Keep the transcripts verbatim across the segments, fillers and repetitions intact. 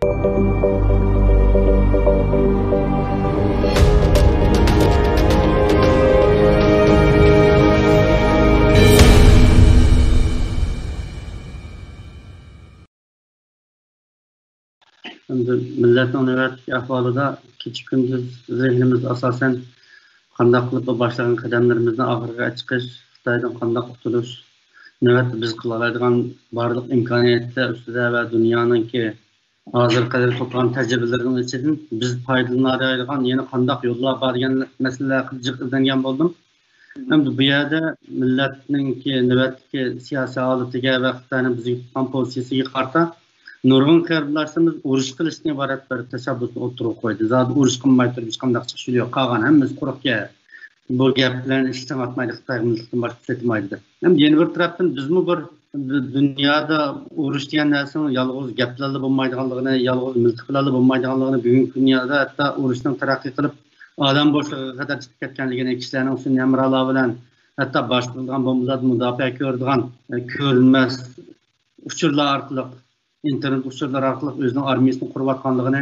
ئەمدى مىللەتنىڭ نۆۋەتتىكى ئەھۋالىدا كېچە-كۈندۈز زېھنىمىز ئاساسەن قانداق قىلىپ بۇ باشلىغان قەدەملىرىمىزنى ئاخىرىغا چىقىش، خىتايدىن قانداق قۇتۇلۇش، نۆۋەتتە بىز قىلالايدىغان بارلىق ئىمكانىيەتلەر ئۈستىدە ۋە دۇنيانىڭكى ھازىرغا قەدەر توپلىغان تەجرىبىلىرىنىڭ ئىچىدىن بىز پايدىلىنالايدىغان يەنە قانداق يوللار بار دېگەن مەسىلىلەر ھەققىدە جىق ئىزدەنگەن بولدۇم. ئەمدى بۇ يەردە مىللەتنىڭكى نۆۋەتتىكى سىياسىي ھالىتىگە ۋە خىتاينىڭ بىزگە تۇتقان پوزىتسىيىسىگە قارىتا نۇرغۇن قېرىنداشلىرىمىز ئۇرۇش قىلىشتىن ئىبارەت بىر تەشەببۇسنى ئوتتۇرىغا قويدى. زادى ئۇرۇش قىلماي تۇرۇپ ھېچقانداق چىقىش يولى يوق. قالغان ھەممىسى قۇرۇق گەپ. بۇ گەپ بىلەن ئىش چىڭىتمايدۇ، خىتايغا مىلتىقتىن باشقا سېتىلمايدۇ دەپ. ئەمدى يەنە بىر تەرەپتىن بىزمۇ بىر دۇ-، دۇنيادا ئۇرۇش دېگەن نەرسىنىڭ يالغۇز گەپ بىلەنلا بولمايدىغانلىقىنى، يالغۇز مىلتىق بىلەنلا بولمايدىغانلىقىنى، بۈگۈنكى دۇنيادا ھەتتا ئۇرۇشنىڭ تەرەققىي قىلىپ، ئالەم بوشلۇقىغا قەدەر چىقىپ كەتكەنلىكىنى، كىشىلەرنىڭ سۈنئىي ھەمراھلار بىلەن ھەتتا باشقۇرۇلىدىغان بومبىلاردىن مۇداپىئە كۆرىدىغان، ئە، كۆرۈنمەس ئۇچۇرلار ئارقىلىق، ئىنتېرنېت ئۇچۇرلىرى ئارقىلىق ئۆزىنىڭ ئارمىيىسىنى قۇرۇۋاتقانلىقىنى،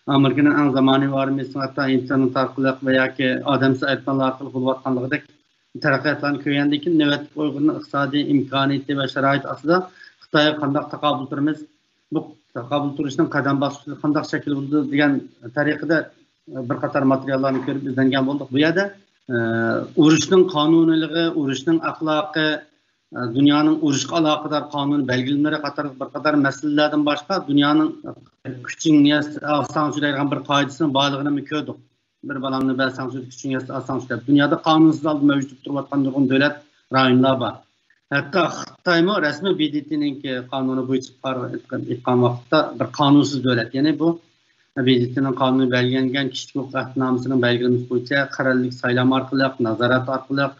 ئامېرىكىنىڭ ئەڭ زامانىۋى ئارمىيىسىنىڭ ھەتتا ئىنتېرنېت ئارقىلىق ۋە ياكى ئادەمسىز ئايروپىلانلار ئارقىلىق بولۇۋاتقانلىقىدەك تەرەققىياتلارنى كۆرگەندىن كېيىن، نۆۋەتتىكى ئۇيغۇرنىڭ ئىقتىسادىي ئىمكانىيىتى ۋە شارائىتى ئاستىدا خىتايغا قانداق تاقابىل تۇرىمىز؟ بۇ تاقابىل تۇرۇشنىڭ قەدەم باسقۇچلىرى قانداق شەكىل بولىدۇ دېگەن تەرىقىدە بىر قاتار ماتېرىياللارنى كۆرۈپ ئىزدەنگەن بولدۇق. بۇ يەردە، ئە، ئۇرۇشنىڭ قانۇنىيلىقى، ئۇرۇشنىڭ ئەخلاقى، دۇنيانىڭ ئۇرۇشقا ئالاقىدار قانۇن بەلگىلىمىلىرى قاتارلىق بىر قاتار مەسىلىلەردىن باشقا، دۇنيانىڭ كۈچۈڭنى يەتسە ئالساڭچۇ دەيدىغان بىر قائىدىسىنىڭ بارلىقىنىمۇ كۆردۇق. بىر بالامنى بەرسەڭچۇ، كۈچۈڭ يەتسە ئالساڭچۇ دەپ، دۇنيادا قانۇنسىز ھالدا مەۋجۇت بولۇپ تۇرۇۋاتقان نۇرغۇن دۆلەت، رايونلار بار. ھەتتا خىتايمۇ رەسمىي ب د ت نىڭكى قانۇنى بويىچە قار-، ئېيتقان ۋاقىتتا بىر قانۇنسىز دۆلەت. يەنى بۇ ب د ت نىڭ قانۇنى بەلگىلەنگەن كىشىلىك ھوقۇق ئەھدىنامىسىنىڭ بەلگىلىمىسى بويىچە قەرەللىك سايلام ئارقىلىق، نازارەت ئارقىلىق،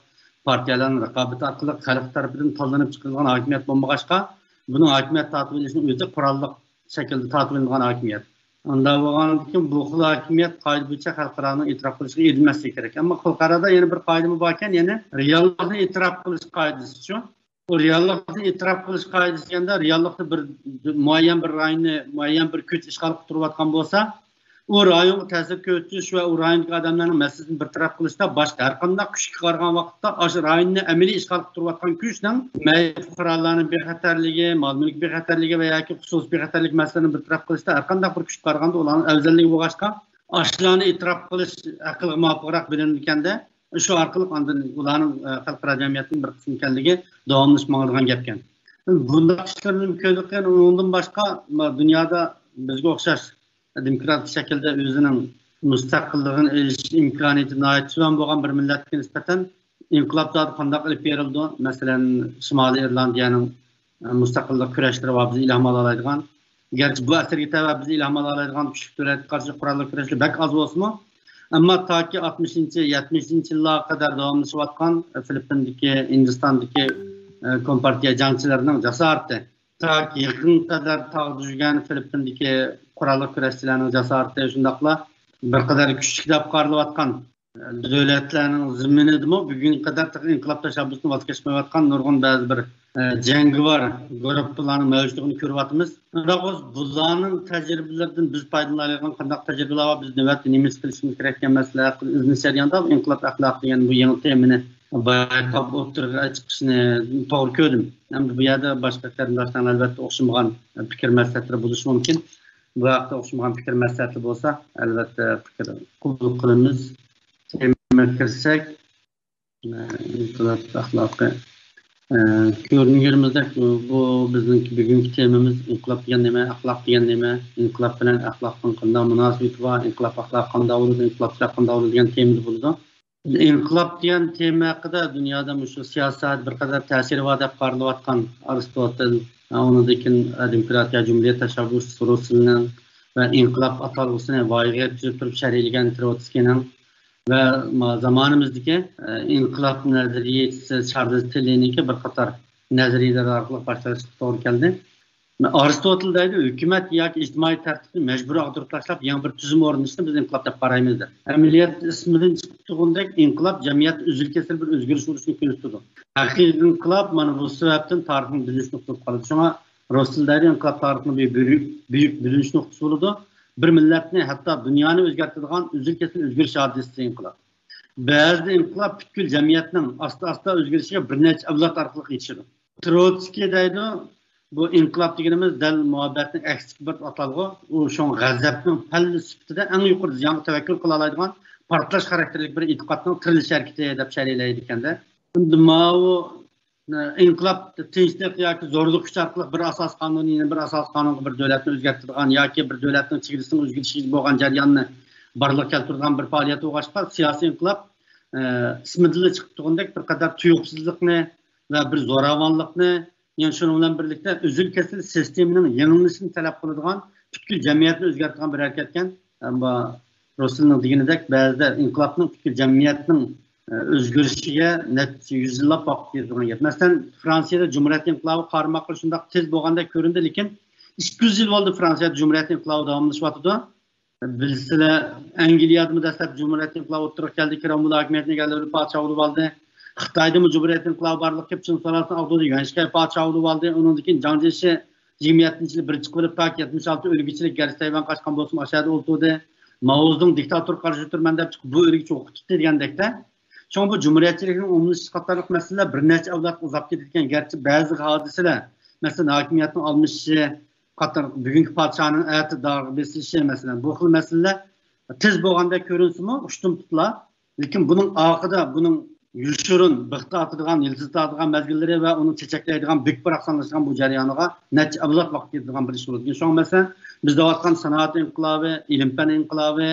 پارتىيەلەرنىڭ رىقابىتى ئارقىلىق خەلق تەرىپىدىن تاللىنىپ چىقىرىلغان ھاكىمىيەت بولمىغاچقا، بۇنىڭ ھاكىمىيەت تارتىۋېلىشنىڭ ئۆزى قوراللىق شەكىلدە تارتىۋېلىنغان ھاكىمىيەت. ئۇنداق بولغاندىن كېيىن بۇ خىل ھاكىمىيەت قائىدە بويىچە خەلقئارانىڭ ئېتىراپ قىلىشىغا ئېرىنمەسلىكى كېرەك. ئەمما خەلقئارادا يەنە بىر قائىدىمۇ باركەن، يەنى رېئاللىقنى ئېتىراپ قىلىش قائىدىسىچۇ. بۇ رېئاللىقنى ئېتىراپ قىلىش قائىدىسى دېگەندە، رېئاللىقتا بىر مۇئەييەن بىر رايوننى، مۇئەييەن بىر كۈچ ئىشغال قىلىپ تۇرۇۋاتقان بولسا، ئۇ رايونغا تەسىر كۆرسىتىش ۋە ئۇ رايوندىكى ئادەملەرنىڭ مەسىلىسىنى بىر تەرەپ قىلىشتا باشقا ھەر قانداق كۈچكە قارىغان ۋاقىتتا، ئاشۇ رايوننى ئەمەلىي ئىشغال قىلىپ تۇرۇۋاتقان كۈچنىڭ مەيدان پۇقرالارنىڭ بىخەتەرلىكى، مال-مۈلۈك بىخەتەرلىكى ۋە ياكى خۇسۇسىي بىخەتەرلىك مەسىلىلىرىنى بىر تەرەپ قىلىشتا ھەر قانداق بىر كۈچكە قارىغاندا ئۇلارنىڭ ئەۋزەللىكى بولغاچقا، ئاشۇلارنى ئېتىراپ قىلىش ئەقىلگە مۇۋاپىقراق بىلىنىدىكەندە، شۇ ئارقىلىق ئاندىن ئۇلارنىڭ، ئە، خەلقئارا جەمئىيەتنىڭ بىر قىسمى ئىكەنلىكى داۋاملىشىپ ماڭىدىغان گەپكەن. بۇنداق ئىشلارنى كۆردۇق. يەنە ئۇنىڭدىن باشقا، ما، دۇنيادا بىزگە ئوخشاش دېموكراتىك شەكىلدە ئۆزىنىڭ مۇستەقىللىقىنى ئېلىش ئىمكانىيىتى ناھايىتى تۆۋەن بولغان بىر مىللەتكە نىسبەتەن ئىنقىلاب زادى قانداق ئېلىپ بېرىلىدۇ؟ مەسىلەن، شىمالىي ئىرلاندىيەنىڭ مۇستەقىللىق كۈرەشلىرى بار، بىز ئىلھام ئالالايدىغان. گەرچە بۇ ئەسىرگە تەۋە بىز ئىلھام ئالالايدىغان كۈچلۈك دۆلەتكە قارشى قوراللىق كۈرەشلەر بەك ئاز بولسىمۇ، ئەمما تاكى ئاتمىشىنچى، يەتمىشىنچى يىللارغا قەدەر داۋاملىشىۋاتقان فىلىپپىندىكى، ھىندىستاندىكى، ئە، كومپارتىيە جەڭچىلىرىنىڭ جاسارىتى، تاكى يېقىنغا قەدەر تاغدا يۈرگەن فىلىپپىندىكى قوراللىق كۈرەشچىلەرنىڭ جاسارىتى، شۇنداقلا بىر قەدەر كۈچلۈك دەپ قارىلىۋاتقان دۆلەتلەرنىڭ زېمىنىدىمۇ بۈگۈنگە قەدەر تېخى ئىنقىلاب تەشەببۇسىدىن ۋاز كەچمەيۋاتقان نۇرغۇن بەزى بىر، ئە، جەڭگىۋار گۇرۇپپىلارنىڭ مەۋجۇتلۇقىنى كۆرۈۋاتىمىز. شۇنداق بولسا، بۇلارنىڭ تەجرىبىلىرىدىن بىز پايدىلىنالايدىغان قانداق تەجرىبىلەر بار؟ بىز نۆۋەتتە نېمە ئىش قىلىشىمىز كېرەك دېگەن مەسىلە ھەققىدە ئىزدىنىشلەيدىغاندا، ئىنقىلاب ئەخلاقى دېگەن بۇ يېڭى تېمىنى بايقاپ ئوتتۇرىغا چىقىشىنى توغرا كۆردۈم. ئەمدى بۇ يەردە باشقا قېرىنداشلارنىڭ ئەلۋەتتە ئوخشىمىغان پىكىر مەسلىھەتلىرى بولۇشى مۇمكىن. بۇ ھەقتە ئوخشىمىغان پىكىر مەسلىھەتلەر بولسا، ئەلۋەتتە پىكىر قوبۇل قىلىمىز. تېمىغا كىرسەك، ئىنقىلاب ئەخلاقى. ئە، كۆرگىنىمىزدەك، بۇ، بۇ بىزنىڭكى بۈگۈنكى تېمىمىز ئىنقىلاب دېگەن نېمە، ئەخلاق دېگەن نېمە، ئىنقىلاب بىلەن ئەخلاقنىڭ قانداق مۇناسىۋىتى بار، ئىنقىلاب ئەخلاقى قانداق بولىدۇ، ئىنقىلاب سىلەر قانداق بولىدۇ دېگەن تېمىدا بولىدۇ. ئىنقىلاب دېگەن تېما ھەققىدە دۇنيادا مۇشۇ سىياسەت بىر قەدەر تەسىرى بار دەپ قارىلىۋاتقان ئارستوتىل، ئۇنىڭدىن كېيىن، ئە، دېموكراتىيە، جۇمھۇرىيەت تەشەببۇسى رۇسسېلنىڭ ۋە ئىنقىلاب ئاتالغۇسىنى ۋايىغا يەتكۈزۈپ تۇرۇپ شەرھلىگەن تروتسكىينىڭ ۋە ما-، زامانىمىزدىكى، ئە، ئىنقىلاب نەزەرىيەچىسى چارلىز تىللىنىڭكى بىر قاتار نەزەرىيەلىرى ئارقىلىق باشلاشقا توغرا كەلدى. ئارستوتىل دەيدۇ، ھۆكۈمەت ياكى ئىجتىمائىي تەرتىپنى مەجبۇرىي ئاغدۇرۇپ تاشلاپ، يېڭى بىر تۈزۈم ئورنىتىشنى بىز ئىنقىلاب دەپ قارايمىز، دەپ. ئەمەلىيەتتە ئىسمىدىن چىقىپ تۇرغىنىدەك، ئىنقىلاب جەمئىيەتتە ئۈزۈل-كېسىل بىر ئۆزگىرىش بولۇشنى كۆرسىتىدۇ. ھەقىقىي ئىنقىلاب مانا بۇ سەۋەبتىن تارىخنى بۈزۈش نۇقتىسى بولۇپ قالىدۇ. شۇڭا رۇس تىلىدا ئىنقىلاب تارىخىنىڭ بىر بۈيۈك، بۈيۈك بۆلۈنۈش نۇقتىسى بولىدۇ. بىر مىللەتنى، ھەتتا دۇنيانى ئۆزگەرتىدىغان ئۈزۈل-كېسىل ئۆزگىرىش ھادىسىسى ئىنقىلاب. بەزىدە ئىنقىلاب پۈتكۈل جەمئىيەتنىڭ ئاستا-ئاستا ئۆزگىرىشىگە بىر نەچچە ئەۋلاد ئارقىلىق يېتىشىدۇ. تروتسكىي دەيدۇ، بۇ ئىنقىلاب دېگىنىمىز دەل مۇھەببەتنىڭ ئەكسىدىكى بىر ئاتالغۇ. ئۇ شۇڭا غەزەپنىڭ پەللە سۈپىتىدە ئەڭ يۇقىرى زىيانغا تەۋەككۈل قىلالايدىغان پارتلاش خاراكتېرلىك بىر ئېتىقادنىڭ تىرىلىش ھەرىكىتى دەپ شەرھلەيدىكەن-دە. ئەمدى ماۋۇ ئىنقىلاب تىنچلىق ياكى زورلۇق كۈچ ئارقىلىق بىر ئاساسىي قانۇن، يەنە بىر ئاساسىي قانۇنغا بىر دۆلەتنى ئۆزگەرتىدىغان ياكى بىر دۆلەتنىڭ چېگرىسىنىڭ ئۆزگىرىشىگە بولغان جەرياننى بارلىققا كەلتۈرىدىغان بىر پائالىيەت بولغاچقا، سىياسىي ئىنقىلاب، ئە، ئىسمىدىنلا چىقىپ تۇرغىنىدەك بىر قەدەر تۇيۇقسىزلىقنى ۋە بىر زوراۋانلىقنى، يەنە شۇنىڭ بىلەن بىرلىكتە ئۈزۈل-كېسىل سىستېمىنىڭ يېڭىلىنىشىنى تەلەپ قىلىدىغان، پۈتكۈل جەمئىيەتنى ئۆزگەرتىدىغان بىر ھەرىكەتكەن. ئەمما رۇسلىنىڭ دېگىنىدەك، بەزىدە ئىنقىلابنىڭ پۈتكۈل جەمئىيەتنىڭ، ئە، ئۆزگىرىشىگە نەچچە يۈز يىللاپ ۋاقىت كېتىدىغان گەپ. مەسىلەن، فرانسىيەدە جۇمھۇرىيەت ئىنقىلابى قارىمۇقارا شۇنداق تېز بولغاندەك كۆرۈندى، لېكىن ئىككى يۈز يىل بولدى فرانسىيەدە جۇمھۇرىيەت ئىنقىلابى داۋاملىشىۋاتىدۇ. بىلىسىلەر، ئەنگلىيەدىمۇ دەسلەپ جۇمھۇرىيەت ئىنقىلابى ئوتتۇرىغا كەلدى، كرامول ھاكىمىيەتنى ئىگىلىدى، پادىشاھ بولۇپ ئالدى. خىتايدىمۇ جۇمھۇرىيەت ئىنقىلابى بارلىققا كېلىپ، چىن سۇلالىسىنى ئاغدۇردى، يۈەنشىكەي پادىشاھ بولۇپ ئالدى. ئۇنىڭدىن كېيىن جاڭ جيېشى يىگىرمە يەتتىنچى يىلى بىرىنچى قىلىپ، تاكى يەتمىش ئالتە ئۆلگۈچىلىك، گەرچە تەيۋەن قاچقان بولسىمۇ، ئاشۇ يەردە ئولتۇردى. ماۋزېدۇڭ دىكتاتور قارشى تۇرىمەن دەپ چىقىپ، بۇ ئۆلگۈچى ئوققا تۇتتى دېگەندەكتە. شۇڭا بۇ جۇمھۇرىيەتچىلىكنىڭ ئومۇملىشىشى قاتارلىق مەسىلىلەر بىر نەچچە ئەۋلادقا ئۇزاپ كېتىدىكەن. گەرچە بەزى ھادىسىلەر، مەسىلەن، ھاكىمىيەتنىڭ ئالمىشىشى قاتارلىق، بۈگۈنكى پادىشاھنىڭ ئەتە داغ بېسىلىشى، مەسىلەن، بۇ خىل مەسىلىلەر تېز بولغاندەك كۆرۈنسىمۇ، ئۇشتۇمتۇتلا، لېكىن بۇنىڭ ئارقىدا بۇنىڭ يوشۇرۇن بىخ تارتىدىغان، يىلتىز تارتىدىغان مەزگىللىرى ۋە ئۇنىڭ چېچەكلەيدىغان، بۈك-باراقسانلىشىدىغان بۇ جەريانىغا نەچچە ئەۋلاد ۋاقىت كېتىدىغان بىر ئىش بولىدىكەن. شۇڭا، مەسىلەن، بىز دەۋاتقان سانائەت ئىنقىلابى، ئىلىم-پەن ئىنقىلابى،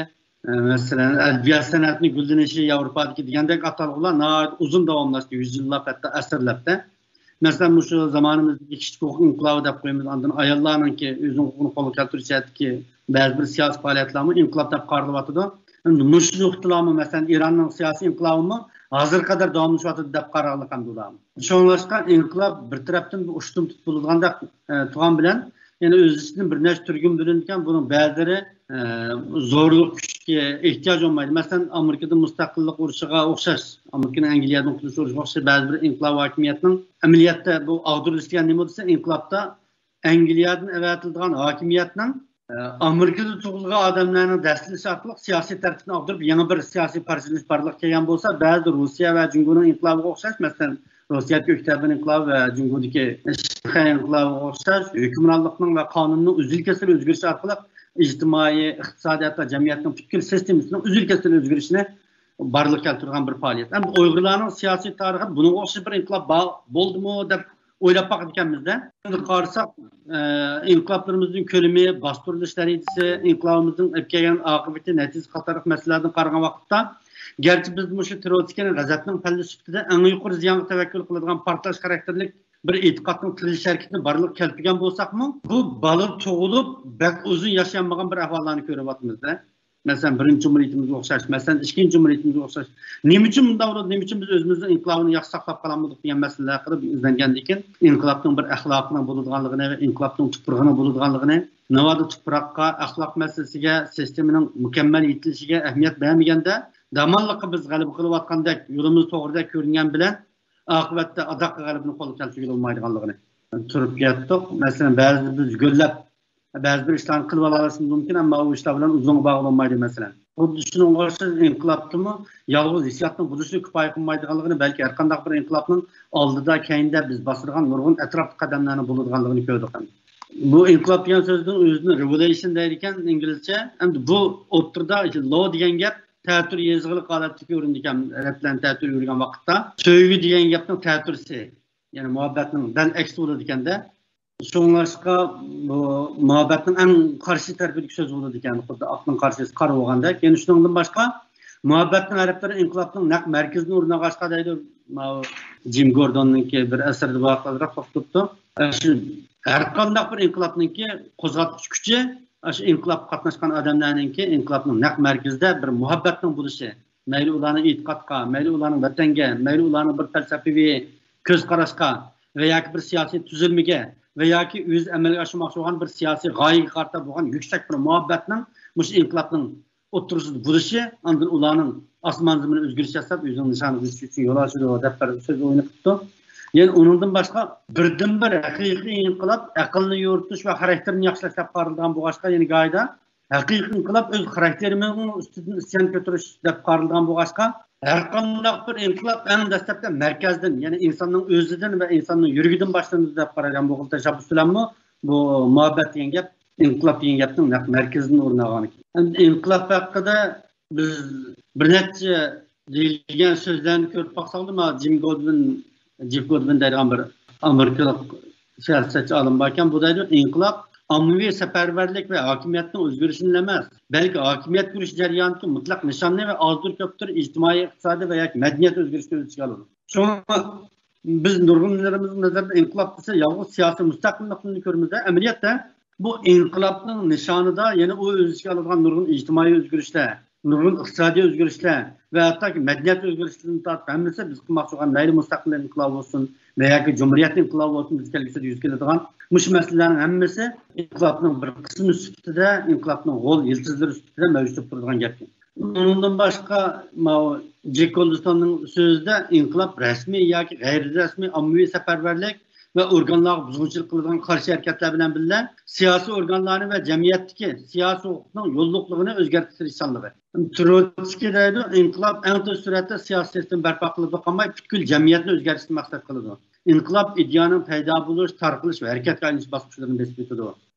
ئە، مەسىلەن، ئەدەبىيات-سەنئەتنىڭ گۈللىنىشى ياۋروپادىكى دېگەندەك ئاتالغۇلار ناھايىتى ئۇزۇن داۋاملاشتى، يۈز يىللاپ، ھەتتا ئەسىرلەپتە. مەسىلەن، مۇشۇ زامانىمىزدىكى كىچىك ھوقۇق ئىنقىلابى دەپ قويىمىز، ئاندىن ئاياللارنىڭكى ئۆزىنىڭ ھوقۇقىنى قولغا كەلتۈرۈش جەھەتتىكى بەزى بىر سىياسىي پائالىيەتلەرمۇ ئىنقىلاب دەپ قارىلىۋاتىدۇ. ئەمدى مۇشۇ نۇقتىلارمۇ، مەسىلەن، ئىراننىڭ سىياسىي ئىنقىلابىمۇ ھازىرغا قەدەر داۋاملىشىۋاتىدۇ دەپ قارىغانلىق ئەمدى ئۇلار. شۇڭلاشقا ئىنقىلاب بىر تەرەپتىن بۇ ئۇشتۇمتۇت بولىدىغاندەك، ئە، تۇرغان بىلەن، يەنە ئۆز ئىچىدىن بىر نەچچە تۈرگىمۇ بۆلۈنىدىكەن. بۇنىڭ بەزىلىرى، ئە، زورلۇق كۈچكە ئېھتىياج بولمايدۇ. مەسىلەن، ئامېرىكىدا مۇستەقىللىق ئۇرۇشىغا ئوخشاش، ئامېرىكىنىڭ ئەنگلىيەدىن قۇتۇلۇش ئۇرۇشىغا ئوخشاش بەزى بىر ئىنقىلاب ھاكىمىيەتنىڭ ئەمەلىيەتتە بۇ ئاغدۇرۇلۇش دېگەن نېمە دېسە، ئىنقىلابتا ئەنگلىيەدىن ئەۋەتىلىدىغان ھاكىمىيەتنىڭ، ئە، ئامېرىكىدا تۇغۇلغان ئادەملەرنىڭ دەسسىلىشى ئارقىلىق سىياسىي تەرتىپنى ئاغدۇرۇپ، يېڭى بىر سىياسىي پارچىلىنىش بارلىققا كەلگەن بولسا، بەزىدە روسىيە ۋە جۇڭگونىڭ ئىنقىلابىغا ئوخشاش، مەسىلەن، روسىيەدىكى ئۆكتەبىر ئىنقىلابى ۋە جۇڭگودىكى شىنخەي ئىنقىلابىغا ئوخشاش ھۆكۈمرانلىقنىڭ ۋە قانۇننىڭ ئۈزۈل-كېسىل ئۆزگىرىشى ئارقىلىق ئىجتىمائىي، ئىقتىسادىي، ھەتتا جەمئىيەتنىڭ پۈتكۈل سىستېمىسىنىڭ ئۈزۈل-كېسىل ئۆزگىرىشىنى بارلىققا كەلتۈرىدىغان بىر پائالىيەت. ئەمدى ئۇيغۇرلارنىڭ سىياسىي تارىخىدا بۇنىڭغا ئوخشاش بىر ئىنقىلاب بار، بولدىمۇ دەپ ئويلاپ باقىدىكەنمىز-دە. ئەمدى قارىساق، ئە، ئىنقىلابلىرىمىزنىڭ كۆلىمى، باستۇرۇلۇش دەرىجىسى، ئىنقىلابىمىزنىڭ ئەپ كەلگەن ئاقىۋىتى، نەتىجىسى قاتارلىق مەسىلىلەردىن قارىغان ۋاقىتتا، گەرچە بىز مۇشۇ تروتسكىينىڭ غەزەپنىڭ پەللە سۈپىتىدە ئەڭ يۇقىرى زىيانغا تەۋەككۈل قىلىدىغان پارتلاش خاراكتېرلىك بىر ئېتىقادنىڭ تىرىلىش ھەرىكىتىنى بارلىققا كەلتۈرگەن بولساقمۇ، بۇ بالا تۇغۇلۇپ بەك ئۇزۇن ياشىيالمىغان بىر ئەھۋاللارنى كۆرۈۋاتىمىز-دە. مەسىلەن، بىرىنچى جۇمھۇرىيىتىمىزگە ئوخشاش، مەسىلەن، ئىككىنچى جۇمھۇرىيىتىمىزگە ئوخشاش. نېمە ئۈچۈن بۇنداق بولىدۇ؟ نېمە ئۈچۈن بىز ئۆزىمىزنىڭ ئىنقىلابىنى ياخشى ساقلاپ قالالمىدۇق دېگەن مەسىلىلەر ھەققىدە بىر ئىزدەنگەندىن كېيىن، ئىنقىلابنىڭ بىر ئەخلاقىنىڭ بولىدىغانلىقىنى ۋە ئىنقىلابنىڭ تۇپرىقىنىڭ بولىدىغانلىقىنى، ناۋادا تۇپراققا، ئەخلاق مەسىلىسىگە، سىستېمىنىڭ مۇكەممەل يېتىلىشىگە ئەھمىيەت بەرمىگەندە، داماللىققا بىز غەلىبە قىلىۋاتقاندەك، يولىمىز توغرىدەك كۆرۈنگەن بىلەن، ئاقىۋەتتە ئاداققى غەلىبىنى قولغا كەلتۈرگىلى بولمايدىغانلىقىنى تۇرۇپ كەتتۇق. مەسىلەن، بەزىدە بىز گۆللەپ، بەزى بىر ئىشلارنى قىلىۋالالىشىمىز مۇمكىن، ئەمما ئۇ ئىشلار بىلەن ئۇزۇنغا بارغىلى بولمايدۇ، مەسىلەن. خۇددى شۇنىڭغا ئوخشاش ئىنقىلابتىمۇ يالغۇز ھېسسىياتنىڭ بولۇشىلا كۇپايە قىلمايدىغانلىقىنى، بەلكى ھەرقانداق بىر ئىنقىلابنىڭ ئالدىدا، كەينىدە بىز باسىدىغان نۇرغۇن ئەتراپلىق قەدەملەرنىڭ بولىدىغانلىقىنى كۆردۇق. بۇ ئىنقىلاب دېگەن سۆزنىڭ ئۆزىنى رېۋوليۇشن دەيدىكەن ئىنگلىزچە. ئەمدى بۇ ئوتتۇرىدا لو دېگەن گەپ تەتۈر يېزىقلىق ھالەتتە كۆرۈنىدىكەن، ئەرەبلەرنى تەتۈر يۈرگەن ۋاقىتتا سۆيگۈ دېگەن گەپنىڭ تەتۈرىسى، يەنى مۇھەببەتنىڭ دەل ئەكسى بولىدىكەن-دە. شۇڭلاشقا بۇ مۇھەببەتنىڭ ئەڭ قارشى تەرىپىدىكى سۆز بولىدىكەن، خۇددى ئاقنىڭ قارشىسى قارا بولغاندەك. يەنە شۇنىڭدىن باشقا، مۇھەببەتنىڭ ھەرپلىرى ئىنقىلابنىڭ نەق مەركىزىنى ئورۇن ئالغاچقا دەيدۇ، ماۋۇ جىم گوردوننىڭكى بىر ئەسىرىدە بۇ ھەقتە ئازراق توختىلىپتۇ. شۇ ھەرقانداق بىر ئىنقىلابنىڭكى قوزغاتقۇچ كۈچى، شۇ ئىنقىلابقا قاتناشقان ئادەملەرنىڭكى ئىنقىلابنىڭ نەق مەركىزىدە بىر مۇھەببەتنىڭ بولۇشى، مەيلى ئۇلارنىڭ ئېتىقادقا، مەيلى ئۇلارنىڭ ۋەتەنگە، مەيلى ئۇلارنىڭ بىر پەلسەپىۋى كۆز قاراشقا ۋە ياكى بىر سىياسىي تۈزۈلمىگە ۋە ياكى ئۆزى ئەمەلگە ئاشۇرماقچى بولغان بىر سىياسىي غايىگە قارىتا بولغان يۈكسەك بىر مۇھەببەتنىڭ مۇشۇ ئىنقىلابنىڭ ئوتتۇرىسىدا بولۇشى، ئاندىن ئۇلارنىڭ ئاسمان زېمىنى ئۆزگىرىش ياساپ، ئۆزىنىڭ نىشانىغا يېتىش ئۈچۈن يول ئاچىدۇ، دەپ بىر سۆز ئوينىتىپتۇ. يەنى ئۇنىڭدىن باشقا بىردىنبىر ھەقىقىي ئىنقىلاب ئەقىلنى يورۇتۇش ۋە خاراكتېرنى ياخشىلاش دەپ قارىلىدىغان بولغاچقا، يەنى گاھىدا ھەقىقىي ئىنقىلاب ئۆز خاراكتېرىمىزنىڭ ئۈستىدىن ئىسيان كۆتۈرۈش دەپ قارىلىدىغان بولغاچقا، ھەر قانداق بىر ئىنقىلاب ئەڭ دەسلەپتە مەركەزدىن، يەنى ئىنساننىڭ ئۆزىدىن ۋە ئىنساننىڭ يۈرىكىدىن باشلىنىدۇ دەپ قارايدىغان بۇ خىل تەشەببۇس بىلەنمۇ بۇ مۇھەببەت دېگەن گەپ، ئىنقىلاب دېگەن گەپنىڭ نەق مەركىزىدىن ئورۇن ئالغان ئىكەن. ئەمدى ئىنقىلاب ھەققىدە بىز بىر نەچچە دېيىلگەن سۆزلەرنى كۆرۈپ باقساقلا، مانا جىم گودۋىن، جېف گودۋىن دەيدىغان بىر ئامېرىكىلىق سىياسەتچى ئالىم باركەن، بۇ دەيدۇ، ئىنقىلاب ئاممىۋى سەپەرۋەرلىك ۋە ھاكىمىيەتنىڭ ئۆزگىرىشىنىلا ئەمەس، بەلكى ھاكىمىيەت كۈرىشى جەريانىدىكى مۇتلەق نىشاننى ۋە ئازدۇر كۆپتۇر ئىجتىمائىي، ئىقتىسادىي ۋە ياكى مەدەنىيەت ئۆزگىرىشىنى ئۆز ئىچىگە ئالىدۇ. شۇڭا بىز نۇرغۇنلىرىمىزنىڭ نەزىرىدە ئىنقىلاب دېسە يالغۇز سىياسىي مۇستەقىللىقنى كۆرىمىز-دە، ئەمەلىيەتتە بۇ ئىنقىلابنىڭ نىشانىدا يەنە ئۇ ئۆز ئىچىگە ئالىدىغان نۇرغۇن ئىجتىمائىي ئۆزگىرىشلەر، نۇرغۇن ئىقتىسادىي ئۆزگىرىشلەر ۋە ھەتتاكى مەدەنىيەت ئۆزگىرىشلىرىدىن تارتىپ ھەممىسى بىز قىلماقچى بولغان مەيلى مۇستەقىل ئىنقىلاب بولسۇن ۋە ياكى جۇمھۇرىيەت ئىنقىلابى بولسۇن، بىز كەلگۈسىدە يۈز كېلىدىغان مۇشۇ مەسىلىلەرنىڭ ھەممىسى ئىنقىلابنىڭ بىر قىسمى سۈپىتىدە، ئىنقىلابنىڭ غول يىلتىزلىرى سۈپىتىدە مەۋجۇت بولۇپ تۇرىدىغان گەپكەن. ئۇنىڭدىن باشقا، ماۋۇ جېك گولدستوننىڭ سۆزىدە ئىنقىلاب رەسمىي ياكى غەيرىي رەسمىي ئاممىۋى سەپەرۋەرلىك ۋە ئورگانلارغا بۇزغۇنچىلىق قىلىدىغان قارشى ھەرىكەتلەر بىلەن بىللە، سىياسىي ئورگانلارنى ۋە جەمئىيەتتىكى سىياسىي ھوقۇقنىڭ يوللۇقلۇقىنى ئۆزگەرتىش تىرىشچانلىقى. تروتسكىي دەيدۇ، ئىنقىلاب ئەڭ تېز سۈرئەتتە سىياسىي سىستېما بەرپا قىلىدىغا قالماي، پۈتكۈل جەمئىيەتنى ئۆزگەرتىشنى مەقسەت قىلىدۇ. ئىنقىلاب ئىدىيەنىڭ پەيدا بولۇش، تارقىلىش ۋە ھەرىكەتكە ئايلىنىش باسقۇچلىرىنى بېسىپ ئۆتىدۇ.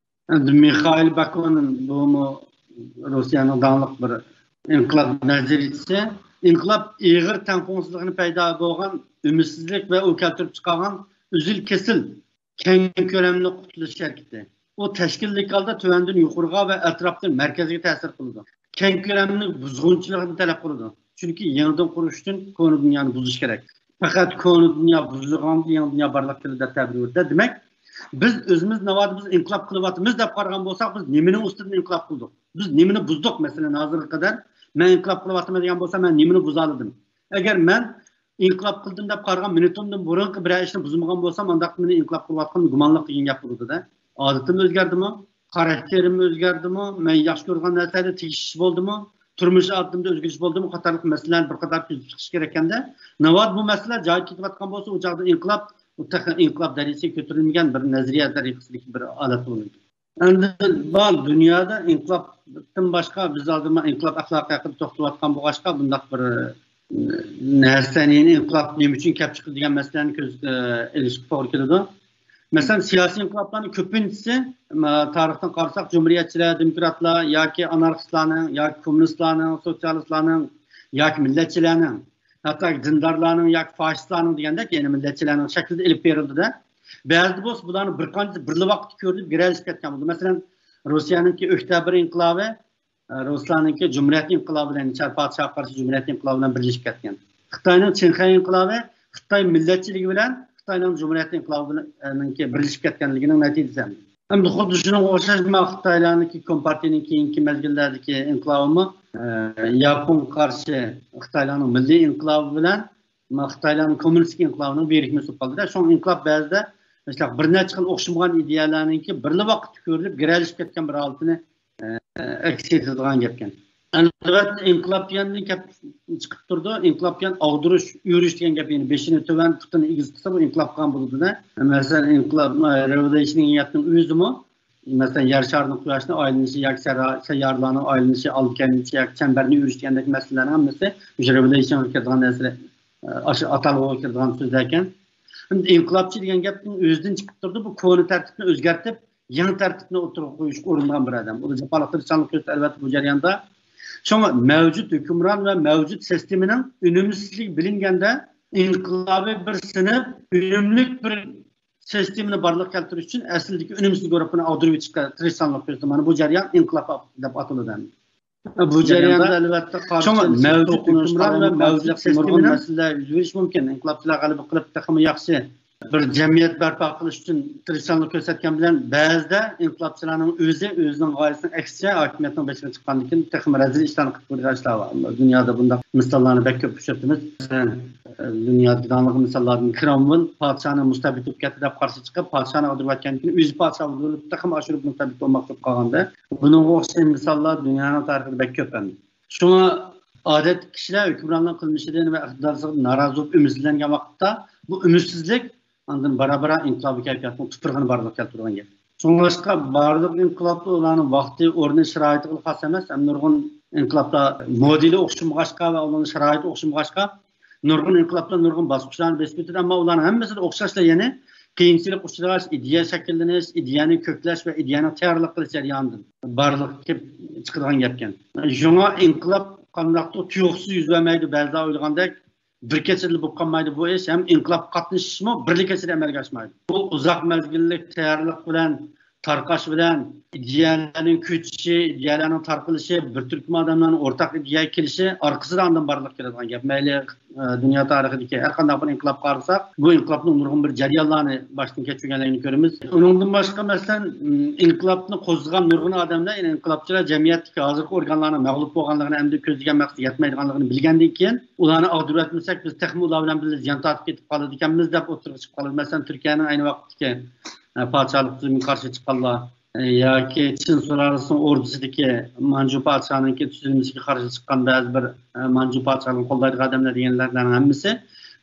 ئەمدى مىخائىل باكۇنىن، بۇمۇ روسىيەنىڭ داڭلىق بىر ئىنقىلاب نەزەرىيىچىسى، ئىنقىلاب ئېغىر تەڭپۇڭسىزلىقنى پەيدا بولغان ئۈمىدسىزلىك ۋە ئۇ كەلتۈرۈپ چىقارغان ئۈزۈل-كېسىل كەڭ كۆلەملىك قۇتۇلۇش ھەرىكىتى. ئۇ تەشكىللىك ھالدا تۆۋەندىن يۇقىرىغا ۋە ئەتراپتىن مەركەزگە تەسىر قىلىدۇ. كەڭ كۆلەملىك بۇزغۇنچىلىقنى تەلەپ قىلىدۇ. چۈنكى يېڭىدىن قۇرۇش ئۈچۈن كونا دۇنيانى بۇزۇش كېرەك. پەقەت كونا دۇنيا بۇزۇلغاندا يېڭى دۇنيا بارلىققا كېلىدۇ دەپ تەبىر بېرىدۇ. دېمەك، بىز ئۆزىمىز ناۋادا بىز ئىنقىلاب قىلىۋاتىمىز دەپ قارىغان بولساق، بىز نېمىنىڭ ئۈستىدىن ئىنقىلاب قىلدۇق؟ بىز نېمىنى بۇزدۇق؟ مەسىلەن، ھازىرغا قەدەر مەن ئىنقىلاب قىلىۋاتىمەن دېگەن بولسا، مەن نېمىنى بۇزالىدىم؟ ئەگەر مەن ئىنقىلاب قىلدىم دەپ قارىغان مىنۇتۇمدىن بۇرۇنقى بىرەر ئىشنى بۇزمىغان بولسام، ئانداق مېنى ئىنقىلاب قىلىۋاتقان گۇمانلىق دېگەن گەپ بولىدۇ-دە. ئادىتىم ئۆزگەردىمۇ؟ خاراكتېرىم ئۆزگەردىمۇ؟ مەن ياخشى كۆرىدىغان نەرسىلەردە تېگىشىش بولدىمۇ؟ تۇرمۇش ئادىتىمدە ئۆزگىرىش بولدىمۇ؟ قاتارلىق مەسىلىلەرنى بىر قاتار كۆزىتىپ چىقىش كېرەككەندە، ناۋادا بۇ مەسىلە جايىدا كېتىۋاتقان بولسا، ئۇ چاغدا ئىنقىلاب، ئۇ تېخى ئىنقىلاب دەرىجىسىگە كۆتۈرۈلمىگەن بىر نەزەرىيە تەرىقىسىدىكى بىر ھالەت بولىدۇ. ئەمدى بار دۇنيادا ئىنقىلابتىن باشقا، بىز ھازىر مانا ئىنقىلاب ئەخلاقى ھەققىدە توختىلىۋاتقان بولغاچقا، بۇنداق بىر، ئە، نەرسە، يەنى ئىنقىلاب نېمە ئۈچۈن كەپ چىقتى دېگەن مەسىلىنى كۆز، ئە، ئېلىشقا توغرا كېلىدۇ. مەسىلەن، سىياسىي ئىنقىلابلارنىڭ كۆپىنچىسى، مە، تارىختىن قارىساق، جۇمھۇرىيەتچىلەر، دېموكراتلار ياكى ئانارخىستلارنىڭ ياكى كوممۇنىستلارنىڭ، سوتسىيالىستلارنىڭ ياكى مىللەتچىلەرنىڭ، ھەتتا دىندارلارنىڭ ياكى فاشىستلارنىڭ دېگەندەك، يەنى مىللەتچىلەرنىڭ شەكلىدە ئېلىپ بېرىلدى-دە. بەزىدە بولسا بۇلارنىڭ بىر قانچىسى بىرلا ۋاقىتتا كۆرۈلۈپ گىرەلىشىپ كەتكەن بولىدۇ. مەسىلەن، روسىيەنىڭكى ئۆكتەبىر ئىنقىلابى، ئە، روسلارنىڭكى جۇمھۇرىيەت ئىنقىلابى بىلەن، شەرق پادىشاھىغا قارشى جۇمھۇرىيەت ئىنقىلابى بىلەن بىرلىشىپ كەتكەن. خىتاينىڭ چىڭخەي ئىنقىلابى خىتاي مىللەتچىلىكى بىلەن خىتاينىڭ جۇمھۇرىيەت ئىنقىلابى بىلەن، ئە، نىڭكى بىرلىشىپ كەتكەنلىكىنىڭ نەتىجىسى. ئەمدى خۇددى شۇنىڭغا ئوخشاش، مانا خىتايلارنىڭكى كومپارتىيىنىڭ كېيىنكى مەزگىللەردىكى ئىنقىلابىمۇ، ئە، ياپونغا قارشى خىتايلارنىڭ مىللىي ئىنقىلابى بىلەن، مانا خىتايلارنىڭ كوممۇنىستىك ئىنقىلابىنىڭ بىرىكمىسى بولۇپ قالدى. شۇڭا ئىنقىلاب بەزىدە مۇشۇنداق بىر نەچچە خىل ئوخشىمىغان ئىدىيەلەرنىڭكى بىرلا ۋاقىتتا كۆرۈلۈپ، گىرەلىشىپ كەتكەن بىر ھالىتىنى، ئە، ئەكس ئېتىدىغان گەپكەن. ئەلۋەتتە، ئىنقىلاب دېگەندىن گەپ چىقىپ تۇرىدۇ. ئىنقىلاب دېگەن ئاغدۇرۇش، ئۆرۈش دېگەن گەپ، يەنى بېشىنى تۆۋەن، پۇتىنى ئېگىز قىلسا، بۇ ئىنقىلاب قىلغان بولىدۇ-دە. مەسىلەن، ئىنقىلاب، ئە، رېۋولۇشنىڭ نىيەتنىڭ ئۆزىمۇ، مەسىلەن، يەر شارىنىڭ قۇياشنىڭ ئايلىنىشى ياكى سەييارىلارنىڭ ئايلىنىشى، ئالدى كەينىچە ياكى چەمبەرنى ئۆرۈش دېگەندەك مەسىلىلەرنىڭ ھەممىسى مۇشۇ رېۋولۇشنغا كىرىدىغان نەرسىلەر، ئاشۇ ئاتالغۇغا كىرىدىغان سۆزلەركەن. ئەمدى ئىنقىلابچى دېگەن گەپنىڭ ئۆزىدىن چىقىپ تۇرىدۇ، بۇ كونا تەرتىپنى ئۆزگەرتىپ، يېڭى تەرتىپنى ئوتتۇرىغا قويۇشقا ئۇرۇنغان بىر ئادەم. ئۇ جاپالىق تىرىشچانلىق كۆرسىتىپ، ئەلۋەتتە، بۇ جەرياندا. شۇڭا مەۋجۇت ھۆكۈمران ۋە مەۋجۇت سىستېمىنىڭ ئۈنۈمسىزلىكى بىلىنگەندە، ئىنقىلابىي بىر سىنىپ، ئۈنۈملۈك بىر سىستېمىنى بارلىققا كەلتۈرۈش ئۈچۈن ئەسلىدىكى ئۈنۈمسىز گۇرۇپپىنى ئاغدۇرۇۋېتىشكە تىرىشچانلىق كۆرسىتىدۇ. مانا بۇ جەريان ئىنقىلاب دەپ ئاتىلىدۇ. بۇ جەرياندا، ئەلۋەتتە، شۇڭا مەۋجۇت ھۆكۈمران ۋە مەۋجۇت سىستېمىنىڭ مەسىلىلەر يۈز بېرىشى مۇمكىن. ئىنقىلابچىلار غەلىبە قىلىپ، تېخىمۇ ياخشى بىر جەمئىيەت بەرپا قىلىش ئۈچۈن تىرىشچانلىق كۆرسەتكەن بىلەن، بەزىدە ئىنقىلابچىلارنىڭ ئۆزى ئۆزىنىڭ غايىسىنىڭ ئەكسىچە ھاكىمىيەتنىڭ بېشىغا چىققاندىن كېيىن تېخىمۇ رەزىل ئىشلارنى قىلىپ بېرىدىغان ئىشلار بار. دۇنيادا بۇنداق مىساللارنى بەك كۆپ ئۇچرىتىمىز. مەسىلەن، دۇنيادىكى داڭلىق مىساللاردىن كرامۋېل پادىشاھنى مۇستەبىت بولۇپ كەتتى دەپ قارشى چىقىپ، پادىشاھنى ئاغدۇرۇۋەتكەندىن كېيىن ئۆزى پادىشاھ بولۇپ تېخىمۇ ئاشۇرۇپ مۇستەبىت بولماقچى بولۇپ قالغاندا، بۇنىڭغا ئوخشاش مىساللار دۇنيانىڭ تارىخىدا بەك كۆپ ئەمدى. شۇڭا ئادەتتىكى كىشىلەر ھۆكۈمراننىڭ قىلمىشىدىن ۋە ئىقتىدارسىزلىقىدىن نارازى بولۇپ ئۈمىدسىزلەنگەن ۋاقىتتا، بۇ ئۈمىدسىزلىك ئاندىن بارا-بارا ئىنقىلابىي كەيپىياتنىڭ تۇپرىقىنى بارلىققا كەلتۈرگەن گەپ. شۇڭلاشقا بارلىق ئىنقىلابتا ئۇلارنىڭ ۋاقتى، ئورنى، شارائىتىغىلا خاس ئەمەس، ھەم نۇرغۇن ئىنقىلابلار مودېلى ئوخشىمىغاچقا ۋە ئۇلارنىڭ شارائىتى ئوخشىمىغاچقا، نۇرغۇن ئىنقىلابلار نۇرغۇن باسقۇچلارنى بېسىپ ئۆتىدۇ، ئەمما ئۇلارنىڭ ھەممىسىدە ئوخشاشلا يەنە قىيىنچىلىق ئۇچرىغاچ، ئىدىيە شەكىللىنىش، ئىدىيەنى كۆكلەش ۋە ئىدىيەنىڭ تەييارلىق قىلىش جەريانىدىن بارلىققا كېلىپ چىقىدىغان گەپكەن. شۇڭا ئىنقىلاب قانداقتۇر تۇيۇقسىز يۈز بەرمەيدۇ، بەزىلەر ئويلىغاندەك بىر كېچىدىلا بولۇپ قالمايدۇ بۇ ئىش، ھەم ئىنقىلابقا قاتنىشىشمۇ بىرلا كېچىدە ئەمەلگە ئاشمايدۇ. بۇ ئۇزاق مەزگىللىك تەييارلىق بىلەن، تارقاش بىلەن، ئىدىيەلەرنىڭ كۆچۈشى، ئىدىيەلەرنىڭ تارقىلىشى، بىر تۈركۈم ئادەملەرنىڭ ئورتاق ئىدىيەگە كېلىشى ئارقىسىدا ئاندىن بارلىققا كېلىدىغان گەپ. مەيلى، ئە، دۇنيا تارىخىدىكى ھەر قانداق بىر ئىنقىلابقا قارىساق، بۇ ئىنقىلابنىڭ نۇرغۇن بىر جەريانلارنى باشتىن كەچۈرگەنلىكىنى كۆرىمىز. ئۇنىڭدىن باشقا، مەسىلەن، م، ئىنقىلابنى قوزغىغان نۇرغۇن ئادەملەر، يەنى ئىنقىلابچىلار جەمئىيەتتىكى ھازىرقى ئورگانلارنىڭ مەغلۇپ بولغانلىقىنى، ئەمدى كۆزلىگەن مەقسەت يەتمەيدىغانلىقىنى بىلگەندىن كېيىن، ئۇلارنى ئاغدۇرۇۋەتمىسەك، بىز تېخىمۇ ئۇلار بىلەن بىللە زىيان تارتىپ كېتىپ قالىدىكەنمىز دەپ ئوتتۇرىغا چىقىپ قالىدۇ. مەسىلەن، تۈركىيەنىڭ ئەينى ۋاقىتتىكى، ئە، پادىشاھلىق تۈزۈمىگە قارشى چىققانلار، ئە، ياكى چىن سۇلالىسىنىڭ ئوردىسىدىكى مانجۇ پادىشاھنىڭكى تۈزۈلمىسىگە قارشى چىققان بەزى بىر، ئە، مانجۇ پادىشاھلىقىنى قوللايدىغان ئادەملەر دېگەنلەرنىڭ ھەممىسى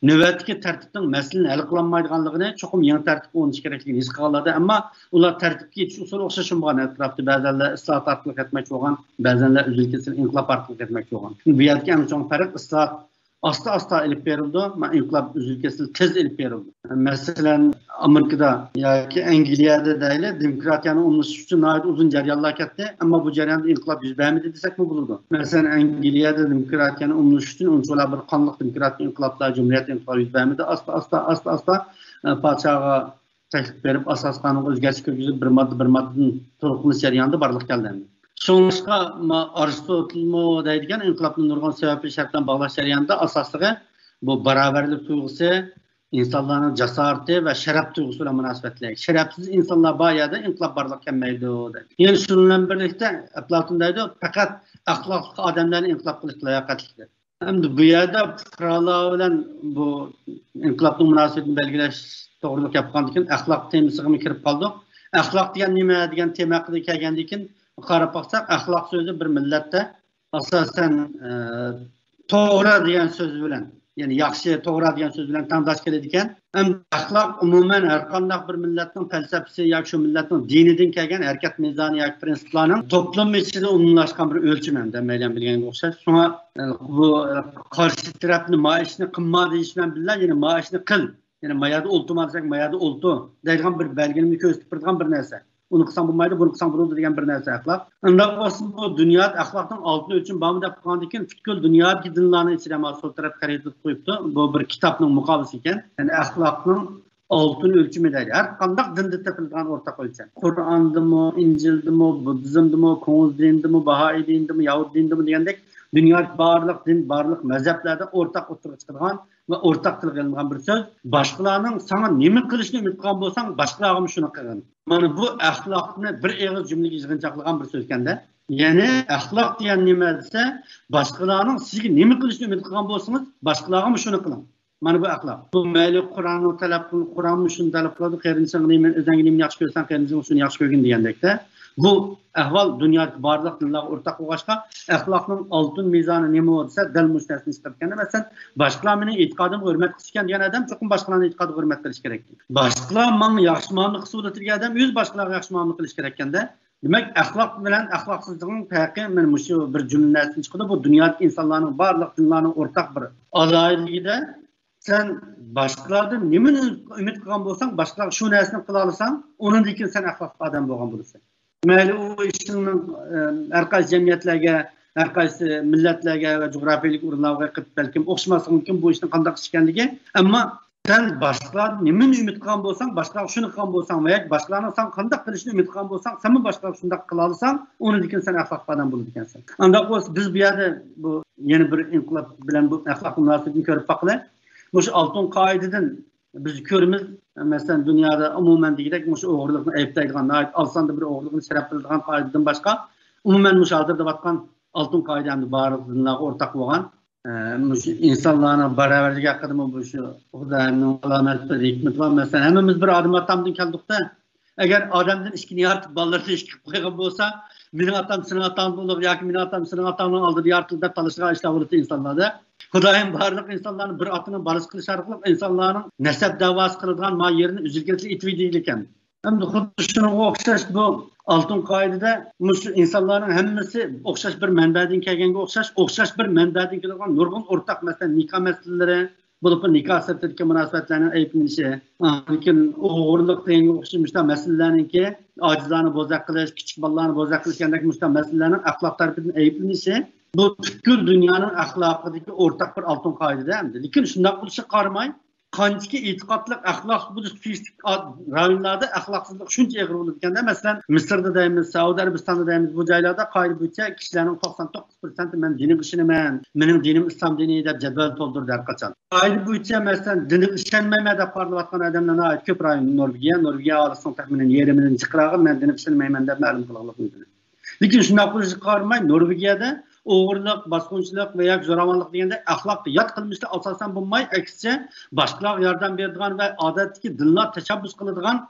نۆۋەتتىكى تەرتىپنىڭ مەسىلىنى ھەل قىلالمايدىغانلىقىنى، چوقۇم يېڭى تەرتىپكە ئورنىشىش كېرەكلىكىنى ھېس قىلغانلاردا، ئەمما ئۇلار تەرتىپكە يېتىش ئۇسۇلى ئوخشاش بولمىغان. ئەتراپتا بەزەنلەر ئىسلاھات ئارقىلىق يەتمەكچى بولغان، بەزەنلەر ئۈزۈل-كېسىل ئىنقىلاب ئارقىلىق يەتمەكچى بولغان. بۇ يەردىكى ئەڭ چوڭ پەرق، ئىسلاھات ئاستا-ئاستا ئېلىپ بېرىلىدۇ، مانا ئىنقىلاب ئۈزۈل-كېسىل تېز ئېلىپ بېرىلىدۇ. مەسىلەن، ئامېرىكىدا ياكى ئەنگلىيەدە دەيلى، دېموكراتىيەنى ئورنىتىش ئۈچۈن ناھايىتى ئۇزۇن جەريانلار كەتتى، ئەمما بۇ جەرياندا ئىنقىلاب يۈز بەرمىدى دېسەكمۇ بولىدۇ. مەسىلەن، ئەنگلىيەدە دېموكراتىيەنى ئورنىتىش ئۈچۈن ئۇنچىۋالا بىر قانلىق دېموكراتىك ئىنقىلابلار، جۇمھۇرىيەت ئىنقىلابى يۈز بەرمىدى. ئاستا، ئاستا، ئاستا، ئاستا، ئە، پادىشاھغا تەكلىپ بېرىپ، ئاساسىي قانۇنغا ئۆزگەرتىش كىرگۈزۈپ، بىر ماددا، بىر ماددىدىن تولۇقلىنىش جەريانىدا بارلىققا كەلدى. شۇڭلاشقا، ما-، ئارستوتىلمۇ دەيدىكەن، ئىنقىلابنى نۇرغۇن سەۋەبلىك شەرت بىلەن باغلاش جەريانىدا ئاساسلىقى بۇ باراۋەرلىك تۇيغۇسى، ئىنسانلارنىڭ جاسارىتى ۋە شەرەپ تۇيغۇسى بىلەن مۇناسىۋەتلىك. شەرەپسىز ئىنسانلار بار يەردە ئىنقىلاب بارلىققا كەلمەيدۇ، دەيدۇ. يەنە شۇنىڭ بىلەن بىرلىكتە، ئەپلاتون دەيدۇ، پەقەت ئەخلاقلىق ئادەملەرنى ئىنقىلاب قىلىشقا لاياقەتلىك، دەيدۇ. ئەمدى بۇ يەردە پۇقرالار بىلەن بۇ ئىنقىلابنىڭ مۇناسىۋىتىنى بەلگىلەش توغرىلىق گەپ قىلغاندىن كېيىن، ئەخلاق تېمىسىغىمۇ كىرىپ قالدۇق. ئەخلاق دېگەن نېمە دېگەن تېما ھەققىدە كەلگەندىن كېيىن، قاراپ باقساق، ئەخلاق سۆزى بىر مىللەتتە ئاساسەن، ئە، توغرا دېگەن سۆز بىلەن، يەنى ياخشى، توغرا دېگەن سۆز بىلەن تەڭداش كېلىدىكەن. ئەمدى ئەخلاق ئومۇمەن ھەر قانداق بىر مىللەتنىڭ پەلسەپىسى ياكى شۇ مىللەتنىڭ دىنىدىن كەلگەن ھەرىكەت مىزانى ياكى پرىنسىپلارنىڭ توپلۇم ئىچىدە ئومۇملاشقان بىر ئۆلچىمى، ھەمدە مەيلەن بىلگەنگە ئوخشاش. شۇڭا، ئە، بۇ، ئە، قارشى تەرەپنى ما ئىشنى قىلما دېيىش بىلەن بىللە، يەنە ما ئىشنى قىل، يەنە ما يەردە ئولتۇرما دېسەك، ما يەردە ئولتۇر دەيدىغان بىر بەلگىلىمە كۆرسىتىپ بېرىدىغان بىر نەرسە. ئۇنى قىلساڭ بولمايدۇ، بۇنى قىلساڭ بولىدۇ دېگەن بىر نەرسە ئەخلاق. ئۇنداق بولسا، بۇ دۇنيادا ئەخلاقنىڭ ئالتۇن ئۆلچىمى بارمۇ دەپ قالغاندىن كېيىن، پۈتكۈل دۇنيادىكى دىنلارنىڭ ئىچىدە، مانا، سول تەرەپ خەرىتىدە قويۇپتۇ. بۇ بىر كىتابنىڭ مۇقاۋىسى ئىكەن. يەنى ئەخلاقنىڭ ئالتۇن ئۆلچىمى دەيدۇ. ھەر قانداق دىندا تېپىلىدىغان ئورتاق ئۆلچەم. قۇرئاندىمۇ، ئىنجىلدىمۇ، بۇددىزمدىمۇ، كوڭزى دىنىدىمۇ، باھائىي دىنىدىمۇ، ياھۇدىي دىنىدىمۇ دېگەندەك، دۇنيادىكى بارلىق دىن، بارلىق مەزھەپلەردە ئورتاق ئوتتۇرىغا چىقىدىغان ۋە ئورتاق تىلغا ئېلىنغان بىر سۆز. باشقىلارنىڭ ساڭا نېمە قىلىشىنى ئۈمىد قىلغان بولساڭ، باشقىلارغىمۇ شۇنى قىلغىن. مانا بۇ ئەخلاقنى بىر ئېغىز جۈملىگە يىغىنچاقلىغان بىر سۆزكەندە. يەنى ئەخلاق دېگەن نېمە دېسە، باشقىلارنىڭ سىزگە نېمە قىلىشىنى ئۈمىد قىلغان بولسىڭىز، باشقىلارغىمۇ شۇنى قىلىڭ. مانا بۇ ئەخلاق. بۇ مەيلى قۇرئاننىڭ تەلەپ قىل-، قۇرئانمۇ شۇنى تەلەپ قىلىدۇ، قېرىندىشىڭغا نېمە، ئۆزۈڭگە نېمىنى ياخشى كۆرسەڭ، قېرىندىشىڭغا شۇنى ياخشى كۆرگىن دېگەندەكتە. بۇ ئەھۋال دۇنيادىكى بارلىق دىنلارغا ئورتاق بولغاچقا، ئەخلاقنىڭ ئالتۇن مىزانى نېمە دېسە، دەل مۇشۇ نەرسىنى ئىسپاتلىغان. مەسىلەن، باشقىلار مېنىڭ ئېتىقادىمغا ھۆرمەت قىلىشكەن دېگەن ئادەم چوقۇم باشقىلارنىڭ ئېتىقادىغا ھۆرمەت قىلىشى كېرەك. باشقىلار ماڭا ياخشى مۇئامىلە قىلسا بولىدۇ دېگەن ئادەم ئۆزى باشقىلارغا ياخشى مۇئامىلە قىلىشى كېرەككەندە. دېمەك، ئەخلاق بىلەن ئەخلاقسىزلىقنىڭ پەرقى مانا مۇشۇ بىر جۈملە نەرسىدىن چىقىدۇ. بۇ دۇنيادىكى ئىنسانلارنىڭ، بارلىق دىنلارنىڭ ئورتاق بىر ئالاھىدىلىكىدە، سەن باشقىلاردىن نېمىنى ئۈمىد قىلغان بولساڭ، باشقىلارغا شۇ نەرسىنى قىلالىساڭ، ئۇنىڭدىن كېيىن سەن ئەخلاقلىق ئادەم بولغان بولىسەن. مەيلى ئۇ ئىشىڭنىڭ، ئە، ھەر قايسى جەمئىيەتلەرگە، ھەر قايسى مىللەتلەرگە ۋە جۇغراپىيەلىك ئورۇنلارغا بېقىپ بەلكىم ئوخشىماسلىقى مۇمكىن بۇ ئىشنىڭ قانداق ئىش ئىكەنلىكى. ئەمما سەن باشقىلاردىن نېمىنى ئۈمىد قىلغان بولساڭ، باشقىلارغا شۇنى قىلغان بولساڭ ۋە ياكى باشقىلارنىڭ ساڭا قانداق قىلىشىنى ئۈمىد قىلغان بولساڭ، سەنمۇ باشقىلارغا شۇنداق قىلالىساڭ، ئۇنىڭدىن كېيىن سەن ئەخلاقلىق ئادەم بولىدىكەنسەن. ئانداق بولسا، بىز بۇ يەردە بۇ يەنە بىر ئىنقىلاب بىلەن بۇ ئەخلاق مۇناسىۋىتىنى كۆرۈپ باقىلى. مۇشۇ ئالتۇن قائىدىدىن بىز كۆرىمىز، مەسىلەن، دۇنيادا ئومۇمەن دېگۈدەك مۇشۇ ئوغرىلىقنى ئەيىبلەيدىغان، ناھايىتى ئاز ساندا بىر ئوغرىلىقنى شەرەپ بىلىدىغان قائىدىدىن باشقا، ئومۇمەن مۇشۇ ھازىر دەۋاتقان ئالتۇن قائىدە ئەمدى بارلىق دىنلارغا ئورتاق بولغان. ئە، مۇشۇ ئىنسانلارنىڭ باراۋەرلىكى ھەققىدىمۇ مۇشۇ خۇدايىمنىڭ ئالامەت بىر ھېكمىتى بار. مەسىلەن، ھەممىمىز بىر ئادەم ئاتامدىن كەلدۇقتە. ئەگەر ئادەمدىن ئىككىنى يارىتىپ، بالىلىرىنى ئىككى قىلىپ قويغان بولسا، مېنىڭ ئاتام سېنىڭ ئاتاڭدىن ئۇلۇغ ياكى مېنىڭ ئاتام سېنىڭ ئاتاڭنىڭ ئالدىدا يارىتىلدى دەپ تالىشىدىغان ئىشلار بولاتتى ئىنسانلاردا. خۇدايىم بارلىق ئىنسانلارنى بىر ئاتىنىڭ بالىسى قىلىش ئارقىلىق ئىنسانلارنىڭ نەسەب دەۋاسى قىلىدىغان ما يېرىنى ئۈزۈل-كېسىل ئېتىۋېتىدىكەن. ئەمدى خۇددى شۇنىڭغا ئوخشاش بۇ ئالتۇن قائىدىدە مۇشۇ ئىنسانلارنىڭ ھەممىسى ئوخشاش بىر مەنبەدىن كەلگەنگە ئوخشاش، ئوخشاش بىر مەنبەدىن كېلىدىغان نۇرغۇن ئورتاق مەسىلە، نىكاھ مەسىلىلىرى، بولۇپمۇ نىكاھ سىرتىدىكى مۇناسىۋەتلەرنىڭ ئەيىبلىنىشى، ئاندىن كېيىن ئوغرىلىق دېگەنگە ئوخشاش مۇشۇنداق مەسىلىلەرنىڭكى، ئاجىزلارنى بوزەك قىلىش، كىچىك بالىلارنى بوزەك قىلىش دېگەندەك مۇشۇنداق مەسىلىلەرنىڭ ئەخلاق تەرىپىدىن ئەيىبلىنىشى، بۇ پۈتكۈل دۇنيانىڭ ئەخلاقىدىكى ئورتاق بىر ئالتۇن قائىدىدە ئەمدى. لېكىن شۇنداق بولۇشىغا قارىماي، قانچىكى ئېتىقادلىق، ئەخلاقلىق بولۇش تېگىشلىك ئا-، رايونلاردا ئەخلاقسىزلىق شۇنچە ئېغىر بولىدىكەندە، مەسىلەن، مىسىردا دەيمىز، سەئۇدى ئەرەبىستاندا دەيمىز، بۇ جايلاردا قائىدە بويىچە كىشىلەرنىڭ توقسان توققۇز پىرسەنتى «مەن دىنىمغا ئىشىنىمەن، مېنىڭ دىنىم ئىسلام دىنى» دەپ جەدۋەل تولدۇرىدۇ ھەر قاچان. قائىدە بويىچە، مەسىلەن، دىنىمغا ئىشەنمەيمەن دەپ قارىلىۋاتقان ئادەملەر ناھايىتى كۆپ رايون نورۋېگىيە، نورۋېگىيە ئاھالىسىنىڭ تەخمىنەن يېرىمىدىن جىقراقى «مەن دىنىمغا ئىشەنمەيمەن» دەپ مەلۇم قىلغانلىقى مۇمكىن. لېكىن شۇنداق بولۇشىغا قارىماي، نورۋېگىيەدە ئوغرىلىق، باسقۇنچىلىق ۋە ياكى زوراۋانلىق دېگەندەك ئەخلاققا يات قىلمىشلار ئاساسەن بولماي، ئەكسىچە، باشقىلارغا ياردەم بېرىدىغان ۋە ئادەتتىكى دىنلار تەشەببۇس قىلىدىغان،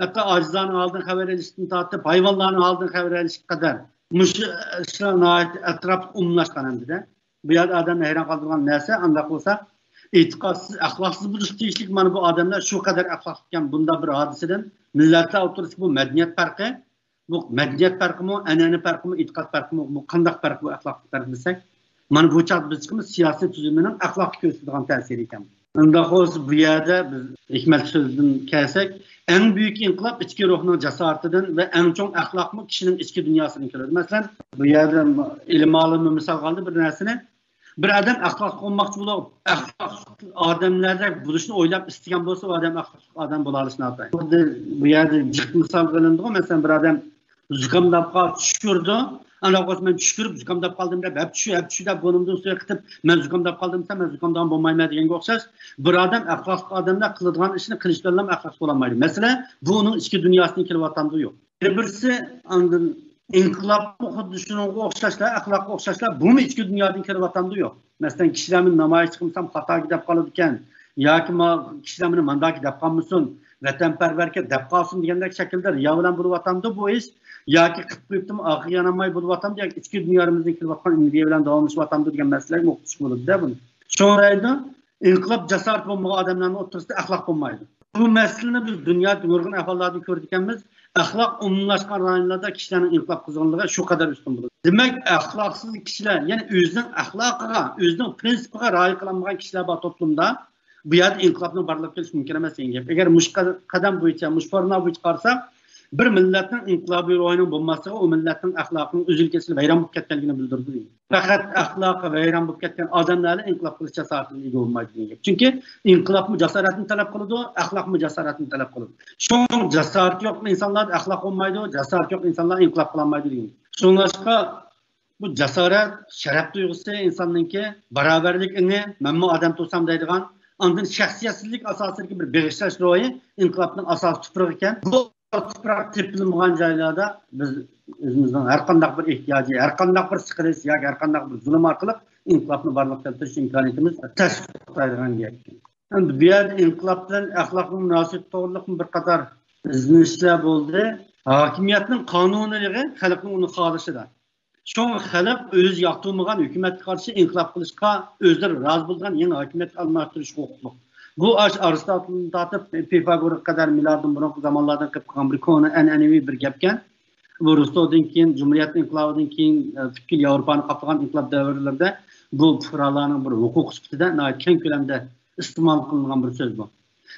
ھەتتا ئاجىزلارنىڭ ھالىدىن خەۋەر ئېلىشتىن تارتىپ، ھايۋانلارنىڭ ھالىدىن خەۋەر ئېلىشكە قەدەر مۇشۇ ئىشلار ناھايىتى ئەتراپلىق ئومۇملاشقان ئەمدىدە. بۇ يەردە ئادەمنى ھەيران قالدۇرغان نەرسە، ئانداق بولسا، ئېتىقادسىز، ئەخلاقسىز بولۇشقا تېگىشلىك مانا بۇ ئادەملەر شۇ قەدەر ئەخلاقلىقكەن، بۇنداق بىر ھادىسىدىن مىللەتلەر ئوتتۇرىسىدا بۇ مەدەنىيەت پەرقى، بۇ مەدەنىيەت پەرقىمۇ، ئەنئەنە پەرقىمۇ، ئېتىقاد پەرقىمۇ، بۇ قانداق پەرق، بۇ ئەخلاقلىق پەرق دېسەك، مانا بۇ چاغدا بىز چىقىمىز سىياسىي تۈزۈلمىنىڭ ئەخلاققا كۆرسىتىدىغان تەسىرى ئىكەن. ئۇنداق بولسا، بۇ يەردە بىز ھېكمەتلىك سۆزدىن كەلسەك، ئەڭ بۈيۈك ئىنقىلاب ئىچكى روھنىڭ جاسارىتىدىن ۋە ئەڭ چوڭ ئەخلاقمۇ كىشىنىڭ ئىچكى دۇنياسىدىن كېلىدۇ. مەسىلەن، بۇ يەردە ئىلىم ئالىمى مىسالغا ئالدى بىر نەرسىنى. بىر ئادەم ئەخلاقلىق بولماقچى بولۇپ، ئەخلاقلىق ئادەملەردەك بولۇشنى ئويلاپ ئىستىگەن بولسا، ئۇ ئادەم ئەخلاقلىق ئادەم بولالىشى ناتايىن. خۇددى بۇ يەردە جىق مىسال قىلىندىغۇ، مەسىلەن، بىر ئادەم زۇكامداپ قالسا چۈشكۈرىدۇ. ئانداق بولسا مەن چۈشكۈرۈپ، زۇكامداپ قالدىم دەپ، ھەپچۈشۈ، ھەپچۈشۈ دەپ بۇرنۇمدىن سۇ ئېقىتىپ، مەن زۇكامداپ قالدىم دېسە، مەن زۇكامدىغان بولمايمەن دېگەنگە ئوخشاش، بىر ئادەم ئەخلاقلىق ئادەملەر قىلىدىغان ئىشنى قىلىش بىلەنلا ئەخلاقلىق بولالمايدۇ. مەسىلە، بۇ ئۇنىڭ ئىچكى دۇنياسىدىن كېلىۋاتامدۇ، يوق. يەنە بىرسى، ئاندىن ئىنقىلابمۇ خۇددى شۇنىڭغا ئوخشاشلا، ئەخلاققا ئوخشاشلا، بۇمۇ ئىچكى دۇنيادىن كېلىۋاتامدۇ، يوق. مەسىلەن، كىشىلەر مېنى نامايىش قىلمىسام خاتاكى دەپ قالىدىكەن، ياكى ما-، كىشىلەر مېنى مانداكى دەپ قالمىسۇن، ۋەتەنپەرۋەركەن دەپ قالسۇن دېگەندەك شەكىلدە رىيا بىلەن بولۇۋاتامدۇ بۇ ئىش، ياكى قىلىپ قويۇپتىمۇ ئارقىغا يانالماي بولۇۋاتامدۇ، ياكى ئىچكى دۇنيا ئارىمىزدىن كېلىۋاتقان ئىدىيە بىلەن داۋاملىشىۋاتامدۇ دېگەن مەسىلىگە ئوخشاش بولىدۇ-دە بۇ. شۇڭا دەيدۇ، ئىنقىلاب جاسارىتى بولمىغان ئادەملەرنىڭ ئوتتۇرىسىدا ئەخلاق بولمايدۇ. بۇ مەسىلىنى بىز دۇنيادا نۇرغۇن ئەھۋاللاردا كۆرىدىكەنمىز. ئەخلاق ئومۇملاشقان رايونلاردا كىشىلەرنىڭ ئىنقىلاب قىزغىنلىقى شۇ قەدەر ئۈستۈن بولىدۇ. دېمەك، ئەخلاقسىز كىشىلەر، يەنى ئۆزىنىڭ ئەخلاقىغا، ئۆزىنىڭ پرىنسىپىغا رىئايە قىلالمىغان كىشىلەر بار توپلۇمدا، بۇ يەردە ئىنقىلابنىڭ بارلىققا كېلىشى مۇمكىن ئەمەس دېگەن گەپ. ئەگەر مۇشۇ قە-، قەدەم بويىچە، مۇشۇ فورمۇلا بويىچە قارىساق، بىر مىللەتنىڭ ئىنقىلابىي روھىنىڭ بولماسلىقى ئۇ مىللەتنىڭ ئەخلاقىنىڭ ئۈزۈل-كېسىل ۋەيران بولۇپ كەتكەنلىكىنى بىلدۈرىدۇ. پەقەت ئەخلاقى ۋەيران بولۇپ كەتكەن ئادەملەرلا ئىنقىلاب قىلىش جاسارىتىگە ئىگە بولمايدۇ دېگەن گەپ. چۈنكى ئىنقىلابمۇ جاسارەتنى تەلەپ قىلىدۇ، ئەخلاقمۇ جاسارەتنى تەلەپ قىلىدۇ. شۇڭا جاسارىتى يوق ئىنسانلاردا ئەخلاق بولمايدۇ، جاسارىتى يوق ئىنسانلار ئىنقىلاب قىلالمايدۇ دېگەن گەپ. شۇڭلاشقا بۇ جاسارەت، شەرەپ تۇيغۇسى ئىنساننىڭكى، باراۋەرلىك ئېڭى، مەنمۇ ئادەم تۇرسام دەيدىغان، ئاندىن شەخسىيەتسىزلىك ئاساسىدىكى بىر بېغىشلاش روھى ئىنقىلابنىڭ ئاساسىي تۇپرىقى ئىكەن. بۇ تۇپراق تېپىلمىغان جايلاردا بىز ئۆزىمىزنىڭ ھەر قانداق بىر ئېھتىياجى، ھەر قانداق بىر سىقىلىش ياكى ھەر قانداق بىر زۇلۇم ئارقىلىق ئىنقىلابنى بارلىققا كەلتۈرۈش ئىمكانىيىتىمىز تەس توختايدىغان گەپ. ئەمدى بۇ يەردە ئىنقىلاب بىلەن ئەخلاقنىڭ مۇناسىۋىتى توغرىلىق بىر قاتار ئىزدىنىشلەر بولدى. ھاكىمىيەتنىڭ قانۇنىيلىقى خەلقنىڭ ئۇنى خالىشىدا. شۇڭا خەلق ئۆزى ياقتۇرمىغان ھۆكۈمەتكە قارشى ئىنقىلاب قىلىشقا، ئۆزلىرى رازى بولىدىغان يېڭى ھاكىمىيەتكە ئالماشتۇرۇشقا ھوقۇقلۇق. بۇ ئاشۇ ئارستوتىلدىن تارتىپ پىفاگورغا قەدەر مىلادتىن بۇرۇنقى زامانلاردىن قېلىپ قالغان بىر كونا ئەنئەنىۋى بىر گەپكەن. بۇ روستودىن كېيىن، جۇمھۇرىيەت ئىنقىلابىدىن كېيىن، ئە، پۈتكۈل ياۋروپانى قاپلىغان ئىنقىلاب دەۋرلىرىدە بۇ پۇقرالارنىڭ بىر ھوقۇقى سۈپىتىدە ناھايىتى كەڭ كۆلەمدە ئىستېمال قىلىنغان بىر سۆز بۇ.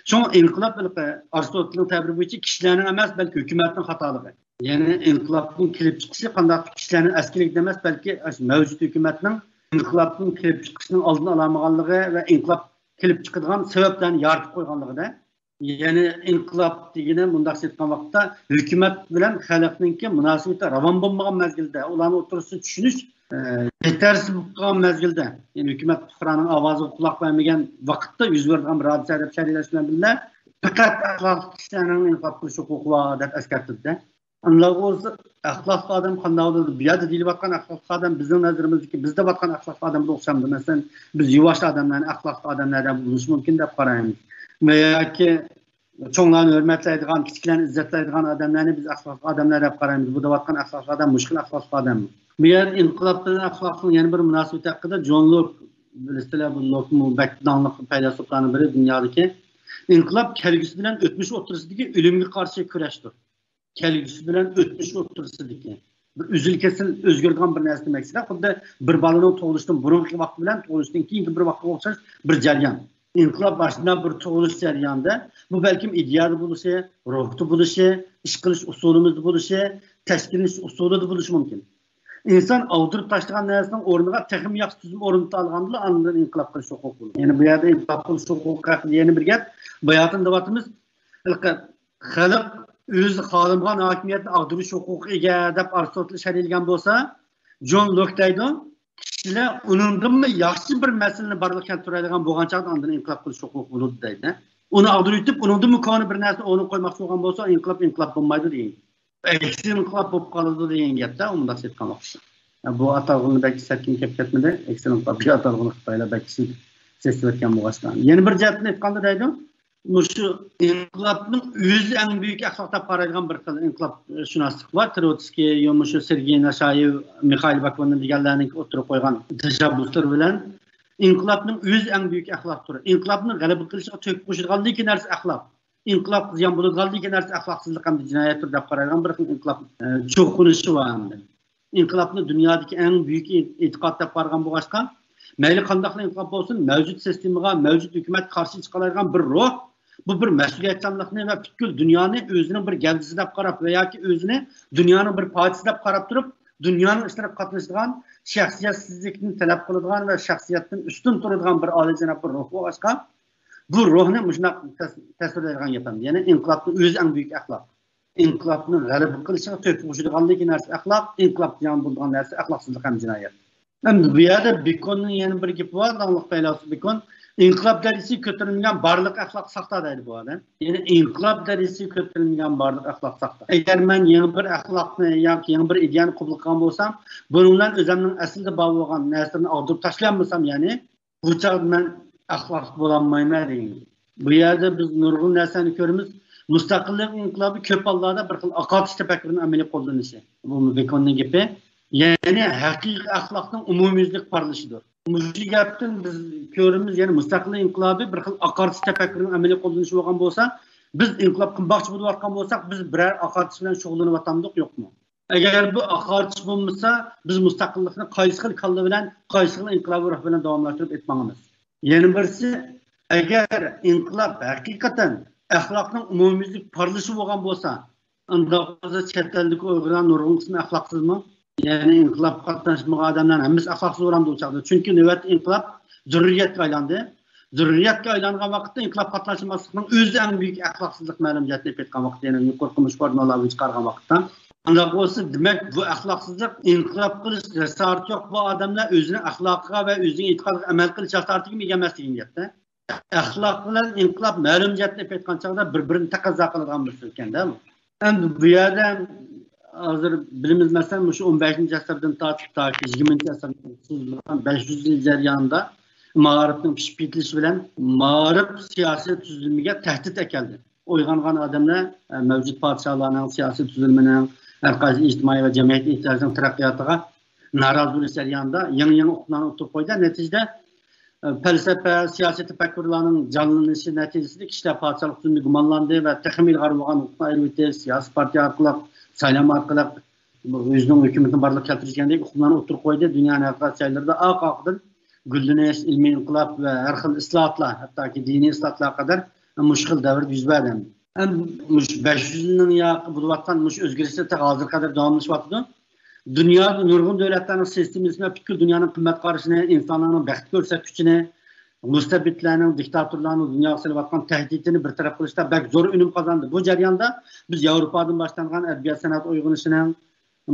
شۇڭا ئىنقىلاب ھېلىقى ئارستوتىلنىڭ تەبىرى بويىچە كىشىلەرنىڭ ئەمەس، بەلكى ھۆكۈمەتنىڭ خاتالىقى. يەنى ئىنقىلابنىڭ كېلىپ چىقىشى قانداق كىشىلەرنىڭ ئەسكىلىكىدە ئەمەس، بەلكى ئاشۇ مەۋجۇت ھۆكۈمەتنىڭ ئىنقىلابنىڭ كېلىپ چىقىشىنىڭ ئالدىنى ئالالمىغانلىقى ۋە ئىنقىلاب كېلىپ چىقىدىغان سەۋەبلەرنى يارىتىپ قويغانلىقىدا. يەنى ئىنقىلاب دېگىنى مۇنداق ئېيتقان ۋاقىتتا ھۆكۈمەت بىلەن خەلقنىڭكى مۇناسىۋىتى راۋان بولمىغان مەزگىلدە، ئۇلارنىڭ ئوتتۇرىسىدا چۈشىنىش، ئە، يېتەرسىز بولۇپ قالغان مەزگىلدە، يەنى ھۆكۈمەت پۇقرانىڭ ئاۋازىغا قۇلاق بەرمىگەن ۋاقىتتا يۈز بېرىدىغان بىر ھادىسە دەپ شەرھلەش بىلەن بىللە، پەقەت ئەخلاقلىق كىشىلەرنىڭ ئىنقىلاب قىلىش ھوقۇقى بار دەپ ئەسكەرتىلدى. ئاندىن بولسا ئەخلاقلىق ئادەم قانداق بولىدۇ؟ بۇ يەردە دېيىلىۋاتقان ئەخلاقلىق ئادەم بىزنىڭ نەزىرىمىزدىكى، بىز دەۋاتقان ئەخلاقلىق ئادەمگە ئوخشامدۇ؟ مەسىلەن، بىز يۇۋاش ئادەملەرنى ئەخلاقلىق ئادەملەر دەپ بولۇشى مۇمكىن دەپ قارايمىز. ۋە ياكى چوڭلارنى ھۆرمەتلەيدىغان، كىچىكلەرنى ئىززەتلەيدىغان ئادەملەرنى بىز ئەخلاقلىق ئادەملەر دەپ قارايمىز. بۇ دەۋاتقان ئەخلاقلىق ئادەم مۇشۇ خىل ئەخلاقلىق ئادەممۇ؟ بۇ يەردە ئىنقىلاب بىلەن ئەخلاقنىڭ يەنە بىر مۇناسىۋىتى ھەققىدە جون لوك بىلىسىلەر، بۇ لوكمۇ بەك داڭلىق پەيلاسوپلارنىڭ بىرى دۇنيادىكى. ئىنقىلاب كەلگۈسى بىلەن ئۆتمۈش ئوتتۇرىسىدىكى ئۆلۈمگە قارشى كۈرەشتۇر. كەلگۈسى بىلەن ئۆتمۈش ئوتتۇرىسىدىكى بىر ئۈزۈل-كېسىل ئۆزگىرىدىغان بىر نەرسە دېمەكچىدە، خۇددى بىر بالىنىڭ تۇغۇلۇشتىن بۇرۇنقى ۋاقتى بىلەن تۇغۇلۇشتىن كېيىنكى بىر ۋاقىتقا ئوخشاش بىر جەريان. ئىنقىلاب ئاشۇنداق بىر تۇغۇلۇش جەريانىدا، بۇ بەلكىم ئىدىيەدە بولۇشى، روھتا بولۇشى، ئىش قىلىش ئۇسۇلىمىزدا بولۇشى، تەشكىللىنىش ئۇسۇلىدا بولۇشى مۇمكىن. ئىنسان ئاغدۇرۇپ تاشلىغان نەرسىنىڭ ئورنىغا تېخىمۇ ياخشى تۈزۈم ئورنىتالىغاندىلا ئاندىن ئىنقىلاب قىلىش ھوقۇقى بولىدۇ. يەنە بۇ يەردە ئىنقىلاب قىلىش ھوقۇقى ھەققىدە يەنە بىر گەپ. باياتىن دەۋاتىمىز، خەلق ئۆزى خالىمىغان ھاكىمىيەتنى ئاغدۇرۇش ھوقۇقىغا ئىگە دەپ ئارىستوتېل شەرھلىگەن بولسا، جون لوك دەيدۇ، كىشىلەر ئۇنىڭدىنمۇ ياخشى بىر مەسىلىنى بارلىققا كەلتۈرەلىگەن بولغان چاغدا ئاندىن ئىنقىلاب قىلىش ھوقۇقى بولىدۇ دەيدۇ. ئۇنى ئاغدۇرۇۋېتىپ، ئۇنىڭدىنمۇ كونا بىر نەرسىنى ئورنىغا قويماقچى بولغان بولسا، ئىنقىلاب ئىنقىلاب بولمايدۇ دېگەن. ئەكسى ئىنقىلاب بولۇپ قالىدۇ دېگەن گەپتە، ئۇنداق ئېيتقان ۋاقىتتا. بۇ ئاتالغۇنى بەك سەتكىن كەپ كەتمىدى. ئەكسى ئىنقىلاب، بۇ ئاتالغۇنى خىتايلار بەك سېسىۋەتكەن بولغاچقا. يەنە بىر جەھەتتىن ئېيتقاندا دەيدۇ، مۇشۇ ئىنقىلابنىڭ ئۆزى ئەڭ بۈيۈك ئەخلاق دەپ قارايدىغان بىر خىل ئىنقىلاب شۇناسلىق بار. تروتسكىي، مۇشۇ سېرگېي ناشايېۋ، مىخائىل باكۇنىن دېگەنلەرنىڭ ئوتتۇرىغا قويغان تەشەببۇسلىرى بىلەن ئىنقىلابنىڭ ئۆزى ئەڭ بۈيۈك ئەخلاقتۇر. ئىنقىلابنىڭ غەلىبە قىلىشىغا تۆھپە قوشىدىغانلىكى نەرسە ئەخلاق. ئىنقىلابقا زىيان بولىدىغانلىكى نەرسە ئەخلاقسىزلىق ھەمدە جىنايەتتۇر دەپ قارايدىغان بىر خىل ئىنقىلاب، ئە، چوقۇنۇشى بار ئەمدى. ئىنقىلابنى دۇنيادىكى ئەڭ بۈيۈك ئېتىقاد دەپ قارىغان بولغاچقا، مەيلى قانداقلا ئىنقىلاب بولسۇن، مەۋجۇت سىستېمىغا، مەۋجۇت ھۆكۈمەتكە قارشى چىقالايدىغان بىر روھ، بۇ بىر مەسئۇلىيەتچانلىقنى ۋە پۈتكۈل دۇنيانى ئۆزىنىڭ بىر گەۋدىسى دەپ قاراپ ۋە ياكى ئۆزىنى دۇنيانىڭ بىر پارچىسى دەپ قاراپ تۇرۇپ، دۇنيانىڭ ئىشلىرىغا قاتنىشىدىغان، شەخسىيەتسىزلىكنى تەلەپ قىلىدىغان ۋە شەخسىيەتتىن ئۈستۈن تۇرىدىغان بىر ئالىيجاناب بىر روھ بولغاچقا، بۇ روھنى مۇشۇنداق تەس-، تەسۋىرلەيدىغان گەپ ئەمدى. يەنى ئىنقىلابنىڭ ئۆزى ئەڭ بۈيۈك ئەخلاق. ئىنقىلابنىڭ غەلىبە قىلىشىغا تۆھپە قوشىدىغانلىكى نەرسە ئەخلاق، ئىنقىلاب زىيان بولىدىغان نەرسە ئەخلاقسىزلىق ھەم جىنايەت. ئەمدى بۇ يەردە بېكوننىڭ يەنە بىر گېپى بار، داڭلىق پەيلاسوپ بېكون. ئىنقىلاب دەرىجىسىگە كۆتۈرۈلمىگەن بارلىق ئەخلاق ساختا دەيدۇ بۇ ئادەم. يەنى ئىنقىلاب دەرىجىسىگە كۆتۈرۈلمىگەن بارلىق ئەخلاق ساختا. ئەگەر مەن يېڭى بىر ئەخلاقنى ياكى يېڭى بىر ئىدىيەنى قوبۇل قىلغان بولسام، بۇنىڭ بىلەن ئۆزۈمنىڭ ئەسلىدە بار بولغان نەرسىلىرىنى ئاغدۇرۇپ تاشلىيالمىسام، يەنى بۇ چاغدا مەن ئەخلاقلىق بولالمايمەن دېگەن. بۇ يەردە بىز نۇرغۇن نەرسىلەرنى كۆرىمىز. مۇستەقىللىق ئىنقىلابى كۆپ ھاللاردا بىر خىل ئاقارتىش تەپەككۇرىنىڭ ئەمەلىي قوللىنىشى. بۇ بېكوننىڭ گېپى. يەنى ھەقىقىي ئەخلاقنىڭ ئومۇميۈزلۈك پارلىشىدۇر. مۇشۇ گەپتىن بىز كۆرىمىز، يەنى مۇستەقىللىق ئىنقىلابى بىر خىل ئاقارتىش تەپەككۇرىنىڭ ئەمەلىي قوللىنىشى بولغان بولسا، بىز ئىنقىلاب قىلماقچى بولۇۋاتقان بولساق، بىز بىرەر ئاقارتىش بىلەن شۇغۇللىنىۋاتامدۇق، يوقمۇ؟ ئەگەر بۇ ئاقارتىش بولمىسا، بىز مۇستەقىللىقنى قايسى خىل كاللا بىلەن، قايسى خىل ئىنقىلابىي روھ بىلەن داۋاملاشتۇرۇپ ئېلىپ ماڭىمىز؟ يەنە بىرسى، ئەگەر ئىنقىلاب ھەقىقەتەن ئەخلاقنىڭ ئومۇميۈزلۈك پارلىشى بولغان بولسا، ئۇنداق بولسا چەت ئەلدىكى ئۇيغۇرلار نۇرغۇن قىسمى ئەخلاقسىزمۇ؟ يەنى ئىنقىلابقا قاتناشمىغان ئادەملەرنىڭ ھەممىسى ئەخلاقسىز بولامدۇ ئۇ چاغدا؟ چۈنكى نۆۋەتتە ئىنقىلاب زۆرۈرىيەتكە ئايلاندى. زۆرۈرىيەتكە ئايلانغان ۋاقىتتا ئىنقىلاب قاتناشماسلىقنىڭ ئۆزى ئەڭ بۈيۈك ئەخلاقسىزلىق مەلۇم جەھەتتىن ئېلىپ ئېيتقان ۋاقىتتا، يەنى يۇقىرىقى مۇشۇ ژۇرناللارغا چىقارغان ۋاقىتتا. ئانداق بولسا، دېمەك، بۇ ئەخلاقسىزلىق، ئىنقىلاب قىلىش جاسارىتى يوق بۇ ئادەملەر ئۆزىنىڭ ئەخلاقىغا ۋە ئۆزىنىڭ ئېتىقادىغا ئەمەل قىلىش جاسارىتىگىمۇ ئىگە ئەمەس دېگەن گەپتە. ئەخلاق بىلەن ئىنقىلاب مەلۇم جەھەتتىن ئېلىپ ئېيتقان چاغدا بىر-بىرىنى تەقەززا قىلىدىغان بىر سۆز ئىكەندە بۇ. ئەمدى بۇ يەردە ھازىر بىلىمىز، مەسىلەن، مۇشۇ ئون بەشىنچى ئەسىردىن تارتىپ تاكى يىگىرمىنچى ئەسىرگىچە سوزۇلغان بەش يۈز يىل جەريانىدا مائارىپنىڭ پىشىپ يېتىلىشى بىلەن مائارىپ سىياسىي تۈزۈلمىگە تەھدىت ئەكەلدى. ئويغانغان ئادەملەر، ئە، مەۋجۇت پادىشاھلارنىڭ سىياسىي تۈزۈلمىنىڭ، ھەر قايسى ئىجتىمائىي ۋە جەمئىيەت ئېھتىياجىنىڭ تەرەققىياتىغا نارازى بولۇش جەريانىدا يېڭى-يېڭى ئۇقۇملارنى ئوتتۇرىغا قويدى. نەتىجىدە، ئە، پەلسەپە، سىياسىي تەپەككۇرلارنىڭ جانلىنىشى نەتىجىسىدە كىشىلەر پادىشاھلىق تۈزۈمىدە گۇمانلاندى ۋە تېخىمۇ ئىلغار بولغان ھوقۇقنى ئايرىۋېتىش، سىياسىي پارتىيە ئارقىلىق، سايلام ئارقىلىق ئۆزىنىڭ ھۆكۈمىتىنى بارلىققا كەلتۈرۈش دېگەندەك ئۇقۇملارنى ئوتتۇرىغا قويدى. دۇنيانىڭ ھەر قايسى جايلىرىدا ئارقا-ئارقىدىن گۈللىنىش، ئىلمىي ئىنقىلاب ۋە ھەر خىل ئىسلاھاتلار، ھەتتاكى دىنىي ئىسلاھاتلارغا قەدەر مۇشۇ خىل دەۋردە يۈز بەردى. ئەمدى مۇشۇ بەش يۈز يىلنىڭ ياقى بولۇۋاتقان مۇشۇ ئۆزگىرىشلەر تېخى ھازىرغا قەدەر داۋاملىشىۋاتىدۇ. دۇنيادا نۇرغۇن دۆلەتلەرنىڭ سىستېمىسى ۋە پۈتكۈل دۇنيانىڭ قىممەت قارىشىنى، ئىنسانلارنىڭ بەخت كۆرسەتكۈچىنى، مۇستەبىتلەرنىڭ، دىكتاتورلارنىڭ دۇنياغا سېلىۋاتقان تەھدىتىنى بىر تەرەپ قىلىشتا بەك زور ئۈنۈم قازاندى. بۇ جەرياندا بىز ياۋروپادىن باشلانغان ئەدەبىيات-سەنئەت ئويغىنىشىنىڭ،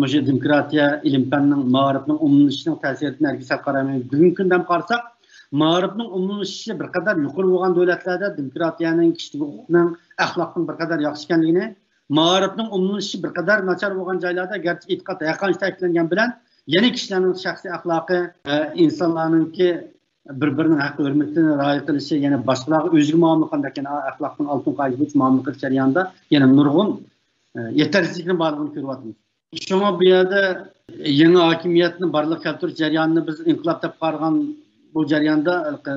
مۇشۇ دېموكراتىيە، ئىلىم-پەننىڭ، مائارىپنىڭ ئومۇملىشىشىنىڭ تەسىرىدىن ھەرگىز سەل قارىمايمىز. بۈگۈنكى كۈندە قارىساق، مائارىپنىڭ ئومۇملىشىشى بىر قەدەر يۇقىرى بولغان دۆلەتلەردە دېموكراتىيەنىڭ، كىشىلىك ھوقۇقنىڭ، ئەخلاقنىڭ بىر قەدەر ياخشى ئىكەنلىكىنى، مائارىپنىڭ ئومۇملىشىشى بىر قەدەر ناچار بولغان جايلاردا، گەرچە ئېتىقاد ھەرقانچە تەكىتلەنگەن بىلەن، يەنە كىشىلەرنىڭ شەخسىي ئەخلاقى، ئە، ئىنسانلارنىڭكى بىر-بىرىنىڭ ھەق-ھۆرمىتىنى رىئايە قىلىشى، يەنە باشقىلارغا ئۆزىگە مۇئامىلە قانداق، يەنى ئەخلاقنىڭ ئالتۇن قائىدىسى بويىچە مۇئامىلە قىلىش جەريانىدا يەنە نۇرغۇن، ئە، يېتەرسىزلىكنىڭ بارلىقىنى كۆرۈۋاتىمىز. شۇڭا بۇ يەردە يېڭى ھاكىمىيەتنى بارلىققا كەلتۈرۈش جەريانىنى بىز ئىنقىلاب دەپ قارىغان بۇ جەرياندا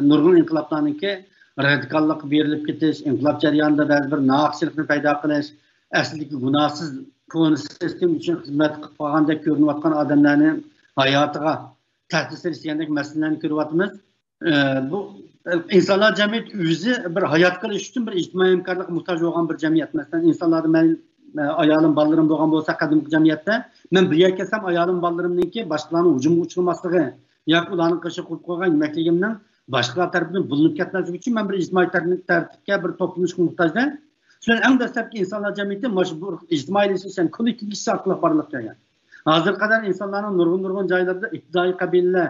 نۇرغۇن ئىنقىلابلارنىڭكى رادىكاللىققا بېرىلىپ كېتىش، ئىنقىلاب جەريانىدا بەزى بىر ناھەقچىلىكنى پەيدا قىلىش، ئەسلىدىكى گۇناھسىز كونا سىستېما ئۈچۈن خىزمەت قىلىپ قالغاندەك كۆرۈنۈۋاتقان ئادەملەرنىڭ ھاياتىغا تەھدىت سېلىش دېگەندەك مەسىلىلەرنى كۆرۈۋاتىمىز. ئە، بۇ ئىنسانلار جەمئىيىتى ئۆزى بىر ھايات قېلىش ئۈچۈن بىر ئىجتىمائىي ھەمكارلىققا موھتاج بولغان بىر جەمئىيەت. مەسىلەن، ئىنسانلاردا مەن، ئە، ئايالىم، بالىلىرىم بولغان بولسا، قەدىمكى جەمئىيەتتە مەن بىر يەرگە كەلسەم، ئايالىم، بالىلىرىمنىڭكى باشقىلارنىڭ ھۇجۇمىغا ئۇچرىماسلىقى ياكى ئۇلارنىڭ قىلىشىغا قويۇپ قويغان يېمەكلىكىمنىڭ باشقىلار تەرىپىدىن بۇلىنىپ كەتمەسلىكى ئۈچۈن مەن بىر ئىجتىمائىي تەر-، تەرتىپكە، بىر توپلىنىشقا موھتاج-دە. شۇڭا ئەڭ دەسلەپكى ئىنسانلار جەمئىيىتى مانا شۇ بىر ئىجتىمائىيلىشىش ھەم كوللېكتىۋلىشىش ئارقىلىق بارلىققا كەلگەن. ھازىرغا قەدەر ئىنسانلارنىڭ نۇرغۇن، نۇرغۇن جايلىرىدا ئىپتىدائىي قەبىلىلەر،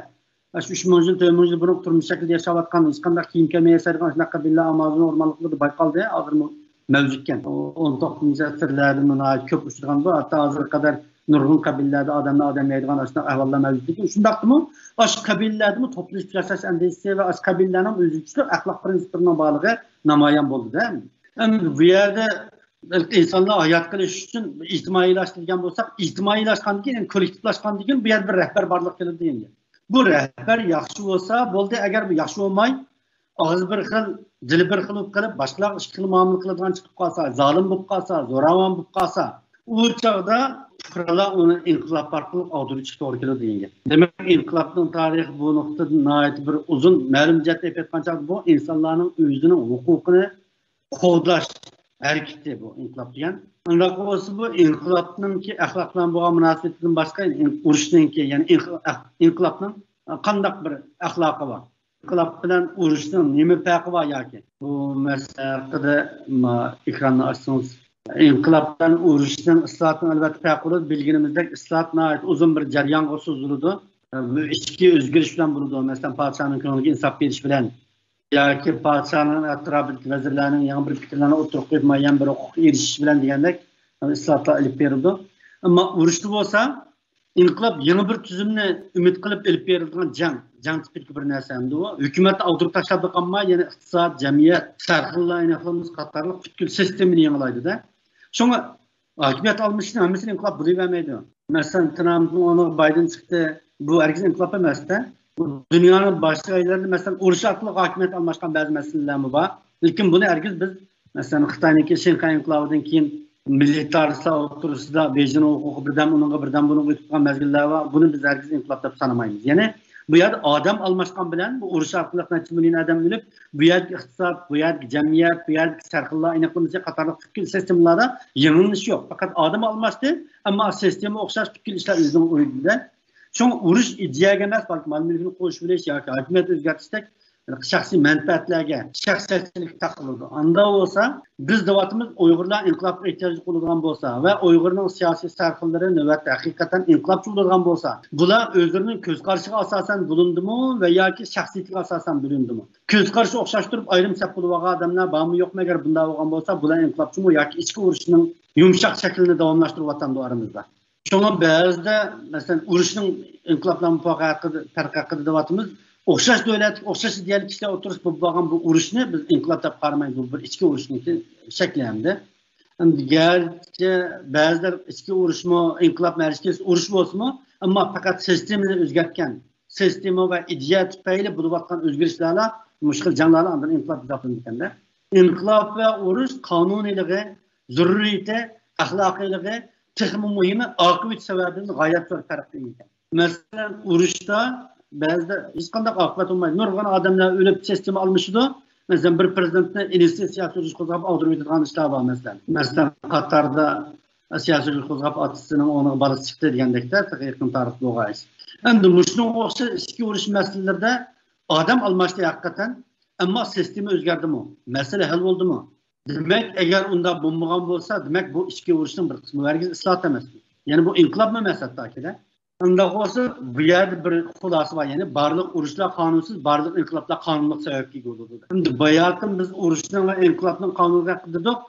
ئاشۇ ئۈچ مىڭ يىل، تۆت مىڭ يىل بۇرۇنقى تۇرمۇش شەكلىدە ياشاۋاتقان، ھېچقانداق كىيىم كىيمەي ياشايدىغان شۇنداق قەبىلىلەر ئامازون ئورمانلىقلىرىدا بايقالدى. ھازىرمۇ مەۋجۇتكەن. ئون توققۇزىنچى ئەسىرلەردىمۇ ناھايىتى كۆپ ئۇچرىغان بۇ. ھەتتا ھازىرغا قەدەر نۇرغۇن قەبىلىلەردە ئادەمنى ئادەم يەيدىغان ئاشۇنداق ئەھۋاللار مەۋجۇت. لېكىن شۇنداقتىمۇ ئاشۇ قەبىلىلەردىمۇ توپلىشىپ ياشاش ئەندىزىسى ۋە ئاشۇ قەبىلىلەرنىڭ ئۆزگىچىلىك ئەخلاق پىرىنسىپلىرىنىڭ بارلىقى نامايان بولدى-دە. ئەمدى بۇ يەردە ئىنسانلار ھايات قېلىش ئۈچۈن ئىجتىمائىيلاشتى دېگەن بولساق، ئىجتىمائىيلاشقاندىن كېيىن، يەنى كوللېكتىۋلاشقاندىن كېيىن بۇ يەردە بىر رەھبەر بارلىققا كېلىدۇ دېگەن گەپ. بۇ رەھبەر ياخشى بولسا بولدى، ئەگەر بۇ ياخشى بولماي، ئاغزى بىر خىل، دىلى بىر خىل بولۇپ قېلىپ، باشقىلارغا ئىككى خىل مۇئامىلە قىلىدىغان چىقىپ قالسا، زالىم بولۇپ قالسا، زوراۋان بولۇپ قالسا، ئۇ چاغدا پۇقرالار ئۇنى ئىنقىلاب ئارقىلىق ئاغدۇرۇپ چىقىشى توغرا كېلىدۇ دېگەن گەپ. دېمەك، ئىنقىلابنىڭ تارىخى بۇ نۇقتىدىن ناھايىتى بىر ئۇزۇن. مەلۇم جەھەتتىن ئېلىپ ئېيتقان چاغدا بۇ ئىنسانلارنىڭ ئۆزىنىڭ ھوقۇقىنى قوغداش ھەرىكىتى بۇ ئىنقىلاب دېگەن. ئۇنداق بولسا بۇ ئىنقىلابنىڭكى ئەخلاق بىلەن بولغان مۇناسىۋىتىدىن باشقا ئۇرۇشنىڭكى، يەنى ئىنقىل-، ئەخ-، ئىنقىلابنىڭ قانداق بىر ئەخلاقى بار؟ ئىنقىلاب بىلەن ئۇرۇشنىڭ نېمە پەرقى بار ياكى؟ بۇ مەسىلە ھەققىدە ما-، ئېكراننى ئاچسىڭىز. ئىنقىلاب بىلەن ئۇرۇشنىڭ، ئىسلاھاتنىڭ ئەلۋەتتە پەرقى بولىدۇ. بىلگىنىمىزدەك ئىسلاھات ناھايىتى ئۇزۇن بىر جەريانغا سوزۇلىدۇ. بۇ ئىچكى ئۆزگىرىش بىلەن بولىدۇ. مەسىلەن، پادىشاھنىڭ كۆڭلىگە ئىنساپ بېرىش بىلەن ياكى پادىشاھنىڭ ئەتراپىدىكى ۋەزىرلەرنىڭ يېڭى بىر پىكىرلەرنى ئوتتۇرىغا قويۇپ، مۇئەييەن بىر ھوقۇققا ئېرىشىش بىلەن دېگەندەك ئىسلاھاتلار ئېلىپ بېرىلىدۇ. ئەمما ئۇرۇشتا بولسا، ئىنقىلاب يېڭى بىر تۈزۈمنى ئۈمىد قىلىپ ئېلىپ بېرىلىدىغان جەڭ، جەڭ تىپىدىكى بىر نەرسە ئەمدى ئۇ. ھۆكۈمەتنى ئاغدۇرۇپ تاشلاپلا قالماي، يەنە ئىقتىساد، جەمئىيەت، سەرخىللا ئىناقلىرىمىز قاتارلىق پۈتكۈل سىستېمىنى يېڭىلايدۇ-دە. شۇڭا ھاكىمىيەت ئالمىشىشنىڭ ھەممىسىنى ئىنقىلاب بولۇۋەرمەيدۇ. مەسىلەن، ترامپنىڭ ئورنىغا بايدېن چىقتى. بۇ ھەرگىز ئىنقىلاب ئەمەس-دە. بۇ دۇنيانىڭ باشقا جايلىرىدا، مەسىلەن، ئۇرۇش ئارقىلىق ھاكىمىيەت ئالماشقان بەزى مەسىلىلەرمۇ بار. لېكىن بۇنى ھەرگىز بىز، مەسىلەن، خىتاينىڭكى شىنخەي ئىنقىلابىدىن كېيىن مىللىتارىستلار ئوتتۇرىسىدا بېيجىڭنىڭ ھوقۇقى بىردەم، ئۇنىڭغا بىردەم، بۇنىڭغا ئۆتۈپ قالغان مەزگىللەر بار. بۇنى بىز ھەرگىز ئىنقىلاب دەپ سانىمايمىز. يەنى بۇ يەردە ئادەم ئالماشقان بىلەن بۇ ئۇرۇش ئارقىلىق نەچچە مىليون ئادەم ئۆلۈپ، بۇ يەردىكى ئىقتىساد، بۇ يەردىكى جەمئىيەت، بۇ يەردىكى سەرخىللا ئىناقلىمىسى قاتارلىق پۈتكۈل سىستېمىلاردا يېڭىلىنىش يوق. پەقەت ئادەم ئالماشتى، ئەمما سىستېما ئوخشاش، پۈتكۈل ئىشلار ئۆزىنىڭ ئورنىدا. شۇڭا ئۇرۇش ئىدىيەگە ئەمەس، بەلكى مال-مۈلۈكنى قوشۇۋېلىش ياكى ھاكىمىيەت ئۆزگەرتىشتەك شەخسىي مەنپەئەتلەرگە، شەخسىيەتچىلىككە تاقىلىدۇ. ئاندا بولسا، بىز دەۋاتىمىز، ئۇيغۇرلار ئىنقىلابقا ئېھتىياجلىق بولىدىغان بولسا ۋە ئۇيغۇرنىڭ سىياسىي سەرخىللىرى نۆۋەتتە ھەقىقەتەن ئىنقىلابچى بولىدىغان بولسا، بۇلار ئۆزلىرىنىڭ كۆز قارىشىغا ئاساسەن بولۇندىمۇ ۋە ياكى شەخسىيىتىگە ئاساسەن بولۇندىمۇ؟ كۆز قارىشى ئوخشاش تۇرۇپ ئايرىم سەپ بولۇۋالغان ئادەملەر بارمۇ يوقمۇ؟ ئەگەر بۇنداق بولغان بولسا، بۇلار ئىنقىلابچىمۇ ياكى ئىچكى ئۇرۇشنىڭ يۇمشاق شەكلىنى داۋاملاشتۇرۇۋاتامدۇ ئارىمىزدا؟ شۇڭا بەزىدە، مەسىلەن، ئۇرۇشنىڭ ئىنقىلابلارنىڭ پەرقى ھەققىدە، پەرقى ھەققىدە دەۋاتىمىز. ئوخشاش دۆلەتتىكى ئوخشاش ئىدىيەلىك كىشىلەر ئوتتۇرىسىدا بولۇپ بولغان بۇ ئۇرۇشنى بىز ئىنقىلاب دەپ قارىمايمىز. بۇ بىر ئىچكى ئۇرۇشنىڭكى شەكلى ئەمدى. ئەمدى گەرچە بەزىلەر ئىچكى ئۇرۇشمۇ، ئىنقىلاب ھەرىكىتى ئۇرۇش بولسىمۇ، ئەمما پەقەت سىستېمىنى ئۆزگەرتكەن، سىستېما ۋە ئىدىيە تۈپەيلى بولۇۋاتقان ئۆزگىرىشلەرلا مۇشۇ خىل جەڭلەرلا ئاندىن ئىنقىلاب ھېسابلىنىدىكەن-دە. ئىنقىلاب ۋە ئۇرۇش قانۇنىيلىقى، زۆرۈرىيىتى، ئەخلاقىيلىقى، تېخىمۇ مۇھىمى، ئاقىۋىتى سەۋەبىدىن غايەت زور پەرقكە ئىگە ئىكەن. مەسىلەن، ئۇرۇشتا بەزىدە ھېچقانداق ئاقىۋەت بولمايدۇ. نۇرغۇن ئادەملەر ئۆلۈپ، سىستېما ئالمىشىدۇ. مەسىلەن، بىر پىرېزىدېنتنى ئىنىسى سىياسىي ئۇرۇش قوزغاپ ئاغدۇرۇپ ئۆتىدىغان ئىشلار بار، مەسىلەن. مەسىلەن، قاتاردا سىياسىي ئۇرۇش قوزغاپ، ئاتىسىنىڭ ئورنىغا بالىسى چىقتى دېگەندەكتە، تېخى يېقىن تارىختا بولغان ئىش. ئەمدى مۇشۇنىڭغا ئوخشاش ئىچكى ئۇرۇش مەسىلىلىرىدە ئادەم ئالماشتى ھەقىقەتەن، ئەمما سىستېما ئۆزگەردىمۇ؟ مەسىلە ھەل بولدىمۇ؟ دېمەك، ئەگەر ئۇنداق بولمىغان بولسا، دېمەك، بۇ ئىچكى ئۇرۇشنىڭ بىر قىسمى، ھەرگىز ئىسلاھات ئەمەس. يەنى بۇ ئىنقىلابمۇ ئەمەس ھەتتاكى-دە. ئۇنداق بولسا، بۇ يەردە بىر خۇلاسە بار، يەنى بارلىق ئۇرۇشلار قانۇنسىز، بارلىق ئىنقىلابلار قانۇنلۇق سەۋەبكە ئىگە بولىدۇ. ئەمدى باياتىن بىز ئۇرۇشنىڭ ۋە ئىنقىلابنىڭ قانۇنىيلىقى ھەققىدە دېدۇق.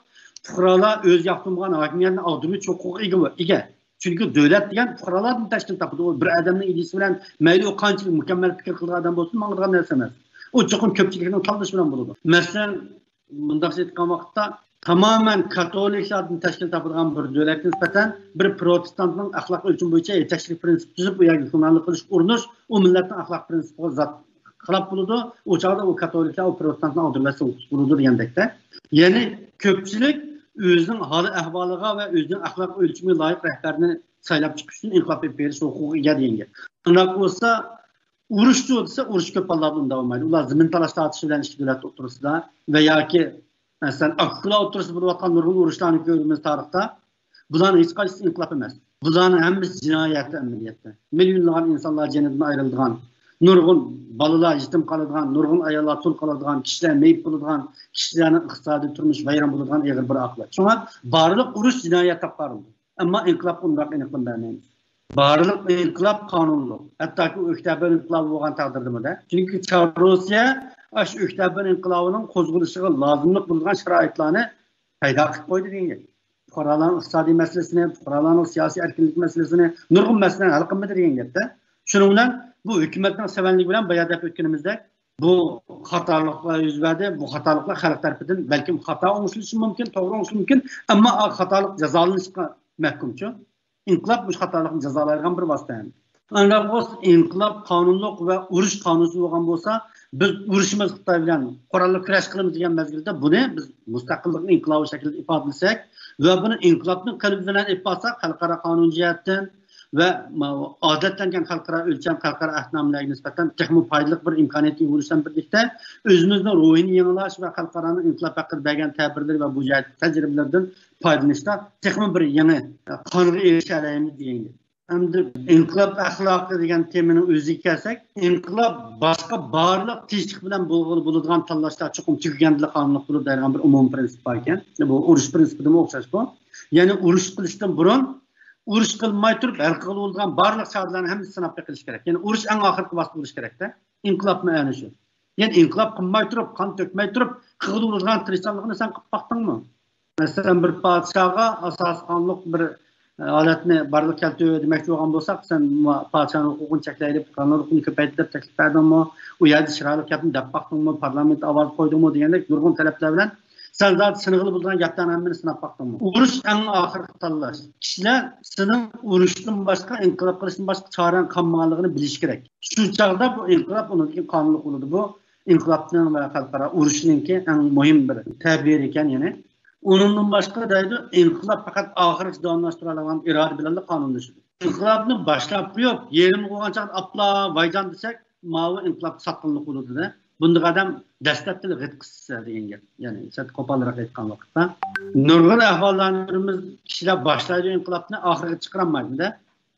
پۇقرالار ئۆزى ياقتۇرمىغان ھاكىمىيەتنى ئاغدۇرۇش ھوقۇقىغا ئىگە، ئىگە. چۈنكى دۆلەت دېگەن پۇقرالاردىن تەشكىل تاپىدۇ. ئۇ بىر ئادەمنىڭ ئىدىيىسى بىلەن، مەيلى ئۇ قانچىلىك مۇكەممەل پىكىر قىلىدىغان ئادەم بولسۇن، ماڭىدىغان نەرسە ئەمەس. ئۇ چوقۇم كۆپچىلىكنىڭ تاللىشى بىلەن بولىدۇ. مەسىلەن، مۇنداقچە ئېيتقان ۋاقىتتا، تامامەن كاتولىكلاردىن تەشكىل تاپىدىغان بىر دۆلەتكە نىسبەتەن بىر پروتېستانتنىڭ ئەخلاق ئۆلچىمى بويىچە يېتەكچىلىك پىرىنسىپى تۈزۈپ، ئۇ يەرگە ھۆكۈمرانلىق قىلىشقا ئۇرۇنۇش، ئۇ مىللەتنىڭ ئەخلاق پىرىنسىپىغا زات خىلاپ بولىدۇ. ئۇ چاغدا ئۇ كاتولىكلار، ئۇ پروتېستانتنى ئاغدۇرۇۋەتسە ئۇتۇق بولىدۇ دېگەندەكتە. يەنى كۆپچىلىك ئۆزىنىڭ ھال ئەھۋالىغا ۋە ئۆزىنىڭ ئەخلاق ئۆلچىمىگە لايىق رەھبەرنى سايلاپ چىقىش ئۈچۈن ئىنقىلاب ئېلىپ بېرىش ھوقۇقىغا ئىگە دېگەن گەپ. ئۇنداق بولسا ئۇرۇشچۇ دېسە، ئۇرۇش كۆپ ھاللاردا ئۇنداق بولمايدۇ. ئۇلار زېمىن تالاش تارتىش بىلەن ئىككى دۆلەت ئوتتۇرىسىدا ۋە ياكى، مەسىلەن، ئاكا-ئۇكىلار ئوتتۇرىسىدا بولۇۋاتقان نۇرغۇن ئۇرۇشلارنى كۆرىمىز تارىختا. بۇلارنىڭ ھېچقايسىسى ئىنقىلاب ئەمەس. بۇلارنىڭ ھەممىسى جىنايەت ئەمەلىيەتتە. مىليونلىغان ئىنسانلار جېنىدىن ئايرىلىدىغان، نۇرغۇن بالىلار يېتىم قالىدىغان، نۇرغۇن ئاياللار تۇل قالىدىغان، كىشىلەر مېيىپ بولىدىغان، كىشىلەرنىڭ ئىقتىسادىي تۇرمۇشى ۋەيران بولىدىغان ئېغىر بىر ئاقىۋەت. شۇڭا بارلىق ئۇرۇش جىنايەت دەپ قارىلىدۇ. ئەمما ئىنقىلابقا ئۇنداق ئېنىقلىما بەرمەيمىز. بارلىق ئىنقىلاب قانۇنلۇق. ھەتتاكى ئۆكتەبىر ئىنقىلابى بولغان تەقدىردىمۇ-دە. چۈنكى چار روسىيە ئاشۇ ئۆكتەبىر ئىنقىلابىنىڭ قوزغىلىشىغا لازىملىق بولىدىغان شارائىتلارنى پەيدا قىلىپ قويدى دېگەن گەپ. پۇقرالارنىڭ ئىقتىسادىي مەسىلىسىنى، پۇقرالارنىڭ سىياسىي ئەركىنلىك مەسىلىسىنى، نۇرغۇن مەسىلىلەرنى ھەل قىلمىدى دېگەن گەپتە. شۇنىڭ بىلەن بۇ ھۆكۈمەتنىڭ سەۋەنلىكى بىلەن بايا دەپ ئۆتكىنىمىزدەك، بۇ خاتالىقلار يۈز بەردى. بۇ خاتالىقلار خەلق تەرىپىدىن بەلكىم خاتا ئوڭشىلىشى مۇمكىن، توغرا ئوڭشىلىشى مۇمكىن، ئەمما خاتالىق جازالىنىشقا مەھكۇمچۇ. ئىنقىلاب مۇشۇ خاتالىقنى جازالايدىغان بىر ۋاسىتە. ئانداق بولسا ئىنقىلاب قانۇنلۇق ۋە ئۇرۇش قانۇنسىز بولغان بولسا، بىز ئۇرۇشىمىز خىتاي بىلەن، قوراللىق كۈرەش قىلىمىز دېگەن مەزگىلدە بۇنى بىز مۇستەقىللىقنىڭ ئىنقىلابى شەكلىدە ئىپادىلىسەك ۋە بۇنى ئىنقىلابنىڭ قېلىپى بىلەن ئېلىپ بارساق، خەلقئارا قانۇن جەھەتتىن ۋە ما-، ئادەتلەنگەن خەلقئارا ئۆلچەم، خەلقئارا ئەھدىنامىلەرگە نىسبەتەن تېخىمۇ پايدىلىق بىر ئىمكانىيەتكە ئىگە بولۇشتىن بىرلىكتە، ئۆزىمىزنىڭ روھىنى يېڭىلاش ۋە خەلقئارانىڭ ئىنقىلاب ھەققىدە بەرگەن تەبىرلىرى ۋە بۇ جەھەتتىكى تەجرىبىلىرىدىن پايدىلىنىشتا تېخىمۇ بىر يېڭى قانغا ئېرىشەلەيمىز دېگەن گەپ. ئەمدى ئىنقىلاب ئەخلاقى دېگەن تېمىنىڭ ئۆزىگە كەلسەك، ئىنقىلاب باشقا بارلىق تىنچلىق بىلەن بولغىلى بولىدىغان تاللاشلار چوقۇم تۈگىگەندىلا قانۇنلۇق بولىدۇ دەيدىغان بىر ئومۇمىي پىرىنسىپ بار ئىكەن. بۇ ئۇرۇش پىرىنسىپىدىمۇ ئوخشاش بۇ. يەنى ئۇرۇش قىلىشتىن بۇرۇن ئۇرۇش قىلماي تۇرۇپ ھەل قىلغىلى بولىدىغان بارلىق چارىلەرنى ھەممىسى سىناپ بېقىلىشى كېرەك. يەنى ئۇرۇش ئەڭ ئاخىرقى ۋاسىتە بولۇشى كېرەكتە. ئىنقىلابمۇ ئەنە شۇ. يەنى ئىنقىلاب قىلماي تۇرۇپ، قان تۆكمەي تۇرۇپ قىلغىلى بولىدىغان تىرىشچانلىقنى سەن قىلىپ باقتىڭمۇ؟ مەسىلەن، بىر پادىشاھقا ئاساسىي قانۇنلۇق بىر، ئە، ھالەتنى بارلىققا كەلتۈر دېمەكچى بولغان بولساق، سەن ما-، پادىشاھنىڭ ھوقۇقىنى چەكلەيلى، قانۇن ھوقۇقىنى كۆپەيتىلى دەپ تەكلىپ بەردىڭمۇ؟ ئۇ يەردە چىرايلىق گەپنى دەپ باقتىڭمۇ؟ پارلامېنت ئاۋاز قويدۇڭمۇ؟ دېگەندەك نۇرغۇن تەلەپلەر بىلەن سەن زادى سىنىغىلى بولىدىغان گەپلەرنىڭ ھەممىنى سىناپ باقتىڭمۇ؟ ئۇرۇش ئەڭ ئاخىرقى تاللاش. كىشىلەر سېنىڭ ئۇرۇشتىن باشقا، ئىنقىلاب قىلىشتىن باشقا چارەڭ قالمىغانلىقىنى بىلىشى كېرەك. شۇ چاغدا بۇ ئىنقىلاب ئۇنىڭدىن كېيىن قانۇنلۇق بولىدۇ. بۇ ئىنقىلابنىڭ ۋە خەلقئارا ئۇرۇشنىڭكى ئەڭ مۇھىم بىر تەبىرى ئىكەن، يەنى. ئۇنىڭدىن باشقا دەيدۇ، ئىنقىلاب پەقەت ئاخىرغىچە داۋاملاشتۇرالايدىغان ئىرادە بىلەنلا قانۇنلىشىدۇ. ئىنقىلابنى باشلاپ قويۇپ، يېرىم قويغان چاغدا ئاپلا ۋايجان دېسەك، ماۋۇ ئىنقىلاب ساتقىنلىق بولىدۇ-دە. بۇنداق ئادەم دەسلەپتىلا غىت قىسسا دېگەن گەپ. يەنى سەت قوپالراق ئېيتقان ۋاقىتتا. نۇرغۇن ئەھۋاللارنى كۆرىمىز، كىشىلەر باشلايدۇ ئىنقىلابنى، ئاخىرىغا چىقىرالمايدۇ-دە.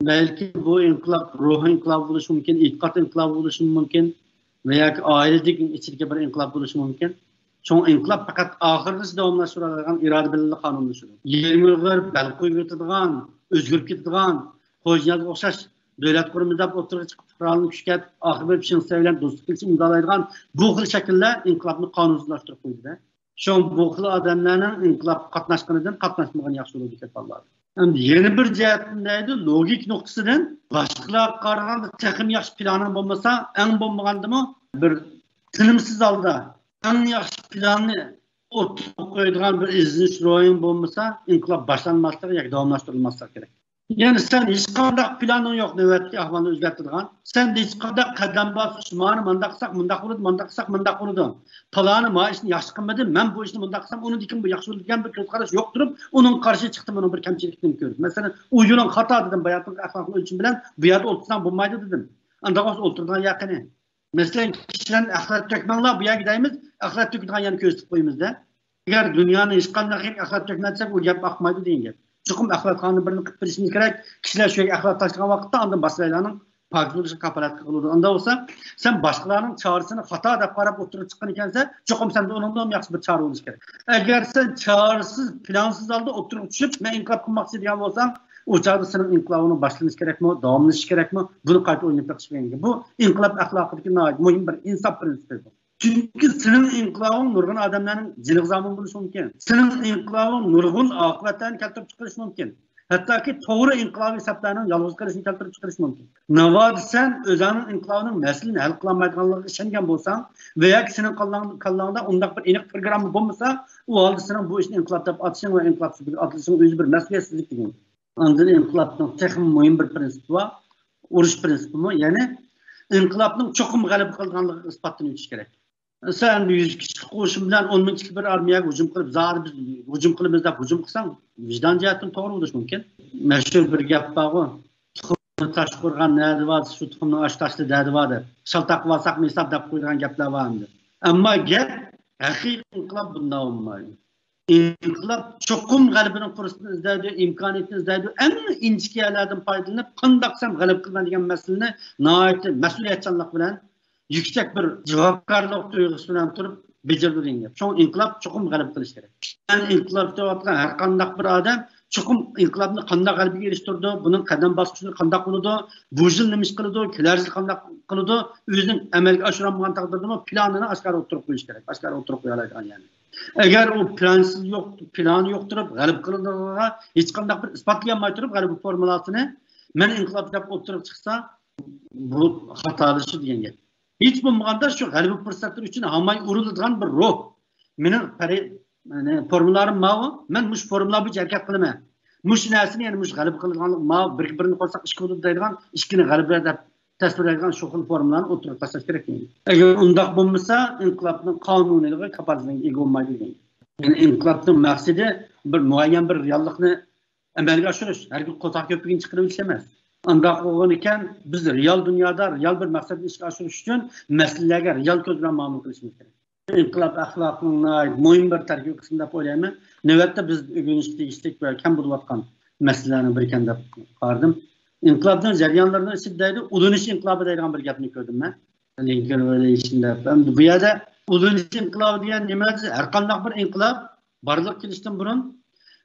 بەلكى بۇ ئىنقىلاب روھ ئىنقىلابى بولۇشى مۇمكىن، ئېتىقاد ئىنقىلابى بولۇشى مۇمكىن ۋە ياكى ئائىلىدىكى ئىچىدىكى بىر ئىنقىلاب بولۇشى مۇمكىن. شۇڭا ئىنقىلاب پەقەت ئاخىرغىچە داۋاملاشتۇرۇلىدىغان ئىرادە بىلەنلا قانۇنلىشىدۇ. يېرىم يىلغا بەل قويۇۋېتىدىغان، ئۆزگىرىپ كېتىدىغان، خوجىنىيازغا ئوخشاش دۆلەت قۇرىمىز دەپ ئوتتۇرىغا چىقىپ، پۇقرالارنى كۈچەپ، ئاخىرى بېرىپ شىنخۇا بىلەن دوستلۇق كېلىشىم ئىمزالايدىغان بۇ خىل شەكىللەر ئىنقىلابنى قانۇنسىزلاشتۇرۇپ قويدى-دە. شۇڭا بۇ خىل ئادەملەرنىڭ ئىنقىلابقا قاتناشقىنىدىن قاتناشمىغىنى ياخشى بولىدۇ، كۆپ ھاللاردا. ئەمدى يەنە بىر جەھەتتىن دەيدۇ، لوگىكا نۇقتىسىدىن باشقىلارغا قارىغاندا تېخىمۇ ياخشى پىلانىڭ بولمىسا، ئەڭ بولمىغاندىمۇ بىر تىنىمسىز ھالدا ئەڭ ياخشى پىلاننى ئوتتۇرىغا قويىدىغان بىر ئىزدىنىش روھىڭ بولمىسا، ئىنقىلاب باشلانماسلىقى ياكى داۋاملاشتۇرۇلماسلىقى كېرەك. يەنى سەن ھېچقانداق پىلانىڭ يوق نۆۋەتتىكى ئەھۋالنى ئۆزگەرتىدىغان. سەن ھېچقانداق قەدەم باسقۇچ، مانا مۇنداق قىلساق مۇنداق بولىدۇ، مۇنداق قىلساق مۇنداق بولىدۇ. پالانى ما ئىشنى ياخشى قىلمىدى، مەن بۇ ئىشنى مۇنداق قىلسام ئۇنىڭدىكىن بۇ ياخشى بولىدۇ دېگەن بىر كۆز قاراش يوق تۇرۇپ، ئۇنىڭ قارشى چىقتى، بۇنىڭ بىر كەمچىلىكىنى كۆردۈم. مەسىلەن، ئۇ يولۇڭ خاتا دېدىم، باياتىنقى ئەخلاقنى ئۆلچىمى بىلەن بۇ يەردە ئولتۇرساڭ بولمايدۇ دېدىم. ئانداق بولسا ئولتۇرىدىغان يەر قېنى؟ مەسىلەن، كىشىلەرنى ئەخلەت تۆكمەڭلار بۇ يەرگە دەيمىز، ئەخلەت تۆكىدىغان يەرنى كۆرسىتىپ قويىمىز-دە. ئەگەر دۇنيانى ھېچقانداق قىلىپ ئەخلەت تۆكمەتسەك، ئۇ گەپ ئاقمايدۇ دېگەن گەپ. چوقۇم ئەخلەتخانىنى بىرنى قىلىپ بېرىشىمىز كېرەك. كىشىلەر شۇ يەرگە ئەخلەت تاشلىغان ۋاقىتتا ئاندىن باشقىلارنىڭ پاكىز بولۇشىغا كاپالەتلىك قىلىدۇ. ئانداق بولسا، سەن باشقىلارنىڭ چارىسىنى خاتا دەپ قاراپ ئوتتۇرىغا چىققان ئىكەنسەن، چوقۇم سەندە ئۇنىڭدىن ياخشى بىر چارە بولۇشى كېرەك. ئەگەر سەن چارىسىز، پىلانسىز ھالدا ئوتتۇرىغا چۈشۈپ، مەن ئىنقىلاب قىلماقچى دېگەن بولساڭ، ئۇ چاغدا سېنىڭ ئىنقىلابىڭنىڭ باشلىنىشى كېرەكمۇ، داۋاملىشىشى كېرەكمۇ، بۇنى قايتا ئويلاپ بېقىش كېرەك. بۇ ئىنقىلاب ئەخلاقىدىكى ناھايىتى مۇھىم بىر ئىنساپ پىرىنسىپى بۇ. چۈنكى سېنىڭ ئىنقىلابىڭ نۇرغۇن ئادەملەرنىڭ جېنىغا زامىن بولۇشى مۇمكىن. سېنىڭ ئىنقىلابىڭ نۇرغۇن ئاقىۋەتلەرنى كەلتۈرۈپ چىقىرىشى مۇمكىن. ھەتتاكى توغرا ئىنقىلابىي سەپلەرنىڭ يالغۇز قېلىشىنى كەلتۈرۈپ چىقىرىشى مۇمكىن. ناۋادا سەن ئۆزۈڭنىڭ ئىنقىلابىڭنىڭ مەسىلىنى ھەل قىلالمايدىغانلىقىغا ئىشەنگەن بولساڭ ۋە ياكى سېنىڭ كاللاڭ-، كاللاڭدا ئۇنداق بىر ئېنىق پروگرامما بولمىسا، ئۇ ھالدا سېنىڭ بۇ ئىشنى ئىنقىلاب دەپ ئاتىشىڭ ۋە ئىنقىلاب سۈپىتىدە ئاتىلىشىڭ ئۆزى بىر مەسئۇلىيەتسىزلىك دېگەن. ئاندىن ئىنقىلابنىڭ تېخىمۇ مۇھىم بىر پىرىنسىپى بار، ئۇرۇش پىرىنسىپىمۇ، يەنى ئىنقىلابنىڭ چوقۇم غەلىبە قىلىدىغانلىقىغا ئىسپاتلىنىۋېتىش كېرەك. سەن يۈز كىشىلىك قوشۇن بىلەن ئون مىڭ كىشىلىك بىر ئارمىيەگە ھۇجۇم قىلىپ، زادى بىز ھۇجۇم قىلىمىز دەپ ھۇجۇم قىلساڭ، ۋىجدان جەھەتتىن توغرا بولۇشى مۇمكىن. مەشھۇر بىر گەپ بارغۇ، «تۇخۇمنى تاشقا ئۇرغان نەدە بار، شۇ تۇخۇمنىڭ ئاشۇ تاشلىرى دەدە بار» دەپ، «شالتاققا بارساقمۇ ھېساب» دەپ قويىدىغان گەپلەر بار ئەمدى. ئەمما گەپ ھەقىقىي ئىنقىلاب بۇنداق بولمايدۇ. ئىنقىلاب چوقۇم غەلىبىنىڭ پۇرسىتىنى ئىزدەيدۇ، ئىمكانىيىتىنى ئىزدەيدۇ. ئەڭ ئىنچىكە يەرلەردىن پايدىلىنىپ، قانداق قىلسام غەلىبە قىلىمەن دېگەن مەسىلىنى ناھايىتى مەسئۇلىيەتچانلىق بىلەن، يۈكسەك بىر جاۋابكارلىق تۇيغۇسى بىلەن تۇرۇپ بېجىرىدۇ دېگەن گەپ. شۇڭا ئىنقىلاب چوقۇم غەلىبە قىلىش كېرەك. ئىنقىلاب دەۋاتقان ھەر قانداق بىر ئادەم چوقۇم ئىنقىلابنى قانداق غەلىبىگە ئېرىشتۈرىدۇ، بۇنىڭ قەدەم باسقۇچلىرى قانداق بولىدۇ، بۇ يىل نېمە ئىش قىلىدۇ، كېلەر يىل قانداق قىلىدۇ، ئۆزىنىڭ ئەمەلگە ئاشۇرالمىغان تەقدىردىمۇ پىلانىنى ئاشكارا ئوتتۇرىغا قويۇش كېرەك. ئاشكارا ئوتتۇرىغا قويالايدىغان يەرنى. ئەگەر ئۇ پىلانسىز يوق، پىلانى يوق تۇرۇپ غەلىبە قىلىدىغانلىقىغا ھېچقانداق بىر ئىسپاتلىيالماي تۇرۇپ غەلىبە فورمۇلاسىنى، «مەن ئىنقىلاب» دەپ ئوتتۇرىغا چىقسا، بۇ خاتالىشىش دېگەن گەپ. ھېچ بولمىغاندا شۇ غەلىبە پۇرسەتلىرى ئۈچۈن ھاماي ئۇرۇلىدىغان بىر روھ. مېنىڭ پەرى-، يەنى فورمۇلارىم ماۋۇ، مەن مۇشۇ فورمۇلا بويىچە ھەرىكەت قىلىمەن. مۇشۇ نەرسىنى، يەنى مۇشۇ غەلىبە قىلىدىغانلىق ماۋۇ، بىرگە بىرنى قوشساق ئىككى بولىدۇ دەيدىغان، ئىككىنى غەلىبە دەپ تەسۋىرلەيدىغان شۇ خىل فورمۇلانى ئوتتۇرىغا تاشلاش كېرەك. ئەگەر ئۇنداق بولمىسا، ئىنقىلابنىڭ قانۇنىيلىقى كاپالەتلىككە ئىگە بولمايدۇ دېگەن. يەنى ئىنقىلابنىڭ مەقسىتى بىر مۇئەييەن بىر رېئاللىقنى ئەمەلگە ئاشۇرۇش، ھەرگىز قورساق كۆپۈكىنى چىقىرىۋېتىش ئەمەس. ئانداق بولغان ئىكەن، بىز رېئال دۇنيادا رېئال بىر مەقسەتنى ئىشقا ئاشۇرۇش ئۈچۈن مەسىلىلەرگە رېئال كۆز بىلەن مۇئامىلە قىلىشىمىز كېرەك. ئىنقىلاب ئەخلاقنىڭ ناھايىتى مۇھىم بىر تەركىبىي قىسمى دەپ ئويلايمەن. نۆۋەتتە بىز ئۆگىنىشكە تېگىشلىك ۋە كەم بولۇۋاتقان مەسىلىلەرنىڭ بىرىكەن دەپ قارىدىم. ئىنقىلابنىڭ جەريانلىرىنىڭ ئىچىدە دەيدۇ، ئۇلىنىش ئىنقىلابى دەيدىغان بىر گەپنى كۆردۈم مەن. لىنكولن رېۋوليۇشن دەپ. ئەمدى بۇ يەردە ئۇلىنىش ئىنقىلابى دېگەن نېمە؟ ھەر قانداق بىر ئىنقىلاب بارلىققا كېلىشتىن بۇرۇن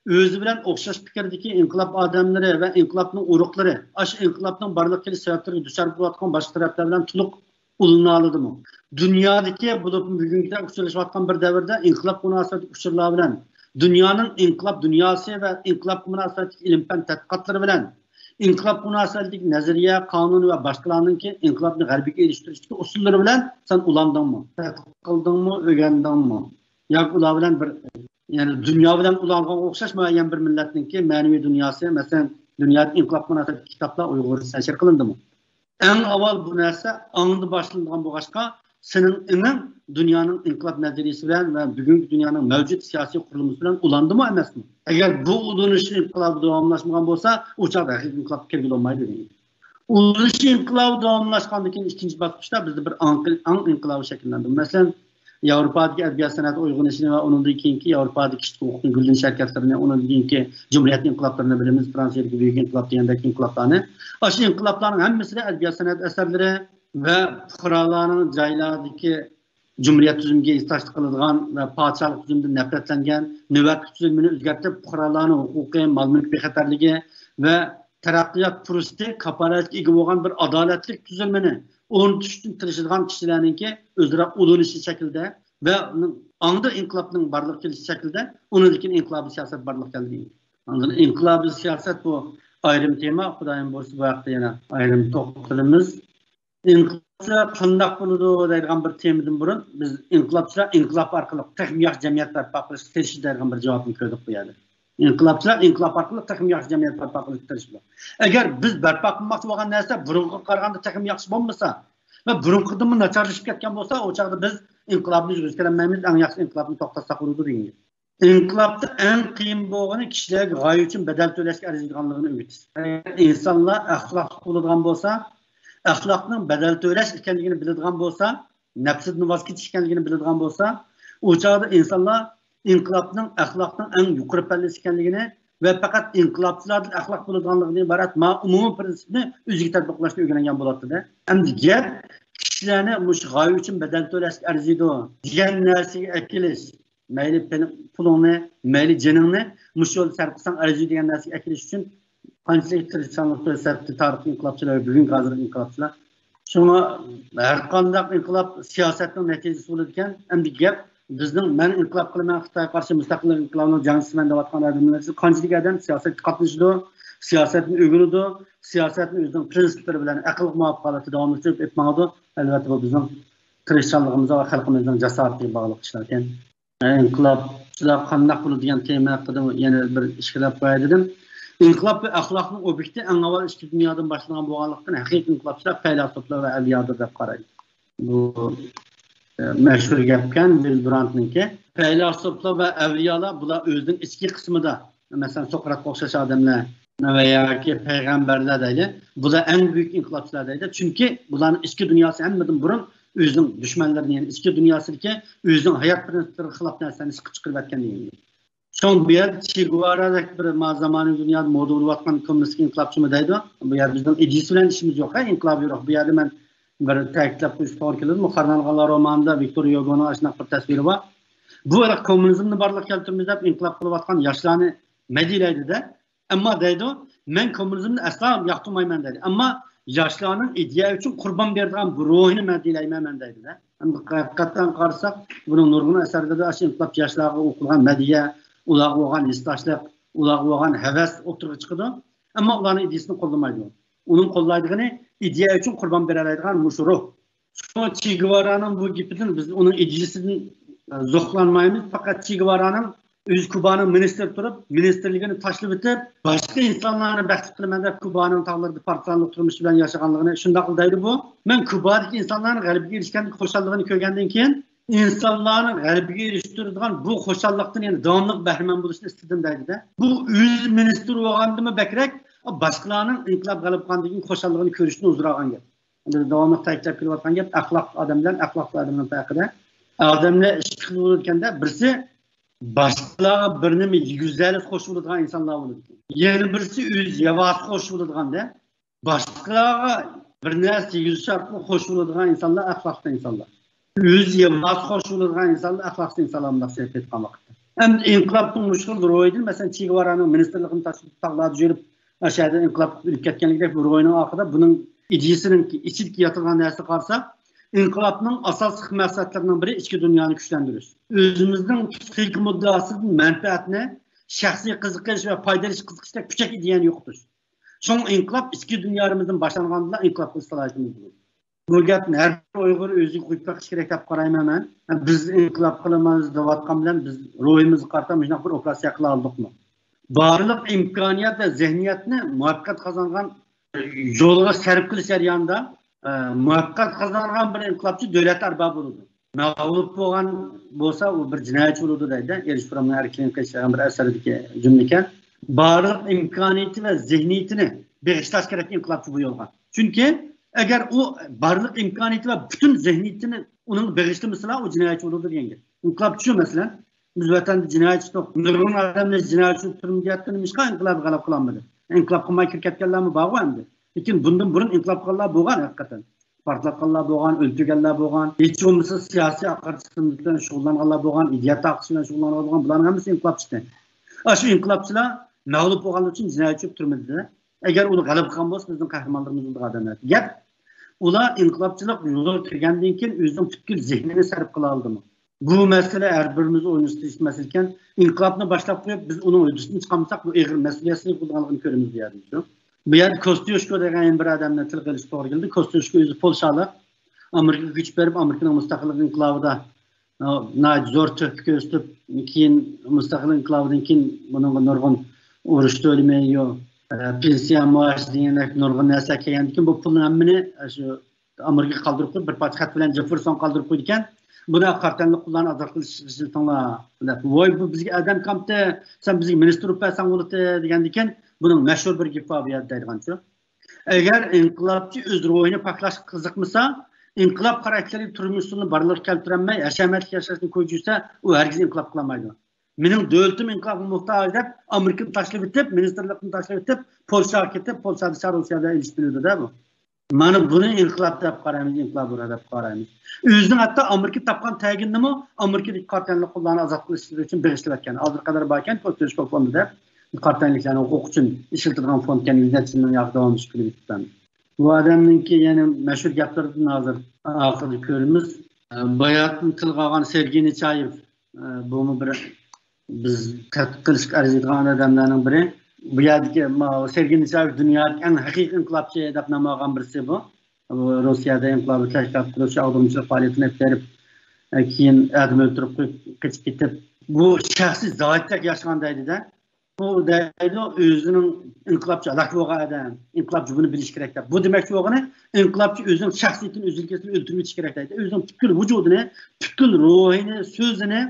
ئۆزى بىلەن ئوخشاش پىكىردىكى ئىنقىلاب ئادەملىرى ۋە ئىنقىلابنىڭ ئۇرۇقلىرى ئاشۇ ئىنقىلابنىڭ بارلىققا كېلىش سەۋەبلىرىگە دۇچار بولۇۋاتقان باشقا تەرەپلەر بىلەن تولۇق ئۇلىنالىدىمۇ؟ دۇنيادىكى، بولۇپمۇ بۈگۈنكىدەك ئۇچرىشىۋاتقان بىر دەۋردە ئىنقىلابقا مۇناسىۋەتلىك ئۇچۇرلار بىلەن دۇنيانىڭ ئىنقىلاب دۇنياسى ۋە ئىنقىلابقا مۇناسىۋەتلىك ئىلىم-پەن تەتقىقاتلىرى بىلەن ئىنقىلابقا مۇناسىۋەتلىك نەزەرىيە، قانۇن ۋە باشقىلارنىڭكى ئىنقىلابنى غەلىبىگە ئېرىشتۈرۈشتىكى ئۇسۇللىرى بىلەن سەن ئۇلاندىڭمۇ؟ تەتقىق قىلدىڭمۇ؟ ئۆگەندىڭمۇ؟ ياكى ئۇلار بىلەن بىر، يەنى دۇنيا بىلەن ئۇلانغانغا ئوخشاش مۇئەييەن بىر مىللەتنىڭكى مەنىۋى دۇنياسى، مەسىلەن، دۇنيادا ئىنقىلابقا مۇناسىۋەتلىك كىتابلار ئۇيغۇرچە نەشر قىلىندىمۇ؟ ئەڭ ئاۋۋال بۇ نەرسە ئاڭدا باشلىنىدىغان بولغاچقا، سېنىڭ ئېڭىڭ دۇنيانىڭ ئىنقىلاب نەزەرىيىسى بىلەن ۋە بۈگۈنكى دۇنيانىڭ مەۋجۇت سىياسىي قۇرۇلمىسى بىلەن ئۇلاندىمۇ ئەمەسمۇ؟ ئەگەر بۇ ئۇلىنىش ئىنقىلابى داۋاملاشمىغان بولسا، ئۇ چاغدا ھەقىقىي ئىنقىلاب كەلگىلى بولمايدۇ دېگەن. ئۇلىنىش ئىنقىلابى داۋاملاشقاندىن كېيىن ئىككىنچى باسقۇچتا بىزدە بىر ئاڭ، ئاڭ ئىنقىلابى شەكىللەندى. مەسىلەن، ياۋروپادىكى ئەدەبىيات سەنئەت ئويغىنىشىنى ۋە ئۇنىڭدىن كېيىنكى ياۋروپادىكى كىشىلىك ھوقۇقنىڭ گۈللىنىش ھەرىكەتلىرىنى، ئۇنىڭدىن كېيىنكى جۇمھۇرىيەتنىڭ ئىنقىلابلىرىنى بىلىمىز، فرانسىيەدىكى بۈيۈك ئىنقىلاب دېگەندەك ئىنقىلابلارنى. ئاشۇ ئىنقىلابلارنىڭ ھەممىسىدە ئەدەبىيات سەنئەت ئەسەرلىرى ۋە پۇقرالارنىڭ جايلاردىكى جۇمھۇرىيەت تۈزۈمىگە ھېسداشلىق قىلىدىغان ۋە پادىشاھلىق تۈزۈمدىن نەپرەتلەنگەن، نۆۋەتلىك تۈزۈلمىنى ئۆزگەرتىپ، پۇقرالارنىڭ ھوقۇقى، مال-مۈلۈك بىخەتەرلىكى ۋە تەرەققىيات پۇرسىتى كاپالەتكە ئىگە بولغان بىر ئادالەتلىك تۈزۈلمىنى ئورنىتىش ئۈچۈن تىرىشىدىغان كىشىلەرنىڭكى ئۆزئارا ئۇلىنىشى شەكلىدە ۋە ئۇنىڭ ئاڭدا ئىنقىلابنىڭ بارلىققا كېلىشى شەكلىدە، ئۇنىڭدىن كېيىن ئىنقىلابىي سىياسەت بارلىققا كەلدى. ئاندىن ئىنقىلابىي سىياسەت بۇ ئايرىم تېما، خۇدايىم بۇيرۇسا بۇ ھەقتە يەنە ئايرىم توختىلىمىز. ئىنقىلابچىلار قانداق بولىدۇ دەيدىغان بىر تېمىدىن بۇرۇن، بىز ئىنقىلابچىلار ئىنقىلاب ئارقىلىق تېخىمۇ ياخشى جەمئىيەت بەرپا قىلىشقا تىرىشىدۇ دەيدىغان بىر جاۋابنى كۆردۇق بۇ يەردە. ئىنقىلابچىلار ئىنقىلاب ئارقىلىق تېخىمۇ ياخشى جەمئىيەت بەرپا قىلىشقا تىرىشىدۇ. ئەگەر بىز بەرپا قىلماقچى بولغان نەرسە بۇرۇنقىغا قارىغاندا تېخىمۇ ياخشى بولمىسا ۋە بۇرۇنقىدىنمۇ ناچارلىشىپ كەتكەن بولسا، ئۇ چاغدا بىز ئىنقىلابنى يۈزگە كېلەلمەيمىز، ئەڭ ياخشى ئىنقىلابنى توختاتساق بولىدۇ دېگەن گەپ. ئىنقىلابتا ئەڭ قىيىن بولغىنى كىشىلەرگە غايە ئۈچۈن بەدەل تۆلەشكە ئەرزىيدىغانلىقىنى ئۆگىتىش. ئىنسانلار ئەخلاقلىق بولىدىغان بولسا، ئەخلاقنىڭ بەدەل تۆلەش ئىكەنلىكىنى بىلىدىغان بولسا، نەپسىدىن ۋاز كېچىش ئىكەنلىكىنى بىلىدىغان بولسا، ئۇ چاغدا ئىنسانلار ئىنقىلابنىڭ ئەخلاقنىڭ ئەڭ يۇقىرى پەللىسى ئىكەنلىكىنى ۋە پەقەت ئىنقىلابچىلاردىن ئەخلاق بولىدىغانلىقىدىن ئىبارەت ما ئومۇمىي پىرىنسىپنى ئۆزىگە تەتبىقلاشنى ئۆگەنگەن بولاتتى-دە. ئەمدى گەپ كىشىلەرنى مۇشۇ غايە ئۈچۈن بەدەل تۆلەشكە ئەرزىيدۇ دېگەن نەرسىگە ئەكېلىش. مەيلى پېنى-، پۇلۇڭنى، مەيلى جېنىڭنى مۇشۇ يولدا سەرپ قىلساڭ ئەرزىيدۇ دېگەن نەرسىگە ئەكېلىش ئۈچۈن قانچىلىك تىرىشچانلىق كۆرسەتتى تارىخىي ئىنقىلابچىلار ۋە بۈگۈنكى ھازىرقى ئىنقىلابچىلار. شۇڭا ھەر قانداق ئىنقىلاب سىياسەتنىڭ نەتىجىسى بولىدىكەن. ئەمدى گەپ بىزنىڭ، مەن ئىنقىلاب قىلىمەن، خىتايغا قارشى مۇستەقىللىق ئىنقىلابىنىڭ جەڭچىسىمەن دەۋاتقان ئادەملەر قانچىلىك ئادەم سىياسەتكە قاتنىشىدۇ، سىياسەتنى ئۆگىنىدۇ، سىياسەتنى ئۆزىنىڭ پىرىنسىپلىرى بىلەن، ئەقىلگە مۇۋاپىق ھالەتتە داۋاملىشتۇرۇپ ئېلىپ ماڭىدۇ. ئەلۋەتتە، بۇ بىزنىڭ تىرىشچانلىقىمىزغا ۋە خەلقىمىزنىڭ جاسارىتىگە باغلىق ئىشلاركەن. ئىنقىلابچىلار قانداق بولىدۇ دېگەن تېما ھەققىدە يەنە بىر ئىككى گەپ قوياي دېدىم. ئىنقىلاب ۋە ئەخلاقنىڭ ئوبيېكتى ئەڭ ئاۋۋال ئىچكى دۇنيادىن باشلانغان بولغانلىقتىن، ھەقىقىي ئىنقىلابچىلار پەيلاسوپلار ۋە ئەۋلىيادۇر دەپ قارايدۇ. بۇ، ئە، مەشھۇر گەپكەن، ۋىل دۇرانتنىڭكى. پەيلاسوپلار ۋە ئەۋلىيالار بۇلار ئۆزىنىڭ ئىچكى قىسمىدا، مەسىلەن، سوقراتقا ئوخشاش ئادەملەر ۋە ياكى پەيغەمبەرلەر دەيلى، بۇلار ئەڭ بۈيۈك ئىنقىلابچىلار دەيدۇ. چۈنكى بۇلارنىڭ ئىچكى دۇنياسى ھەممىدىن بۇرۇن ئۆزىنىڭ دۈشمەنلىرىنى، يەنى ئىچكى دۇنياسىدىكى ئۆزىنىڭ ھايات پىرىنسىپلىرىغا خىلاپ نەرسىلەرنى سىقىپ چىقىرىۋەتكەن دېگەن گەپ. شۇڭا بۇ يەردە چې گېۋارادەك بىر ما-، زامانىۋى دۇنيادا مودا بولۇۋاتقان كوممۇنىستىك ئىنقىلابچىمۇ دەيدۇ. بۇ يەردە بىزنىڭ ئىدىيىسى بىلەن ئىشىمىز يوق، ھە، ئىنقىلاب يورۇق. بۇ يەردە مەن بىر تەكىتلەپ قويۇشقا توغرا كېلىدۇ. قارىنالغانلار رومانىدا ۋىكتور يوگونىڭ ئاشۇنداق بىر تەسۋىرى بار. بۇ ھېلىقى كوممۇنىزمنى بارلىققا كەلتۈرىمىز دەپ ئىنقىلاب قىلىۋاتقان ياشلارنى مەدھىيەلەيدۇ-دە. ئەمما دەيدۇ، مەن كوممۇنىزمنى ئەسلا ياقتۇرمايمەن دەيدۇ. ئەمما ياشلارنىڭ ئىدىيە ئۈچۈن قۇربان بېرىدىغان بۇ روھىنى مەدھىيەلەيمەن مەن دەيدۇ-دە. ئەمدى ھەقىقەتەن قارىساق، بۇنىڭ نۇرغۇن ئەسەرلىرىدە ئاشۇ ئىنقىلابچى ياشلارغا ئوقۇلغان مەدھىيە، ئۇلارغا بولغان ھېسداشلىق، ئۇلارغا بولغان ھەۋەس ئوتتۇرىغا چىقىدۇ. ئەمما ئۇلارنىڭ ئىدىيىسىنى قوللىمايدۇ. ئۇنىڭ قوللايدىغىنى ئىدىيە ئۈچۈن قۇربان بېرەلەيدىغان مۇشۇ روھ. شۇڭا چې گېۋارانىڭ بۇ گېپىدىن بىز ئۇنىڭ ئىدىيىسىدىن، ئە، زوقلانمايمىز. پەقەت چې گېۋارانىڭ ئۆزى كۇبانىڭ مىنىستىرى تۇرۇپ، مىنىستىرلىكىنى تاشلىۋېتىپ، باشقا ئىنسانلارنى بەختلىك قىلىمەن دەپ كۇبانىڭ تاغلىرىدا پارتىزانلىق تۇرمۇشى بىلەن ياشىغانلىقىنى شۇنداقلا دەيدۇ بۇ. مەن كۇبادىكى ئىنسانلارنىڭ غەلىبىگە ئېرىشكەندىكى خۇشاللىقىنى كۆرگەندىن كېيىن، ئىنسانلارنىڭ غەلىبىگە ئېرىشتۈرىدىغان بۇ خۇشاللىقتىن يەنە داۋاملىق بەھرىمەن بولۇشنى ئىستىدىم دەيدۇ-دە. بۇ ئۆزى مىنىستىر بولغاندىمۇ بەكرەك، باشقىلارنىڭ ئىنقىلاب غەلىبە قىلغاندىن كېيىن خۇشاللىقىنى كۆرۈشتىن ھۇزۇر ئالغان گەپ. بىز داۋاملىق تەكىتلەپ كېلىۋاتقان گەپ ئەخلاق ئادەم بىلەن ئەخلاقسىز ئادەمنىڭ پەرقىدە. ئادەملەر ئىككى خىل بولىدىكەن-دە، بىرسى باشقىلارغا بىر نېمە يېگۈزەلىسە خوش بولىدىغان ئىنسانلار بولىدىكەن. يەنە بىرسى ئۆزى يەۋالسا خوش بولىدىغان-دە. باشقىلارغا بىر نەرسە يېگۈزۈش ئارقىلىق خوش بولىدىغان ئىنسانلار ئەخلاقلىق ئىنسانلار. ئۆزى يەۋالسا خوش بولىدىغان ئىنسانلار ئەخلاقسىز ئىنسانلار، مۇنداق سېلىپ ئېيتقان ۋاقىتتا. ئەمدى ئىنقىلابنىڭ مۇشۇ خىل روھىدىن، مەسىلەن، چې گېۋارانىڭ مىنىستىرلىقىنى تاشلاپ تاغلاردا يۈرۈپ، ئاشۇ يەردە ئىنقىلاب قىلىپ ئۆلۈپ كەتكەنلىكىدەك بۇ روھىنىڭ ئارقىدا بۇنىڭ ئىدىيىسىنىڭ ئىچىدىكى ياتىدىغان نەرسىگە قارىساق، ئىنقىلابنىڭ ئاساسلىق مەقسەتلىرىنىڭ بىرى ئىچكى دۇنيانى كۈچلەندۈرۈش. ئۆزىمىزنىڭ پسىخىكا مۇددىئاسىدىن مەنپەئەتنى، شەخسىي قىزىقىش ۋە پايدا ئېلىش قىزىقىشتەك پۇچەك ئىدىيەنى يوقىتىش. شۇڭا ئىنقىلاب ئىچكى دۇنيالىرىمىزدىن باشلانغاندىلا ئىنقىلاب قىلىش سالاھىيىتىمىز بولىدۇ. بۇ گەپنى ھەر بىر ئۇيغۇر ئۆزىگە قويۇپ بېقىش كېرەك دەپ قارايمەن مەن. بىز ئىنقىلاب قىلىمىز دەۋاتقان بىلەن بىز روھىمىزغا قارىتا مۇشۇنداق بىر ئوپېراتسىيە قىلالىدۇقمۇ؟ بارلىق ئىمكانىيەت ۋە زېھنىيەتنى مۇۋەپپەقىيەت قازانغان يولغا سەرپ قىلىش جەريانىدا، ئە، مۇۋەپپەقىيەت قازانغان بىر ئىنقىلابچى دۆلەت ئەربابى بولىدۇ. مەغلۇپ بولغان بولسا، ئۇ بىر جىنايەتچى بولىدۇ دەيدۇ. ئېرىش فرومنىڭ ئەركىنلىكى دېگەن بىر ئەسەردىكى جۈملىكەن. بارلىق ئىمكانىيىتى ۋە زېھنىيىتىنى بېغىشلاش كېرەك ئىنقىلابچى بۇ يولغا. چۈنكى ئەگەر ئۇ بارلىق ئىمكانىيىتى ۋە پۈتۈن زېھنىيىتىنى ئۇنىڭغا بېغىشلىمىسىلا، ئۇ جىنايەتچى بولىدۇ دېگەن گەپ. ئىنقىلابچى شۇ، مەسىلەن، بىز ۋەتەندە جىنايەتچى توق، نۇرغۇن ئادەمنى جىنايەتچى تۈرمىگە ياتتى، نېمىشقا ئىنقىلاب غەلىبە قىلالمىدى؟ ئىنقىلاب قىلماي كىرىپ كەتكەنلەرمۇ بارغۇ ئەمدى. لېكىن بۇندىن بۇرۇن ئىنقىلاب قىلغانلار بولغان ھەقىقەتەن. پارتلاتقانلار بولغان، ئۆلتۈرگەنلەر بولغان، ھېچ بولمىسا سىياسىي ئاقارتىش خىزمىتى بىلەن شۇغۇللانغانلار بولغان، ئىدىيە تارقىتىش بىلەن شۇغۇللانغانلار بولغان، بۇلارنىڭ ھەممىسى ئىنقىلابچى. ئاشۇ ئىنقىلابچىلار مەغلۇپ بولغانلىقى ئۈچۈن جىنايەتچى تۈرمىدە. ئەگەر ئۇلار غەلىبە قىلغان بولسا، بىزنىڭ قەھرىمانلىرىمىز بولىدىغان ئادەملەر. گەپ ئۇلار ئىنقىلابچىلىق يولىغا كىرگەندىن كېيىن ئۆزىنىڭ پۈتكۈل زېھنىنى سەرپ قىلالىدىمۇ؟ بۇ مەسىلە ھەر بىرىمىز ئويلىنىش تېگىشلىك مەسىلە ئىكەن. ئىنقىلابنى باشلاپ قويۇپ، بىز ئۇنىڭ ھۆددىسىدىن چىقالمىساق، بۇ ئېغىر مەسئۇلىيەتسىزلىك بولىدىغانلىقىنى كۆرىمىز بۇ يەردە. بۇ يەردە كوستيوشكو دېگەن يەنە بىر ئادەمنى تىلغا ئېلىش توغرا كېلىدۇ. كوستيوشكو ئۆزى پولشالىق، ئامېرىكىغا كۆچۈپ بېرىپ، ئامېرىكىنىڭ مۇستەقىللىق ئىنقىلابىدا، ئە، ناھايىتى زور تۆھپە كۆرسىتىپ، كېيىن مۇستەقىللىق ئىنقىلابىدىن كېيىن بۇنىڭغا نۇرغۇن ئۇرۇش تۆلىمى، يو-، ئە، پېنسىيە، مائاش دېگەندەك نۇرغۇن نەرسە كەلگەندىن كېيىن، بۇ پۇلنى ھەممىنى، ئە، شۇ ئامېرىكىغا قالدۇرۇپ قويۇپ، بىر پارچە خەت بىلەن جېففېرسونغا قالدۇرۇپ قويىدىكەن. بۇنى قارا تەنلىك قۇللارنى ئازاد قىلىشقا ئىشلىتىڭلار دەپ. ۋاي، بۇ بىزگە ئادەم كامتى، سەن بىزگە مىنىستىر بولۇپ بەرسەڭ بولاتتى دېگەندىن كېيىن، بۇنىڭ مەشھۇر بىر گېپى بار بۇ يەردە دەيدىغانچۇ. ئەگەر ئىنقىلابچى ئۆز روھىنى پاكلاشقا قىزىقمىسا، ئىنقىلاب خاراكتېرلىك تۇرمۇش ئۇسۇلىنى بارلىققا كەلتۈرەلمەي، ھەشەمەتلىك ياشاشنى كۆزلىسە، ئۇ ھەرگىز ئىنقىلاب قىلالمايدۇ. مېنىڭ دۆلىتىم ئىنقىلابقا موھتاج دەپ، ئامېرىكىنى تاشلىۋېتىپ، مىنىستىرلىقنى تاشلىۋېتىپ، پولشاغا كېتىپ، پولشادا شار روسىيە بىلەن ئېلىشىپ بىلىدۇ-دە بۇ. مانا بۇنى ئىنقىلاب دەپ قارايمىز، ئىنقىلاب ئۇرۇشى دەپ قارايمىز. ئۆزىنىڭ ھەتتا ئامېرىكا تاپقان تەگىنىنىمۇ ئامېرىكىدىكى قارا تەنلىك قۇللارنى ئازاد قىلىش ئۈچۈن بېغىشلىۋەتكەن. ھازىرغا قەدەر باركەن، كوستيوشكو فوندى دەپ قارا تەنلىكلەرنىڭ ھوقۇقى ئۈچۈن ئىشلىتىدىغان فوند ئىكەن، يۈز نەچچە مىليون ياقى داۋاملىشىپ كېلىۋېتىپتۇ. بۇ ئادەمنىڭكى يەنە مەشھۇر گەپلىرىدىن ھازىر ئاخىرىدا كۆرىمىز. باياتىن تىلغا ئالغان سېرگېي نېچايېف، بۇمۇ بىر بىز تەتقىق قىلىشقا ئەرزىيدىغان ئادەملەرنىڭ بىرى. بۇ يەردىكى ماۋۇ سېرگېي نېچايېف دۇنيادىكى ئەڭ ھەقىقىي ئىنقىلابچى دەپ نام ئالغان بىرسى بۇ. بۇ روسىيەدە ئىنقىلابىي تەشكىلات قۇرۇش، ئاغدۇرمىچىلىق پائالىيىتىنى ئېلىپ بېرىپ، كېيىن ئادەم ئۆلتۈرۈپ قويۇپ، قېچىپ كېتىپ، بۇ شەخسىي زاھىتتەك ياشىغان دەيدۇ-دە. بۇ دەيدۇ، ئۆزىنىڭ ئىنقىلابچى ھالاك بولغان ئادەم، ئىنقىلابچى بۇنى بىلىشى كېرەك دەپ. بۇ دېمەكچى بولغىنى، ئىنقىلابچى ئۆزىنىڭ شەخسىيىتىنى ئۆزىنىڭ كېسىنى ئۆلتۈرۈۋېتىشى كېرەك دەيدۇ. ئۆزىنىڭ پۈتكۈل ۋۇجۇدىنى، پۈتكۈل روھىنى، سۆزىنى،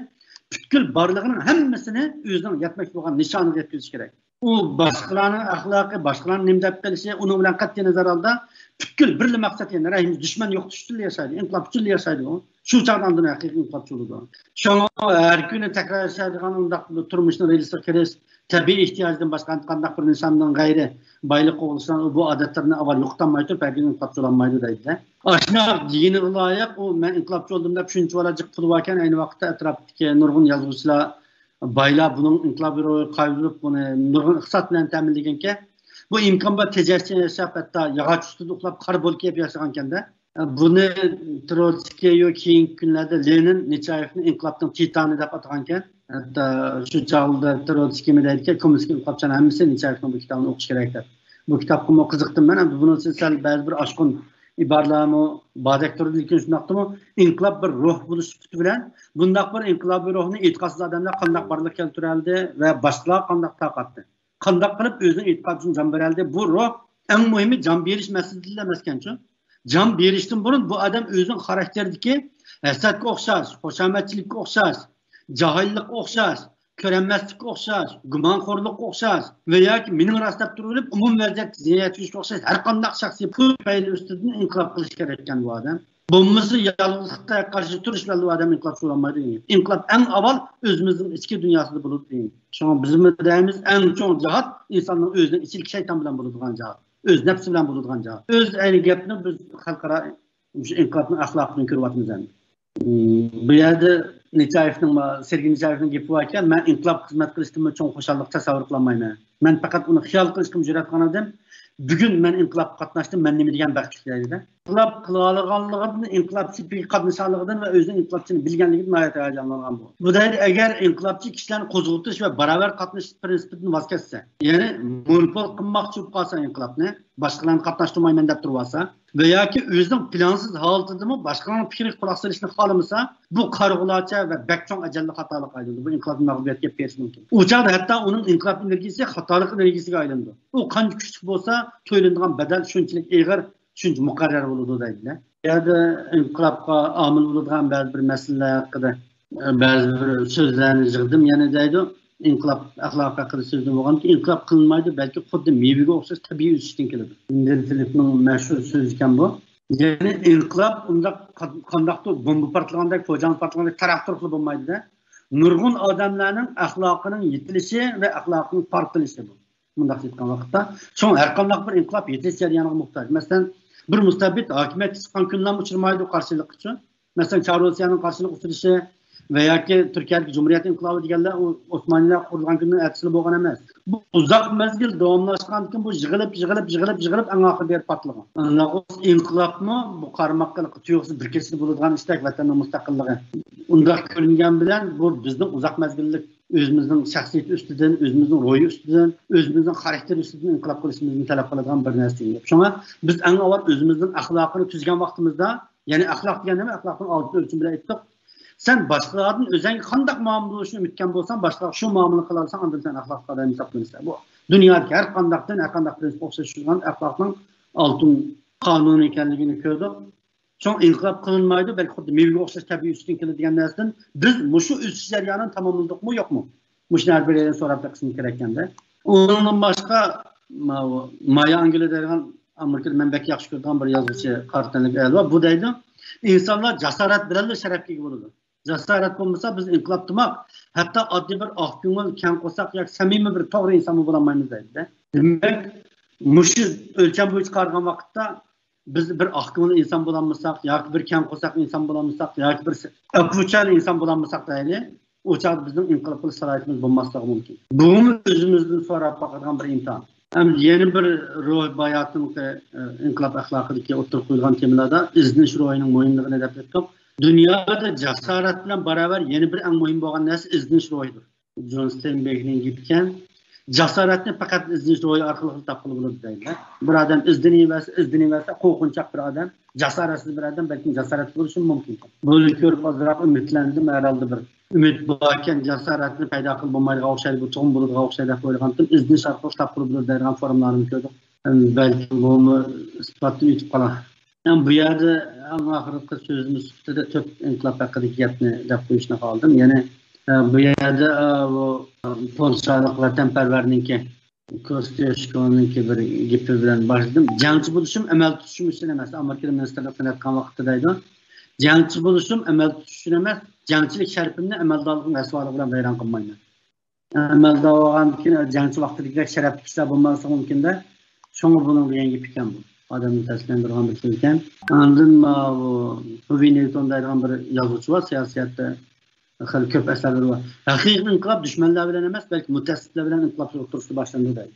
پۈتكۈل بارلىقىنىڭ ھەممىسىنى ئۆزىنىڭ يەتمەكچى بولغان نىشانىغا يەتكۈزۈشى كېرەك. ئۇ باشقىلارنىڭ ئەخلاقى، باشقىلارنىڭ نېمە دەپ قېلىشى، ئۇنىڭ بىلەن قەتئىي نەزەر ئالدى، پۈتكۈل بىرلا مەقسەت، يەنى رەھىم، دۈشمەن يوقىتىش ئۈچۈنلا ياشايدۇ، ئىنقىلاب ئۈچۈنلا ياشايدۇ ئۇ. شۇ چاغدا ئاندىن ھەقىقىي ئىنقىلابچى بولىدۇ. شۇڭا ھەر كۈنى تەكرار ياشايدىغان ئۇنداق تۇرمۇشنىڭ رېلىسىغا كىرىش، تەبىئىي ئېھتىياجدىن باشقا قانداق بىر نىشاندىن غەيرى بايلىق قوغلىشىدىغان بۇ ئادەتلىرىنى ئاۋۋال يوقىتالماي تۇرۇپ، ھەرگىز ئىنقىلابچى بولالمايدۇ دەيدۇ. ئاشۇنداق دېگىنىگە لايىق، ئۇ مەن ئىنقىلابچى بولدۇم دەپ شۇنچە بالا جىق پۇلى باركەن، ئەينى ۋاقىتتا ئەتراپتىكى نۇرغۇن يازغۇچىلار، بايلار بۇنىڭ ئىنقىلابىي روھىغا قايىل بولۇپ، بۇنى نۇرغۇن ئىقتىساد بىلەن تەمىنلىگەنكەن. بۇ ئىمكان بار تېجەشچان ياشاپ، ھەتتا ياغاچ ئۈستىدە ئۇخلاپ، قارا بول كىيىپ ياشىغانكەن-دە. بۇنى تروتسكىيو كېيىنكى كۈنلەردە لېنىن نېچايېفنى ئىنقىلابنىڭ تىتانى دەپ ئاتىغانكەن. ھەتتا شۇ چاغلاردا تروتسكىي نېمە دەيدىكەن، كوممۇنىست ئىنقىلابچىلار ھەممىسى نېچايېفنىڭ بۇ كىتابىنى ئوقۇش كېرەك دەپ. بۇ كىتابقىمۇ قىزىقتىم مەن. ئەمدى بۇنىڭ ئۈچۈن سەل بەزى بىر ئاشقۇن ئىبارىلەرمۇ باردەك تۇرىدۇ، لېكىن شۇنداقتىمۇ ئىنقىلاب بىر روھ بولۇش سۈپىتى بىلەن، بۇنداق بىر ئىنقىلابىي روھنى ئېتىقادسىز ئادەملەر قانداق بارلىققا كەلتۈرەلىدى ۋە باشقىلارغا قانداق تارقاتتى؟ قانداق قىلىپ ئۆزىنىڭ ئېتىقادى ئۈچۈن جان بېرەلىدى؟ بۇ روھ ئەڭ مۇھىمى جان بېرىش مەسىلىسىلا ئەمەسكەنچۇ؟ جان بېرىشتىن بۇرۇن بۇ ئادەم ئۆزىنىڭ خاراكتېرىدىكى ھەسەتكە ئوخشاش، خۇشامەتچىلىككە ئوخشاش، جاھىللىققا ئوخشاش، كۆرەلمەسلىككە ئوخشاش، گۇمانخورلۇققا ئوخشاش ۋە ياكى مېنىڭ راست دەپ تۇرۇۋېلىپ، ئومۇمىي ۋەزىيەتكە زىيان يەتكۈزۈشكە ئوخشاش ھەر قانداق شەخسىي پۇل پەيلى ئۈستىدىن ئىنقىلاب قىلىش كېرەككەن بۇ ئادەم. بولمىسا يالغۇزلۇققا قارشى تۇرۇش بىلەن ئۇ ئادەم ئىنقىلاب قىلالمايدۇ دېگەن گەپ. ئىنقىلاب ئەڭ ئاۋۋال ئۆزىمىزنىڭ ئىچكى دۇنياسىدا بولىدۇ دېگەن گەپ. شۇڭا بىزمۇ دەيمىز، ئەڭ چوڭ جىھاد ئىنساننىڭ ئۆزىنىڭ ئىچىدىكى شەيتان بىلەن بولىدىغان جىھاد. ئۆز نەپسى بىلەن بولىدىغان جىھاد. ئۆز ئەينى گەپنى بىز خەلقئارا مۇشۇ ئىنقىلابنىڭ ئەخلاقىدىن كۆرۈۋاتىمىز ئەمدى. بۇ يەردە نېچايېفنىڭ، سېرگېي نېچايېفنىڭ گېپى باركەن، مەن ئىنقىلاب خىزمەت قىلىشتىنمۇ چوڭ خۇشاللىق تەسەۋۋۇر قىلالمايمەن. مەن پەقەت ئۇنى خىيال قىلىشقىمۇ جۈرئەت قىلغان ئىدىم. بۈگۈن مەن ئىنقىلابقا قاتناشتىم، مەن نېمە دېگەن بەختلىك دەيدۇ. ئىنقىلاب قىلالىغانلىقىدىن، ئىنقىلاب سېپىگە قاتنىشالىغىدىن ۋە ئۆزىنىڭ ئىنقىلابچىنى بىلگەنلىكىدىن ناھايىتى ھاياجانلانغان بۇ. بۇ دەيدۇ، ئەگەر ئىنقىلابچى كىشىلەرنى قوزغىتىش ۋە باراۋەر قاتنىشىش پىرىنسىپىدىن ۋاز كەچسە، يەنى مونوپول قىلماقچى بولۇپ قالسا ئىنقىلابنى، باشقىلارنى قاتناشتۇرمايمەن دەپ تۇرۇۋالسا، ۋە ياكى ئۆزىنىڭ پىلانسىز ھالىتىدىمۇ باشقىلارنىڭ پىكرىگە قۇلاق سېلىشنى خالىمىسا، بۇ قارىغۇلارچە ۋە بەك چوڭ ئەجەللىك خاتالىققا ئايلىنىدۇ. بۇ ئىنقىلابنى مەغلۇبىيەتكە ئېلىپ بېرىشى مۇمكىن. ئۇ چاغدا ھەتتا ئۇنىڭ ئىنقىلاب ئېنېرگىيىسى خاتالىق ئېنېرگىيىسىگە ئايلىنىدۇ. ئۇ قانچە كۈچلۈك بولسا، تۆلىنىدىغان بەدەل شۇنچىلىك ئېغىر، شۇنچە مۇقەررەر بولىدۇ دەيدىلەر. بۇ يەردە ئىنقىلابقا ئامىل بولىدىغان بەزى بىر مەسىلىلەر ھەققىدە بەزى بىر سۆزلەرنى يىغدىم. يەنە دەيدۇ، ئىنقىلاب ئەخلاقى ھەققىدە سۆزلىمىگەن، ئىنقىلاب قىلىنمايدۇ، بەلكى خۇددى مېۋىگە ئوخشاش تەبىئىي ئۆسۈشتىن كېلىدۇ. دېنىيېل فىلىپنىڭ مەشھۇر سۆزى ئىكەن بۇ. يەنى ئىنقىلاب ئۇنداق قا-، قانداقتۇر بومبا پارتلىغاندەك، پوجاڭ پارتلىغاندەك تاراق-تۇرۇقلا بولمايدۇ-دە. نۇرغۇن ئادەملەرنىڭ ئەخلاقىنىڭ يېتىلىشى ۋە ئەخلاقىنىڭ پارتلىشى بۇ. مۇنداق ئېيتقان ۋاقىتتا، شۇڭا ھەر قانداق بىر ئىنقىلاب يېتىلىش جەريانىغا موھتاج. مەسىلەن، بىر مۇستەبىت ھاكىمىيەتكە چىققان كۈنلەرمۇ ئۇچرىمايدۇ قارشىلىققىچۇ. مەسىلەن، چارۋىسىيانىڭ قارشىلىققا ئۇچرىشى ۋە ياكى تۈركىيەدىكى جۇمھۇرىيەت ئىنقىلابى دېگەنلەر ئۇ ئوسمانىيلار قۇرۇلغان كۈندىن ئەتىسىلا بولغان ئەمەس. بۇ ئۇزاق مەزگىل داۋاملاشقاندىن كېيىن بۇ يىغىلىپ، يىغىلىپ، يىغىلىپ، يىغىلىپ ئەڭ ئاخىرىدا بېرىپ پارتلىغان. ئىنقىلابمۇ بۇ قارىماققا تۇيۇقسىز بىر كېچىدە بولىدىغان ئىشتەك ۋەتەننىڭ مۇستەقىللىقى. ئۇنداق كۆرۈنگەن بىلەن بۇ بىزنىڭ ئۇزاق مەزگىللىك ئۆزىمىزنىڭ شەخسىيىتى ئۈستىدىن، ئۆزىمىزنىڭ روھى ئۈستىدىن، ئۆزىمىزنىڭ خاراكتېرى ئۈستىدىن ئىنقىلاب قىلىشىمىزنى تەلەپ قىلىدىغان بىر نەرسە دېگەن گەپ. شۇڭا بىز ئەڭ ئاۋۋال ئۆزىمىزنىڭ ئەخلاقىنى تۈزگەن ۋاقتىمىزدا، يەنى ئەخلاق دېگەن نېمە؟ ئەخلاقنىڭ ئالتىن ئۆلچىمى بىلەن ئېيتتۇق. سەن باشقىلاردىن ئۆزۈڭگە قانداق مۇئامىلە بولۇشىنى ئۈمىد قىلغان بولساڭ، باشقىلارغا شۇ مۇئامىلىنى قىلالىساڭ، ئاندىن سەن ئەخلاقلىق ئادەم ھېسابلىنىسەن. بۇ دۇنيادىكى ھەر قانداق دىن، ھەر قانداق پىرىنسىپقا ئوخشاش تۇرىدىغان ئەخلاقنىڭ ئالتۇن قانۇنى ئىكەنلىكىنى كۆردۇق. شۇڭا ئىنقىلاب قىلىنمايدۇ، بەلكى خۇددى مېۋىگە ئوخشاش تەبىئىي ئۆسۈشتىن كېلىدۇ دېگەن نەرسىدىن بىز مۇشۇ ئۆسۈش جەريانىنى تاماملىدۇقمۇ، يوقمۇ؟ مۇشۇنى ھەر بىر يەردىن سوراپ بېقىشىمىز كېرەككەندە. ئۇنىڭدىن باشقا، ماۋۇ مايا ئانگېلو دەيدىغان ئامېرىكىدا مەن بەك ياخشى كۆرىدىغان بىر يازغۇچى، قارا تەنلىك ئايال بار. بۇ دەيدۇ، ئىنسانلار جاسارەت بىلەنلا شەرەپكە ئىگە بولىدۇ. جاسارەت بولمىسا، بىز ئىنقىلابتىماق، ھەتتا ئاددىي بىر ئاق كۆڭۈل، كەڭ قورساق ياكى سەمىمىي بىر توغرا ئىنسانمۇ بولالمايمىز دەيدۇ. دېمەك، مۇشۇ ئۆلچەم بويىچە قارىغان ۋاقىتتا، بىز بىر ئاق كۆڭۈل ئىنسان بولالمىساق، ياكى بىر كەڭ قورساق ئىنسان بولالمىساق، ياكى بىر ئەپۇچان ئىنسان بولالمىساق دەيلى، ئۇ چاغدا بىزنىڭ ئىنقىلاب قىلىش سالاھىيىتىمىز بولماسلىقى مۇمكىن. بۇمۇ ئۆزىمىزدىن سوراپ باقىدىغان بىر ئىمتىھان. ئەمدى يەنە بىر روھ باياتىنقى، ئە، ئىنقىلاب ئەخلاقىدىكى ئوتتۇرىغا قويۇلغان تېمىلاردا ئىزدىنىش روھىنىڭ مۇھىملىقىنى دەپ ئۆتتۇق. دۇنيادا جاسارەت بىلەن باراۋەر يەنە بىر ئەڭ مۇھىم بولغان نەرسە ئىزدىنىش روھىدۇر. جون ستېينبېكنىڭ گېپىكەن، جاسارەتنى پەقەت ئىزدىنىش روھى ئارقىلىق تاپقىلى بولىدۇ دەيدىلەر. بىر ئادەم ئىزدىنىۋەرسە، ئىزدىنىۋەرسە، قورقۇنچاق بىر ئادەم، جاسارەتسىز بىر ئادەم بەلكىم جاسارەتلىك بولۇشىمۇ مۇمكىن. بۇنى كۆرۈپ ئازراق ئۈمىدلەندىم، ھەرھالدا بىر ئۈمىد باركەن، جاسارەتنى پەيدا قىلىپ بولمايدىغان ئوخشايدۇ، بۇ تۇغما بولىدىغان ئوخشايدۇ دەپ ئويلىغانتىم، ئىزدىنىش ئارقىلىق تاپقىلى بولىدۇ دەيدىغان فورۇملارنى كۆردۇق. بەلكىم بۇمۇ ئىسپاتتىن ئۆتۈپ قالار. بۇ يەردە ئەڭ ئاخىرقى سۆزىمىز سۈپىتىدە تۆت ئىنقىلاب ھەققىدىكى گەپنى دەپ قويۇشنى خالىدىم. يەنى بۇ يەردە بۇ پولشالىق ۋەتەنپەرۋەرنىڭكى، كوستيوشكونىڭكى بىر گېپى بىلەن باشلىدىم. جەڭچى بولۇشۇم ئەمەل تۇتۇشۇم ئۈچۈن ئەمەس. ئامېرىكىدا مىنىستىرلىقتىن ئەتقان ۋاقىتتا دەيدۇ، جەڭچى بولۇشۇم ئەمەل تۇتۇش ئۈچۈن ئەمەس، جەڭچىلىك شەرىپىمنى ئەمەلدارلىقىم رەسۋالىق بىلەن ۋەيران قىلمايمەن. ئەمەلدار بولغاندىن كېيىن جەڭچى ۋاقتىدىكىدەك شەرەپلىك كىشىلەر بولماسلىقى مۇمكىن-دە. شۇڭا بۇنىڭ دېگەن گېپى ئىكەن بۇ. ئادەمنى تەسكىنلەندۈرىدىغان بىر سۆز ئىكەن. ئاندىن ماۋۇ ھوۋېي نيۇتون دەيدىغان بىر يازغۇچى بار، سىياسىيەتتە خېلى كۆپ ئەسەرلىرى بار. ھەقىقىي ئىنقىلاب دۈشمەنلەر بىلەن ئەمەس، بەلكى مۇتەئەسسىپلەر بىلەن ئىنقىلاب ئوتتۇرىسىدا باشلىنىدۇ دەيدۇ.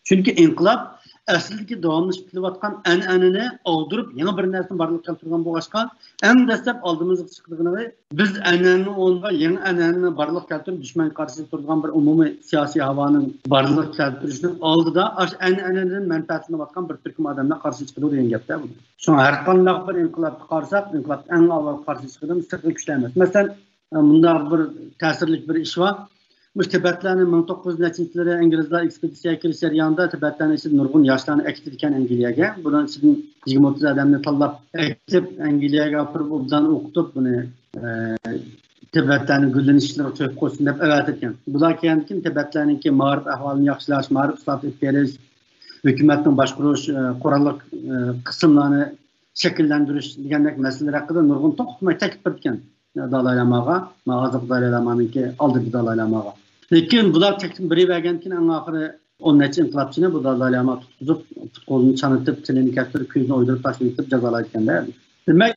چۈنكى ئىنقىلاب ئەسلىدىكى داۋاملىشىپ كېلىۋاتقان ئەنئەنىنى ئاغدۇرۇپ، يېڭى بىر نەرسىنى بارلىققا كەلتۈرگەن بولغاچقا، ئەڭ دەسلەپ ئالدىمىزغا چىقىدىغىنى، بىز ئەنئەنىنىڭ ئورنىغا يېڭى ئەنئەنىنى بارلىققا كەلتۈرۈپ، دۈشمەنگە قارشى تۇرىدىغان بىر ئومۇمىي سىياسىي ھاۋانىڭ بارلىققا كەلتۈرۈشىنىڭ ئالدىدا ئاشۇ ئەنئەنىدىن مەنپەئەتلىنىۋاتقان بىر تۈركۈم ئادەملەر قارشى چىقىدۇ دېگەن گەپتە بۇ. شۇڭا ھەرقانداق بىر ئىنقىلابقا قارىساق، ئىنقىلاب ئەڭ ئاۋۋال قارشى چىقىدۇ سىرتقى كۈچلەر ئەمەس. مەسىلەن، مۇنداق بىر تەسىرلىك بىر ئىش بار. مۇشۇ تىبەتلەرنى مىڭ توققۇز يۈز نەچچىنچى يىللىرى ئىنگلىزلار ئېكسپېدىتسىيەگە كىرىش جەريانىدا تىبەتلەرنىڭ ئىچىدىن نۇرغۇن ياشلارنى ئەكېتىدىكەن ئەنگلىيەگە. بۇنىڭ ئىچىدىن يىگىرمە ئوتتۇز ئادەمنى تاللاپ ئەكېتىپ، ئەنگلىيەگە ئاپىرىپ، ئوبدان ئوقۇتۇپ، بۇنى، ئە، تىبەتلەرنىڭ گۈللىنىش ئىشلىرىغا تۆھپە قوشسۇن دەپ ئەۋەتىدىكەن. بۇلار كەلگەندىن كېيىن تىبەتلەرنىڭكى مائارىپ ئەھۋالىنى ياخشىلاش، مائارىپ ئىسلاھات ئېلىپ بېرىش، ھۆكۈمەتنىڭ باشقۇرۇش، ئە، قوراللىق، ئە، قىسىملارنى شەكىللەندۈرۈش دېگەندەك مەسىلىلەر ھەققىدە نۇرغۇن توختىماي تەكلىپ بېرىدىكەن دالاي لاماغا. مانا ھازىرقى دالاي لامانىڭكى ئالدىدىكى دالاي لاماغا. لېكىن بۇلار تەكلىپ بېرىۋەرگەندىن كېيىن ئەڭ ئاخىرى ئون نەچچە ئىنقىلابچىنى بۇ دالاي لاما تۇتقۇزۇپ، پۇت-قولىنى چانىتىپ، تىلىنى كەسىپ، كۆزىنى ئويدۇرۇپ تاشلىۋېتىپ جازالايدىكەن-دە. دېمەك،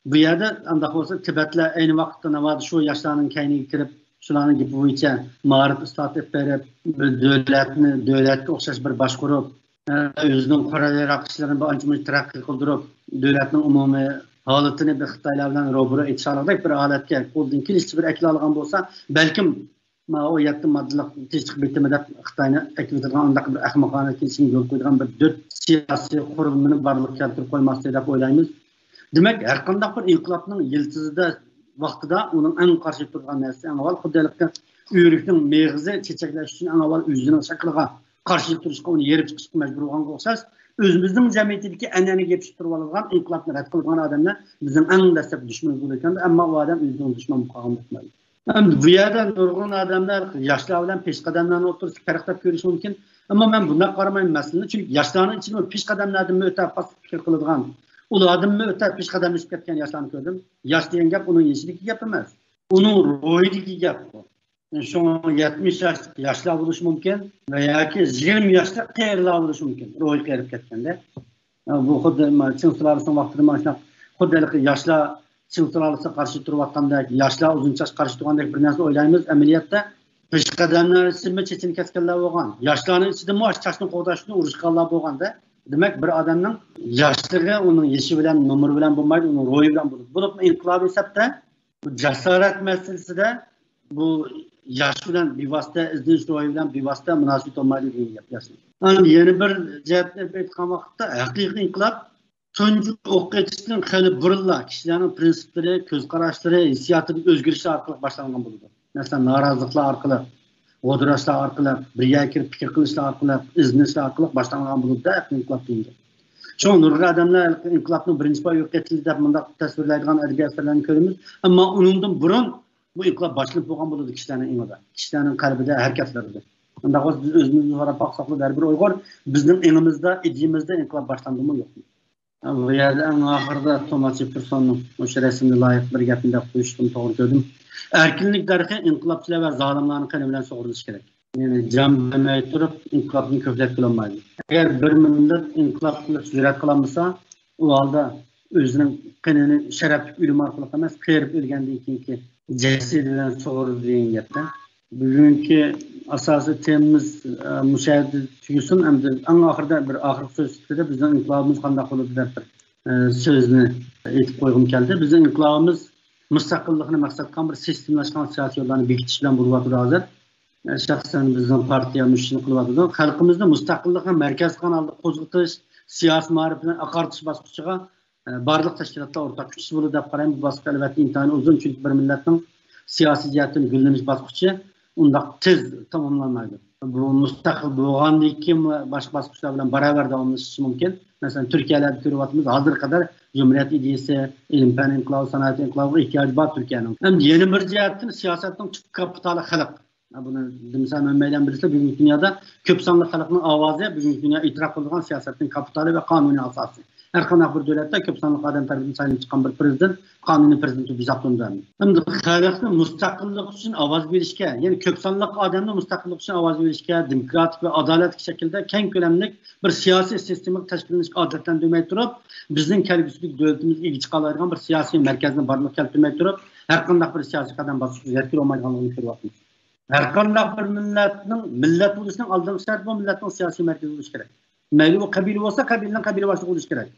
بۇ يەردە ئانداق بولسا، تىبەتلەر ئەينى ۋاقىتتا ناۋادا شۇ ياشلارنىڭ كەينىگە كىرىپ، شۇلارنىڭ گېپى بويىچە مائارىپ ئىسلاھات ئېلىپ بېرىپ، بىر دۆلەتنى دۆلەتكە ئوخشاش بىر باشقۇرۇپ، ئۆزىنىڭ قورال-ياراغ ئىشلىرىنى بىر ئانچە-مۇنچە تەرەققىي قىلدۇرۇپ، دۆلەتنىڭ ئومۇمىي ھالىتىنى بىر خىتايلار بىلەن روبىرو ئېتىشالىقدەك بىر ھالەتكە قولىدىن كېلىشىچە بىر ئەكېلەلىگەن بولسا، بەلكىم ماۋۇ يەتتە ماددىلىق تىنچلىق بېتىمى دەپ خىتاينى ئەكېلىۋېتىدىغان ئانداق بىر ئەخمىقانە كېلىشىمگە يول قويىدىغان بىر دۆت سىياسىي قۇرۇلمىنى بارلىققا كەلتۈرۈپ قويماستى دەپ ئويلايمىز. دېمەك، ھەرقانداق بىر ئىنقىلابنىڭ يىلتىزىدا ۋاقتىدا ئۇنىڭ ئەڭ قارشى تۇرىدىغان نەرسىسى ئەڭ ئاۋۋال خۇددى ھېلىقى ئۆرۈكنىڭ مېغىزى چېچەكلەش ئۈچۈن ئەڭ ئاۋۋال ئۆزىنىڭ شەكلىگە قارشى تۇرۇشقا، ئۇنى يېرىپ چىقىشقا مەجبۇر بولغانغا ئوخشاش، ئۆزىمىزنىڭ جەمئىيىتىدىكى ئەنئەنىگە يېپىشىپ تۇرۇۋالىدىغان، ئىنقىلابنى رەت قىلىدىغان ئادەملەر بىزنىڭ ئەڭ دەسلەپكى دۈشمىنىمىز بولىدىكەن، ئەمما ئۇ ئادەم ئۆزىنىڭ دۈشمەن بولۇپ قالغىنىنى ئۇقمايدۇ. ئەمدى بۇ يەردە نۇرغۇن ئادەملەر ياشلار بىلەن پېشقەدەملەرنىڭ ئوتتۇرىسىدا پەرقلەپ كۆرۈشى مۇمكىن. ئەمما مەن بۇنداق قارىمايمەن مەسىلىنى. چۈنكى ياشلارنىڭ ئىچىدىمۇ پېشقەدەملەردىنمۇ ئۆتە پاس پىكىر قىلىدىغان، ئۇلاردىنمۇ ئۆتە پېشقەدەملىشىپ كەتكەن ياشلارنى كۆردۈم. ياش دېگەن گەپ ئۇنىڭ يېشىدىكى گەپ ئەمەس. ئۇنىڭ روھىدىكى گەپ بۇ. شۇڭا يەتمىش ياش، ياشلار بولۇشى مۇمكىن ۋە ياكى يىگىرمە ياشلىق قېرىلار بولۇشى مۇمكىن، روھى قېرىپ كەتكەندە. بۇ خۇددى ما-، چىڭ سۇلالىسىنىڭ ۋاقتىدا مانا شۇنداق، خۇددى ھېلىقى ياشلار چىڭ سۇلالىسىغا قارشى تۇرۇۋاتقاندەك، ياشلار ئۇزۇن چاچ قارشى تۇرغاندەك بىر نەرسە ئويلايمىز. ئەمەلىيەتتە پېشقەدەملەر ئىچىدىمۇ چېچىنى كەسكەنلەر بولغان. ياشلارنىڭ ئىچىدىمۇ ئاشۇ چاچنى قوغداش ئۈچۈن ئۇرۇشقانلار بولغاندا، دېمەك، بىر ئادەمنىڭ ياشلىقى ئۇنىڭ يېشى بىلەن، نومۇرى بىلەن بولمايدۇ، ئۇنىڭ روھى بىلەن بولىدۇ. بولۇپمۇ ئىنقىلابىي سەپتە بۇ جاسارەت مەسىلىسىدە بۇ ياش بىلەن بىۋاسىتە، ئىزدىنىش روھى بىلەن بىۋاسىتە مۇناسىۋىتى بولمايدۇ دېگەن گەپ ياشنىڭ. ئەمدى يەنە بىر جەھەتتىن ئېيتقان ۋاقىتتا، ھەقىقىي ئىنقىلاب تۇنجى ئوق ئېتىشتىن خېلى بۇرۇنلا كىشىلەرنىڭ پىرىنسىپلىرى، كۆز قاراشلىرى، ھېسسىياتىدىكى ئۆزگىرىشلەر ئارقىلىق باشلانغان بولىدۇ. مەسىلەن، نارازىلىقلار ئارقىلىق، غودۇراشلار ئارقىلىق، بىر يەرگە كىرىپ پىكىر قىلىشلار ئارقىلىق، ئىزدىنىشلار ئارقىلىق باشلانغان بولىدۇ-دە، ئىنقىلاب دېگەن گەپ. شۇڭا نۇرغۇن ئادەملەر ئىنقىلابنىڭ بىرىنچى پاي يوقىتىلدى دەپ مۇنداق تەسۋىرلەيدىغان ئەدەبىي ئەسەرلەرنى كۆرىمىز. ئەمما ئۇنىڭدىن بۇرۇن بۇ ئىنقىلاب باشلىنىپ بولغان بولىدۇ كىشىلەرنىڭ ئېڭىدا، كىشىلەرنىڭ قەلبىدە، ھەرىكەتلىرىدە. ئۇنداق بولسا بىز ئۆزىمىزنى سوراپ باقساقلا، بەرىبىر ئۇيغۇر بىزنىڭ ئېڭىمىزدا، ئىدىيىمىزدا ئىنقىلاب باشلاندىمۇ يوقمۇ؟ بۇ يەردە ئەڭ ئاخىرىدا توماس جېففېرسوننىڭ مۇشۇ رەسىمگە لايىق بىر گەپنى دەپ قويۇشقىمۇ توغرا كۆردۈم. ئەركىنلىك دەرىخى ئىنقىلابچىلار ۋە زالىملارنىڭ قېنى بىلەن سۇغۇرۇلۇشى كېرەك. يەنى جان بەرمەي تۇرۇپ ئىنقىلابنى كۆكلەتكىلى بولمايدۇ. ئەگەر بىر مىللەت ئىنقىلاب قىلىپ جۈرئەت قىلالمىسا، ئۇ ھالدا ئۆزىنىڭ قېنىنى شەرەپلىك ئۆلۈم ئارقىلىق ئەمەس، قېرىپ ئۆلگەندىن كېيىنكى جەسىتى بىلەن سۇغۇرىدۇ دېگەن گەپتە. بۈگۈنكى ئاساسىي تېمىمىز، ئە، مۇشۇ يەردە تۈگىسۇن. ئەمدى ئەڭ ئاخىرىدا بىر ئاخىرقى سۆز سۈپىتىدە بىزنىڭ ئىنقىلابىمىز قانداق بولىدۇ دەپ بىر، ئە، سۆزنى ئېيتىپ قويغۇم كەلدى. بىزنىڭ ئىنقىلابىمىز مۇستەقىللىقنى مەقسەت قىلغان بىر سىستېمىلاشقان سىياسىي يوللارنى بېكىتىش بىلەن بولۇۋاتىدۇ ھازىر. ئە، شەخسەن بىزنىڭ پارتىيە مۇشۇنى قىلىۋاتىدۇ. خەلقىمىزنى مۇستەقىللىقنى مەركەزگە قىلغان ھالدا قوزغىتىش، سىياسىي مائارىپنى ئاقارتىش باسقۇچىغا بارلىق تەشكىلاتلار ئورتاق كۈچىسى بولىدۇ دەپ قارايمەن. بۇ باسقۇچ ئەلۋەتتە ئىنتايىن ئۇزۇن، چۈنكى بىر مىللەتنىڭ سىياسىي جەھەتتىن گۈللىنىش باسقۇچى ئۇنداق تېز تاماملانمايدۇ. بۇ مۇستەقىل بولغاندىن كېيىن باشقا باسقۇچلار بىلەن باراۋەر داۋاملىشىشى مۇمكىن. مەسىلەن، تۈركىيەلەردە كۆرۈۋاتىمىز، ھازىرغا قەدەر جۇمھۇرىيەت ئىدىيىسى، ئىلىم-پەن ئىنقىلابى، سانائەت ئىنقىلابىغا ئېھتىياجى بار تۈركىيەنىڭ. ئەمدى يەنە بىر جەھەتتىن سىياسەتنىڭ تۈپ كاپىتالى خەلق. بۇنى دېمىسەم ھەممەيلەن بىلىسىلەر، بۈگۈنكى دۇنيادا كۆپ سانلىق خەلقنىڭ ئاۋازى بۈگۈنكى دۇنيا ئېتىراپ قىلىدىغان سىياسەتنىڭ كاپىتالى ۋە قانۇنىي ئاساسى. ھەر قانداق بىر دۆلەتتە كۆپ سانلىق ئادەم تەرىپىدىن سايلىنىپ چىققان بىر پىرېزىدېنت قانۇنىي پىرېزىدېنت بولۇپ ھېسابلىنىدۇ. ئەمدى خەلقنى مۇستەقىللىق ئۈچۈن ئاۋاز بېرىشكە، يەنى كۆپ سانلىق ئادەمنى مۇستەقىللىق ئۈچۈن ئاۋاز بېرىشكە، دېموكراتىك ۋە ئادالەتلىك شەكىلدە كەڭ كۆلەملىك بىر سىياسىي سىستېمىغا تەشكىللىنىشكە ئادەتلەندۈرمەي تۇرۇپ، بىزنىڭ كەلگۈسىدىكى دۆلىتىمىزگە ئىگە چىقالايدىغان بىر سىياسىي مەركەزنى بارلىققا كەلتۈرمەي تۇرۇپ، ھەر قانداق بىر سىياسىي قەدەم باسقۇچقا يەتكىلى بولمايدىغانلىقىنى كۆرۈۋاتىمىز. ھەر قانداق بىر مىللەتنىڭ مىللەت بولۇشىنىڭ ئالدىنقى شەرتى بۇ مىللەتنىڭ سىياسىي مەركىزى بولۇشى كېرەك. مەيلى ئۇ قەبىلە بولسا، قەبىلىنىڭ قەبىلە باشلىقى بولۇشى كېرەك.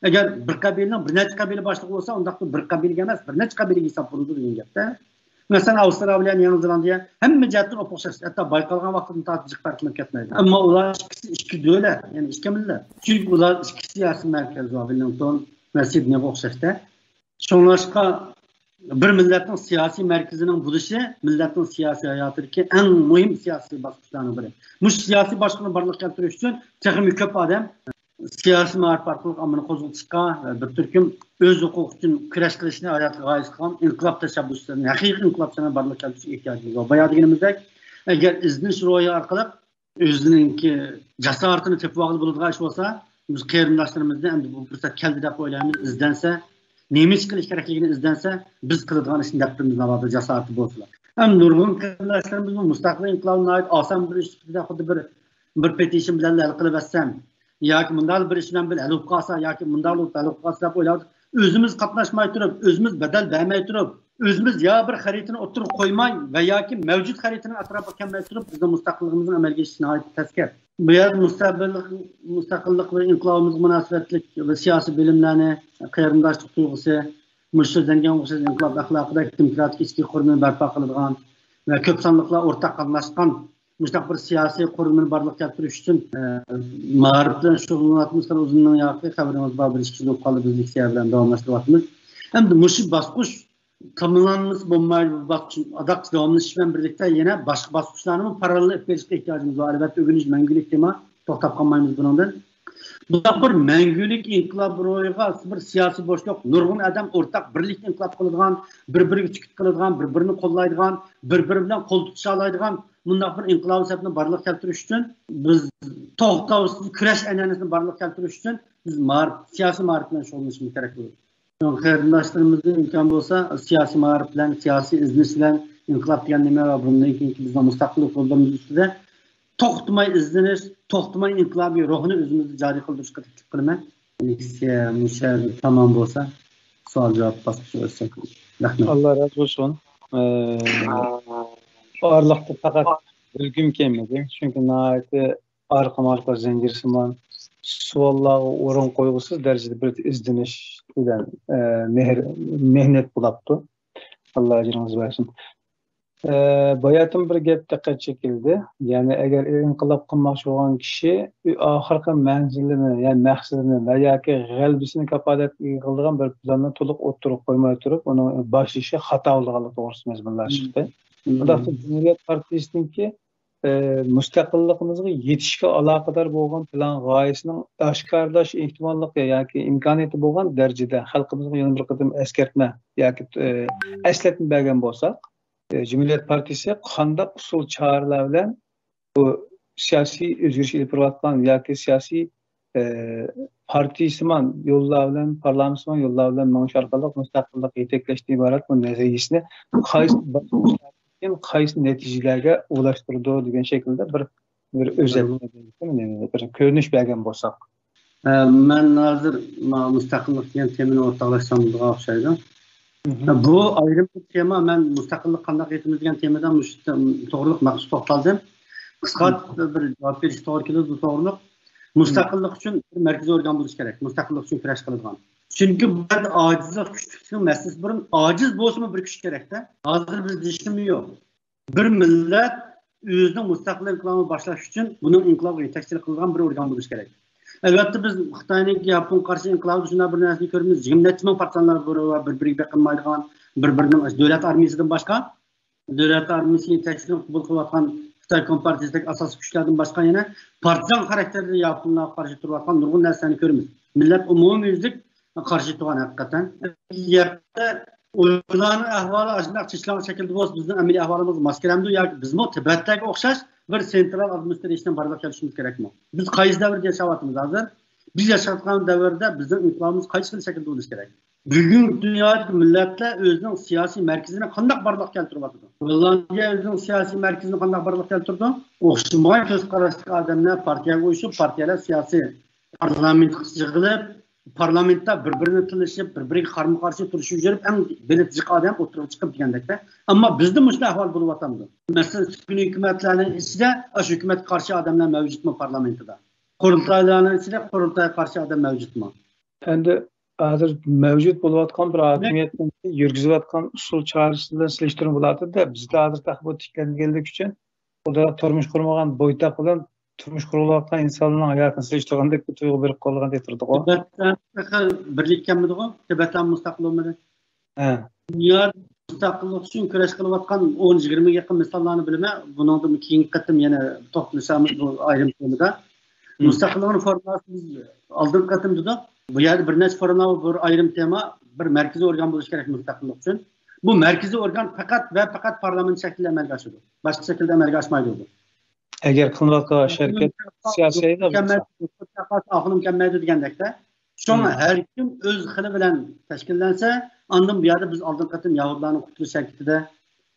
ئەگەر بىر قەبىلىنىڭ بىر نەچچە قەبىلە باشلىقى بولسا، ئۇنداقتا بىر قەبىلىگە ئەمەس، بىر نەچچە قەبىلىگە ھېساب بولىدۇ دېگەن گەپتە. مەسىلەن، ئاۋسترالىيە بىلەن يېڭى زېلاندىيە ھەممە جەھەتتىن ئوپئوخشاش، ھەتتا بايقالغان ۋاقتىدىن تارتىپ جىق پەرقلىنىپ كەتمەيدۇ. ئەمما ئۇلار ئىككىسى ئىككى دۆلەت، يەنى ئىككى مىللەت. چۈنكى ئۇلار ئىككى سىياسىي مەركەز بار، ۋېللىڭتون ۋە سىدنېيغا ئوخشاشتا. شۇڭلاشقا بىر مىللەتنىڭ سىياسىي مەركىزىنىڭ بولۇشى مىللەتنىڭ سىياسىي ھاياتىدىكى ئەڭ مۇھىم سىياسىي باسقۇچلارنىڭ بىرى. مۇشۇ سىياسىي باسقۇچنى بارلىققا كەلتۈرۈش ئۈچۈن تېخىمۇ كۆپ ئادەم سىياسىي مائارىپ ئارقىلىق ئاممىنى قوزغىتىشقا، بىر تۈركۈم ئۆز ھوقۇقى ئۈچۈن كۈرەش قىلىشنى ھاياتىغا غايىش قىلغان ئىنقىلاب تەشەببۇسچىلىرىنى، ھەقىقىي ئىنقىلابچىلارنى بارلىققا كەلتۈرۈشكە ئېھتىياجىمىز بار. بايا دېگىنىمىزدەك، ئەگەر ئىزدىنىش روھى ئارقىلىق ئۆزىنىڭكى جاسارىتىنى تېپىۋالغىلى بولىدىغان ئىش بولسا، بىز قېرىنداشلىرىمىزنى ئەمدى بۇ پۇرسەت كەلدى دەپ ئويلايمىز، ئىزدەنسە، نېمە ئىش قىلىش كېرەكلىكىنى ئىزدەنسە، بىز قىلىدىغان ئىشنى دەپ تۇرىمىز، ناۋادا جاسارىتى بولسىلا. ھەم نۇرغۇن قېرىنداشلىرىمىزمۇ مۇستەقىللىق ئىنقىلابىنى ناھايىتى ئاسان بىر ئىش سۈپىتىدە خۇددى بىر، بىر پېتىشن بىلەن ھەل قىلىۋەتسەم ياكى مۇنداق بىر ئىش بىلەن بىر ھەل بولۇپ قالسا ياكى مۇنداق بولۇپ ھەل بولۇپ قالسا دەپ ئويلاپ، ئۆزىمىز قاتناشماي تۇرۇپ، ئۆزىمىز بەدەل بەرمەي تۇرۇپ، ئۆزىمىز يا بىر خەرىتىنى ئوتتۇرىغا قويماي ۋە ياكى مەۋجۇت خەرىتىنىڭ ئەتراپىغا كەلمەي تۇرۇپ، بىزنىڭ مۇستەقىللىقىمىزنىڭ ئەمەلگە ئېشىشى ناھايىتى تەسكە. بۇ يەردە مۇستەقىللىق، مۇستەقىللىق ۋە ئىنقىلابىمىزغا مۇناسىۋەتلىك ۋە سىياسىي بىلىملەرنى، قېرىنداشلىق تۇيغۇسى، مۇشۇ سۆزلەنگەن ئوخشاش ئىنقىلاب ئەخلاقىدەك دېموكراتىك ئىچكى قۇرۇلمىنى بەرپا قىلىدىغان ۋە كۆپ سانلىقلار ئورتاق قاتناشقان مۇشۇنداق بىر سىياسىي قۇرۇلمىنى بارلىققا كەلتۈرۈش ئۈچۈن، ئە، مائارىپ بىلەن شۇغۇللىنىۋاتىمىز. ئۇزۇننىڭ ياقى خەۋىرىڭىز بار، بىر ئىككى يىل بولۇپ قالدى، بىز لېكسىيە بىلەن داۋاملاشتۇرۇۋاتىمىز. ئەمدى مۇشۇ باسقۇچ تاماملانمىسا بولمايدۇ. بۇ باسقۇچ ئاداق داۋاملىشىش بىلەن بىرلىكتە يەنە باشقا باسقۇچلارنىمۇ پاراللېل ئېلىپ بېرىشقا ئېھتىياجىمىز بار. ئەلۋەتتە، ئۆگىنىش مەڭگۈلۈك تېما، توختاپ قالمايمىز بۇنىڭدىن. بۇنداق بىر مەڭگۈلۈك ئىنقىلاب روھىغا بىر سىياسىي بوشلۇق، نۇرغۇن ئادەم ئورتاق بىرلىكتە ئىنقىلاب قىلىدىغان، بىر-بىرىگە چۈكۈت قىلىدىغان، بىر-بىرىنى قوللايدىغان، بىر-بىرى بىلەن قول تۇتۇشالايدىغان مۇنداق بىر ئىنقىلابىي سەپنى بارلىققا كەلتۈرۈش ئۈچۈن، بىز توختاۋسىز كۈرەش ئەنئەنىسىنى بارلىققا كەلتۈرۈش ئۈچۈن بىز مائارىپ، سىياسىي مائارىپ بىلەن شۇغۇللىنىشىمىز كېرەك بولىدۇ. قېرىنداشلىرىمىزدىن ئىمكان بولسا سىياسىي مائارىپ بىلەن، سىياسىي ئىزدىنىش بىلەن ئىنقىلاب دېگەن نېمە ۋە بۇندىن كېيىنكى بىزنىڭ مۇستەقىللىق يوللىرىمىز ئۈستىدە توختىماي ئىزدىنىش، توختىماي ئىنقىلابىي روھنى ئۆزىمىزدە جارى قىلدۇرۇشقا تەكلىپ قىلىمەن. لېكسىيە مۇشۇ يەردە تامام بولسا، سوئال جاۋاب باسقۇچى ئۆتسەك. رەھمەت. ئاللا رازى بولسۇن. ئارىلىقتا پەقەت بۆلگۈم كەلمىدى، چۈنكى ناھايىتى ئارقىمۇ ئارقا زەنجىرسىمان سوئاللارغا ئورۇن قويغۇسىز دەرىجىدە بىر ئىزدىنىش بىلەن، ئە، مېھىر، مېھنەت بولاپتۇ. ئاللا ئەجرىڭىزنى بەرسۇن. ئە، باياتىن بىر گەپ دىققەت چېكىلدى. يەنى ئەگەر ئىنقىلاب قىلماقچى بولغان كىشى ئاخىرقى مەنزىلىنى، يەنى مەقسىتىنى ۋە ياكى غەلىبىسىنى كاپالەتكە ئىگە قىلىدىغان بىر پىلاننى تولۇق ئوتتۇرىغا قويماي تۇرۇپ، ئۇنىڭ باشلىشى خاتا بولىدىغانلىقى توغرىسىدا مەزمۇنلار چىقتى. شۇنداقتا جۇمھۇرىيەت پارتىيىسىنىڭكى ئى، مۇستەقىللىقىمىزغا يېتىشكە ئالاقىدار بولغان پىلان غايىسىنىڭ ئاشكارىلاش ئېھتىماللىقى ياكى ئىمكانىيىتى بولغان دەرىجىدە خەلقىمىزغا يەنە بىر قېتىم ئەسكەرتمە ياكى، ئى، ئەسلەتمە بەرگەن بولساق، ئى، جۇمھۇرىيەت پارتىيىسى قانداق ئۇسۇل چارىلەر بىلەن بۇ سىياسىي ئۆزگىرىش ئېلىپ بېرىۋاتقان ياكى سىياسىي، ئى، پارتىيىسىمان يوللار بىلەن، پارلامېنتسىمان يوللار بىلەن مېڭىش ئارقىلىق مۇستەقىللىققا يېتەكلەشتىن ئىبارەت بۇ نەزەرىيىسىنى قايسى باسقۇچ كېيىن قايسى نەتىجىلەرگە ئۇلاشتۇرىدۇ دېگەن شەكىلدە بىر، بىر ئۆزەت، بىر كۆرۈنۈش بەرگەن بولساق. ئە، مەن ھازىر ما-، مۇستەقىللىق دېگەن تېمىنى ئورتاقلاشسام بولىدىغان ئوخشايدۇ. بۇ ئايرىم بىر تېما. مەن مۇستەقىللىق قانداق يېتىمىز دېگەن تېمىدا مۇشۇ تېم-، توغرىلىق مەخسۇس توختالدىم. قىسقا بىر جاۋاب بېرىش توغرا كېلىدۇ بۇ توغرىلىق. مۇستەقىللىق ئۈچۈن بىر مەركىزىي ئورگان بولۇش كېرەك. مۇستەقىللىق ئۈچۈن كۈرەش قىلىدىغان. چۈنكى بۇ يەردە ئاجىزلىق، كۈچلۈكلۈكنىڭ مەسىلىسى بۇرۇن ئاجىز بولسىمۇ بىر كۈچ كېرەكتە. ھازىر بىزدە ھېچنېمە يوق. بىر مىللەت ئۆزىنىڭ مۇستەقىل ئىنقىلابىنى باشلاش ئۈچۈن بۇنىڭ ئىنقىلابقا يېتەكچىلىك قىلىدىغان بىر ئورگان بولۇشى كېرەك. ئەلۋەتتە، بىز خىتاينىڭ ياپون قارشى ئىنقىلابىدا شۇنداق بىر نەرسىنى كۆرىمىز. يىگىرمە نەچچە مىڭ پارتىزانلار بىر، بىر-بىرىگە بېقىنمايدىغان، بىر-بىرىنىڭ دۆلەت ئارمىيىسىدىن باشقا، دۆلەت ئارمىيىسى تەكلىپىنى قوبۇل قىلىۋاتقان خىتاي كومپارتىيىسىدەك ئاساسىي كۈچلەردىن باشقا يەنە پارتىزان خاراكتېرلىك ياپونلارغا قارشى تۇرۇۋاتقان نۇرغۇن نەرسىلەرنى كۆرىمىز. مىللەت ئومۇميۈزلۈك قارشى تۇرغان ھەقىقەتەن. يەردە ئۇيغۇرلارنىڭ ئەھۋالى ئاشۇنداق چېچىلاڭ شەكىلدە بولسا، بىزنىڭ ئەمەلىي ئەھۋالىمىزغا ماس كېلەمدۇ ياكى بىزمۇ تىبەتلەرگە ئوخشاش بىر سېنترال ئادمىنىسترېيشننى بارلىققا كەلتۈرۈشىمىز كېرەكمۇ؟ بىز قايسى دەۋردە ياشاۋاتىمىز ھازىر؟ بىز ياشاۋاتقان دەۋردە بىزنىڭ ئىنقىلابىمىز قايسى خىل شەكىلدە بولۇشى كېرەك؟ بۈگۈنكى دۇنيادىكى مىللەتلەر ئۆزىنىڭ سىياسىي مەركىزىنى قانداق بارلىققا كەلتۈرۈۋاتىدۇ؟ گوللاندىيە ئۆزىنىڭ سىياسىي مەركىزىنى قانداق بارلىققا كەلتۈردى؟ ئوخشىمىغان كۆز قاراشتىكى ئادەملەر پارتىيەگە ئويۇشۇپ، پارتىيەلەر سىياسىي پارلامېنتقا يىغىلىپ، پارلامېنتتا بىر-بىرىنى تىللىشىپ، بىر-بىرىگە قارمۇ-قارشى تۇرۇشۇپ يۈرۈپ، ئەڭ بېلى جىق ئادەم ئوتتۇرىغا چىقىپ دېگەندەكتە. ئەمما بىزدە مۇشۇنداق ئەھۋال بولۇۋاتامدۇ؟ مەسىلەن، سۈپۈن ھۆكۈمەتلەرنىڭ ئىچىدە ئاشۇ ھۆكۈمەتكە قارشى ئادەملەر مەۋجۇتمۇ پارلامېنتىدا؟ قۇرۇلتايلارنىڭ ئىچىدە قۇرۇلتايغا قارشى ئادەم مەۋجۇتمۇ؟ ئەمدى ھازىر مەۋجۇت بولۇۋاتقان بىر ھاكىمىيەتنىڭ يۈرگۈزۈۋاتقان ئۇسۇل چارىسى بىلەن سېلىشتۇرما بولاتتى-دە، بىزدە ھازىر تېخى بۇ تىكلەنگەنلىكى ئۈچۈن، ئۇدا تۇرمۇش قۇرمىغان بويتاق بىلەن تۇرمۇش قۇرۇۋاتقان ئىنسانلارنىڭ ھاياتىنى سېلىشتۇرغاندەك بىر تۇيغۇ بېرىپ قالىدىغاندەك تۇرىدىغۇ. تىبەتلەر تېخى بىرلىك كەلمىدىغۇ؟ تىبەتلەر مۇستەقىل بولمىدى. ھە. دۇنيا مۇستەقىللىق ئۈچۈن كۈرەش قىلىۋاتقان ئون يىگىرمىگە يېقىن مىساللارنى بىلىمەن. بۇنىڭدىن كېيىنكى قېتىم يەنە توختىلىشارمىز بۇ ئايرىم تېمىدا. مم. مۇستەقىللىقنى فورمۇلاسى بىز ئالدىنقى قېتىم دېدۇق. بۇ يەردە بىر نەچچە فورمۇلا، بىر ئايرىم تېما، بىر مەركىزىي ئورگان بولۇشى كېرەك مۇستەقىللىق ئۈچۈن. بۇ مەركىزىي ئورگان پەقەت ۋە پەقەت پارلامېنت شەكلىدە ئەمەلگە ئاشىدۇ. باشقا شەكىلدە ئەمەلگە ئاشمايدۇ بۇ. ئەگەر قىلىنىۋاتقان ھەرىكەت سىياسىي ھەيدە بولسا. ئاخۇنۇم كەلمەيدۇ دېگەندەكتە. شۇڭا ھەر كىم ئۆز خىلى بىلەن تەشكىللەنسە، ئاندىن بۇ يەردە بىز ئالدىنقى قېتىم يەھۇدىيلارنىڭ قۇتۇلۇش ھەرىكىتىدە،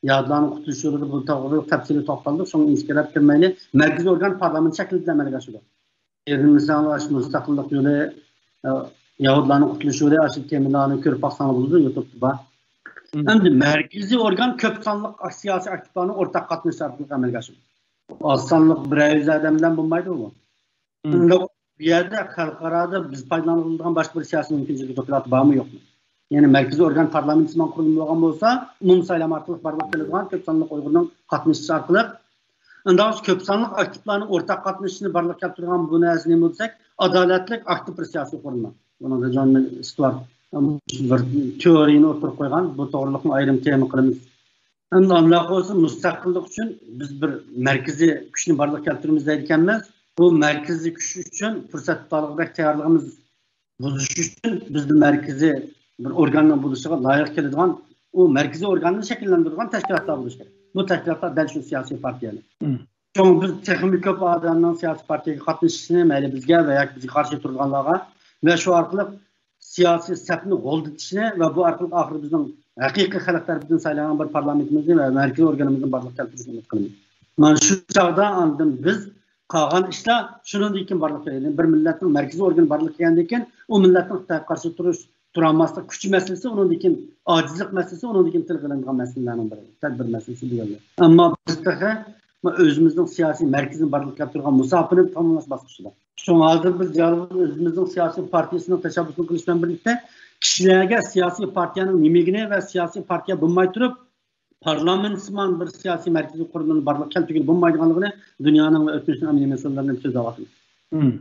يەھۇدىيلارنىڭ قۇتۇلۇش يولىدا بۇ توغرىلىق تەپسىلىي توختالدۇق. شۇڭا ئىنچىكىلەپ كىرمەيلى. مەركىزىي ئورگان پارلامېنت شەكلىدە ئەمەلگە ئاشىدۇ. ئېرىنمىسەڭلار ئاشۇ مۇستەقىللىق يولى، ئە، يەھۇدىيلارنىڭ قۇتۇلۇش يولى، ئاشۇ تېمىلارنى كۆرۈپ باقساڭلار بولىدۇ، يۇتۇبتا بار. مم. ئەمدى مەركىزىي ئورگان كۆپ سانلىق سىياسىي ئاكتىپلارنىڭ ئورتاق قاتنىشىشى ئارقىلىق ئەمەلگە ئاشىدۇ. ئاز سانلىق بىرەر يۈز ئادەم بىلەن بولمايدۇ بۇ. مم. ئۇنداق بۇ يەردە خەلقئارادا بىز پايدىلانغىلى بولىدىغان باشقا بىر سىياسىي مۇمكىنچىلىك دوكلات بارمۇ يوقمۇ؟ يەنى مەركىزىي ئورگان پارلامېنت سىمان قۇرۇلما بولغان بولسا، ئومۇمسايلام ئارقىلىق بارلىققا كېلىدىغان كۆپ سانلىق ئۇيغۇرنىڭ قاتنىشىشى ئارقىلىق، ئۇنداق كۆپ سانلىق ئاكتىپلارنىڭ ئورتاق قاتنىشىشىنى بارلىققا كەلتۈرىدىغان بۇ نەرسە نېمە دېسەك، ئادالەتلىك ئاكتىپ بىر سىياسىي قۇرۇلما. بۇنىڭدا جون ستۇئارت بىر تېئورىيىنى ئوتتۇرىغا قويغان، بۇ توغرىلىقمۇ ئايرىم تېما قىلىمىز. ئەمدى ئانداق بولسا، مۇستەقىللىق ئۈچۈن بىز بىر مەركىزىي كۈچنى بارلىققا كەلتۈرىمىز دەيدىكەنمىز. بۇ مەركىزىي كۈچ ئۈچۈن پۇرسەت تاپالىغۇدەك تەييارلىقىمىز بۇزۇش ئۈچۈن بىزدە مەركىزىي بىر ئورگاننىڭ بولۇشىغا لايىق كېلىدىغان، ئۇ مەركىزىي ئورگاننى شەكىللەندۈرىدىغان تەشكىلاتلار بولۇشى كېرەك. بۇ تەشكىلاتلار دەل شۇ سىياسىي پارتىيەلەر. مم. شۇڭا بىز تېخىمۇ كۆپ ئادەمنىڭ سىياسىي پارتىيەگە قاتنىشىشىنى، مەيلى بىزگە ۋە ياكى بىزگە قارشى تۇرىدىغانلارغا ۋە شۇ ئارقىلىق سىياسىي سەپنى غولىتىشنى ۋە بۇ ئارقىلىق ئاخىرى بىزنىڭ ھەقىقىي خەلق تەرىپىدىن سايلانغان بىر پارلامېنتىمىزنى ۋە مەركىزىي ئورگىنىمىزنى بارلىققا كەلتۈرۈشنى ئۈمىد قىلىمىز. مانا شۇ چاغدا ئاندىن بىز قالغان ئىشلار شۇنىڭدىن كېيىن بارلىققا كېلىدۇ. بىر مىللەتنىڭ مەركىزىي ئورگىنى بارلىققا كەلگەندىن كېيىن، ئۇ مىللەتنىڭ خىتايغا قارشى تۇرۇش، تۇرالماسلىق كۈچى مەسىلىسى، ئۇنىڭدىن كېيىن ئاجىزلىق مەسىلىسى، ئۇنىڭدىن كېيىن تىلغا ئېلىنىدىغان مەسىلىلەرنىڭ بىرى، تەدبىر مەسىلىسى دېگەندەك. ئەمما بىز تېخى ئۆزىمىزنىڭ سىياسىي مەركىزىنى بارلىققا كەلتۈرگەن مۇساپىنى تاماملاش باسقۇچىدا. شۇڭا ھازىر بىز يالغۇز ئۆزىمىزنىڭ سىياسىي پارتىيىسىنىڭ تەشەببۇسىنى قىلىش بىلەن بىرلىكتە، كىشىلەرگە سىياسىي پارتىيەنىڭ نېمىلىكىنى ۋە سىياسىي پارتىيە بولماي تۇرۇپ، پارلامېنتسىمان بىر سىياسىي مەركىزىي قۇرۇلمىنى بارلىققا كەلتۈرگىلى بولمايدىغانلىقىنى دۇنيانىڭ ۋە ئۆتمۈشنىڭ ئەمەلىي مەسىلىلىرىنى سۆزلەۋاتىمىز. مم.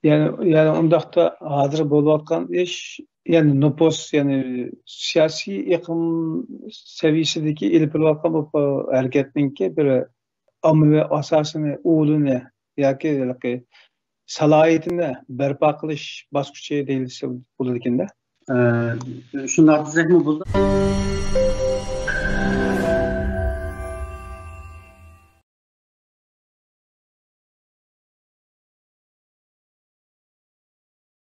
يەنى، يەنى ئۇنداقتا ھازىر بولۇۋاتقان ئىش، يەنى نوپۇس، يەنى سىياسىي ئېقىم سەۋىيەسىدىكى ئېلىپ بېرىلىۋاتقان بۇ ھەرىكەتنىڭكى بىر ئاممىۋى ئاساسىنى، ئۇلىنى ياكى ھېلىقى سالاھىيىتىنى بەرپا قىلىش باسقۇچى دېيىلسە بولىدىكەن-دە. ئە، شۇنداق دېسەكمۇ بولىدۇ.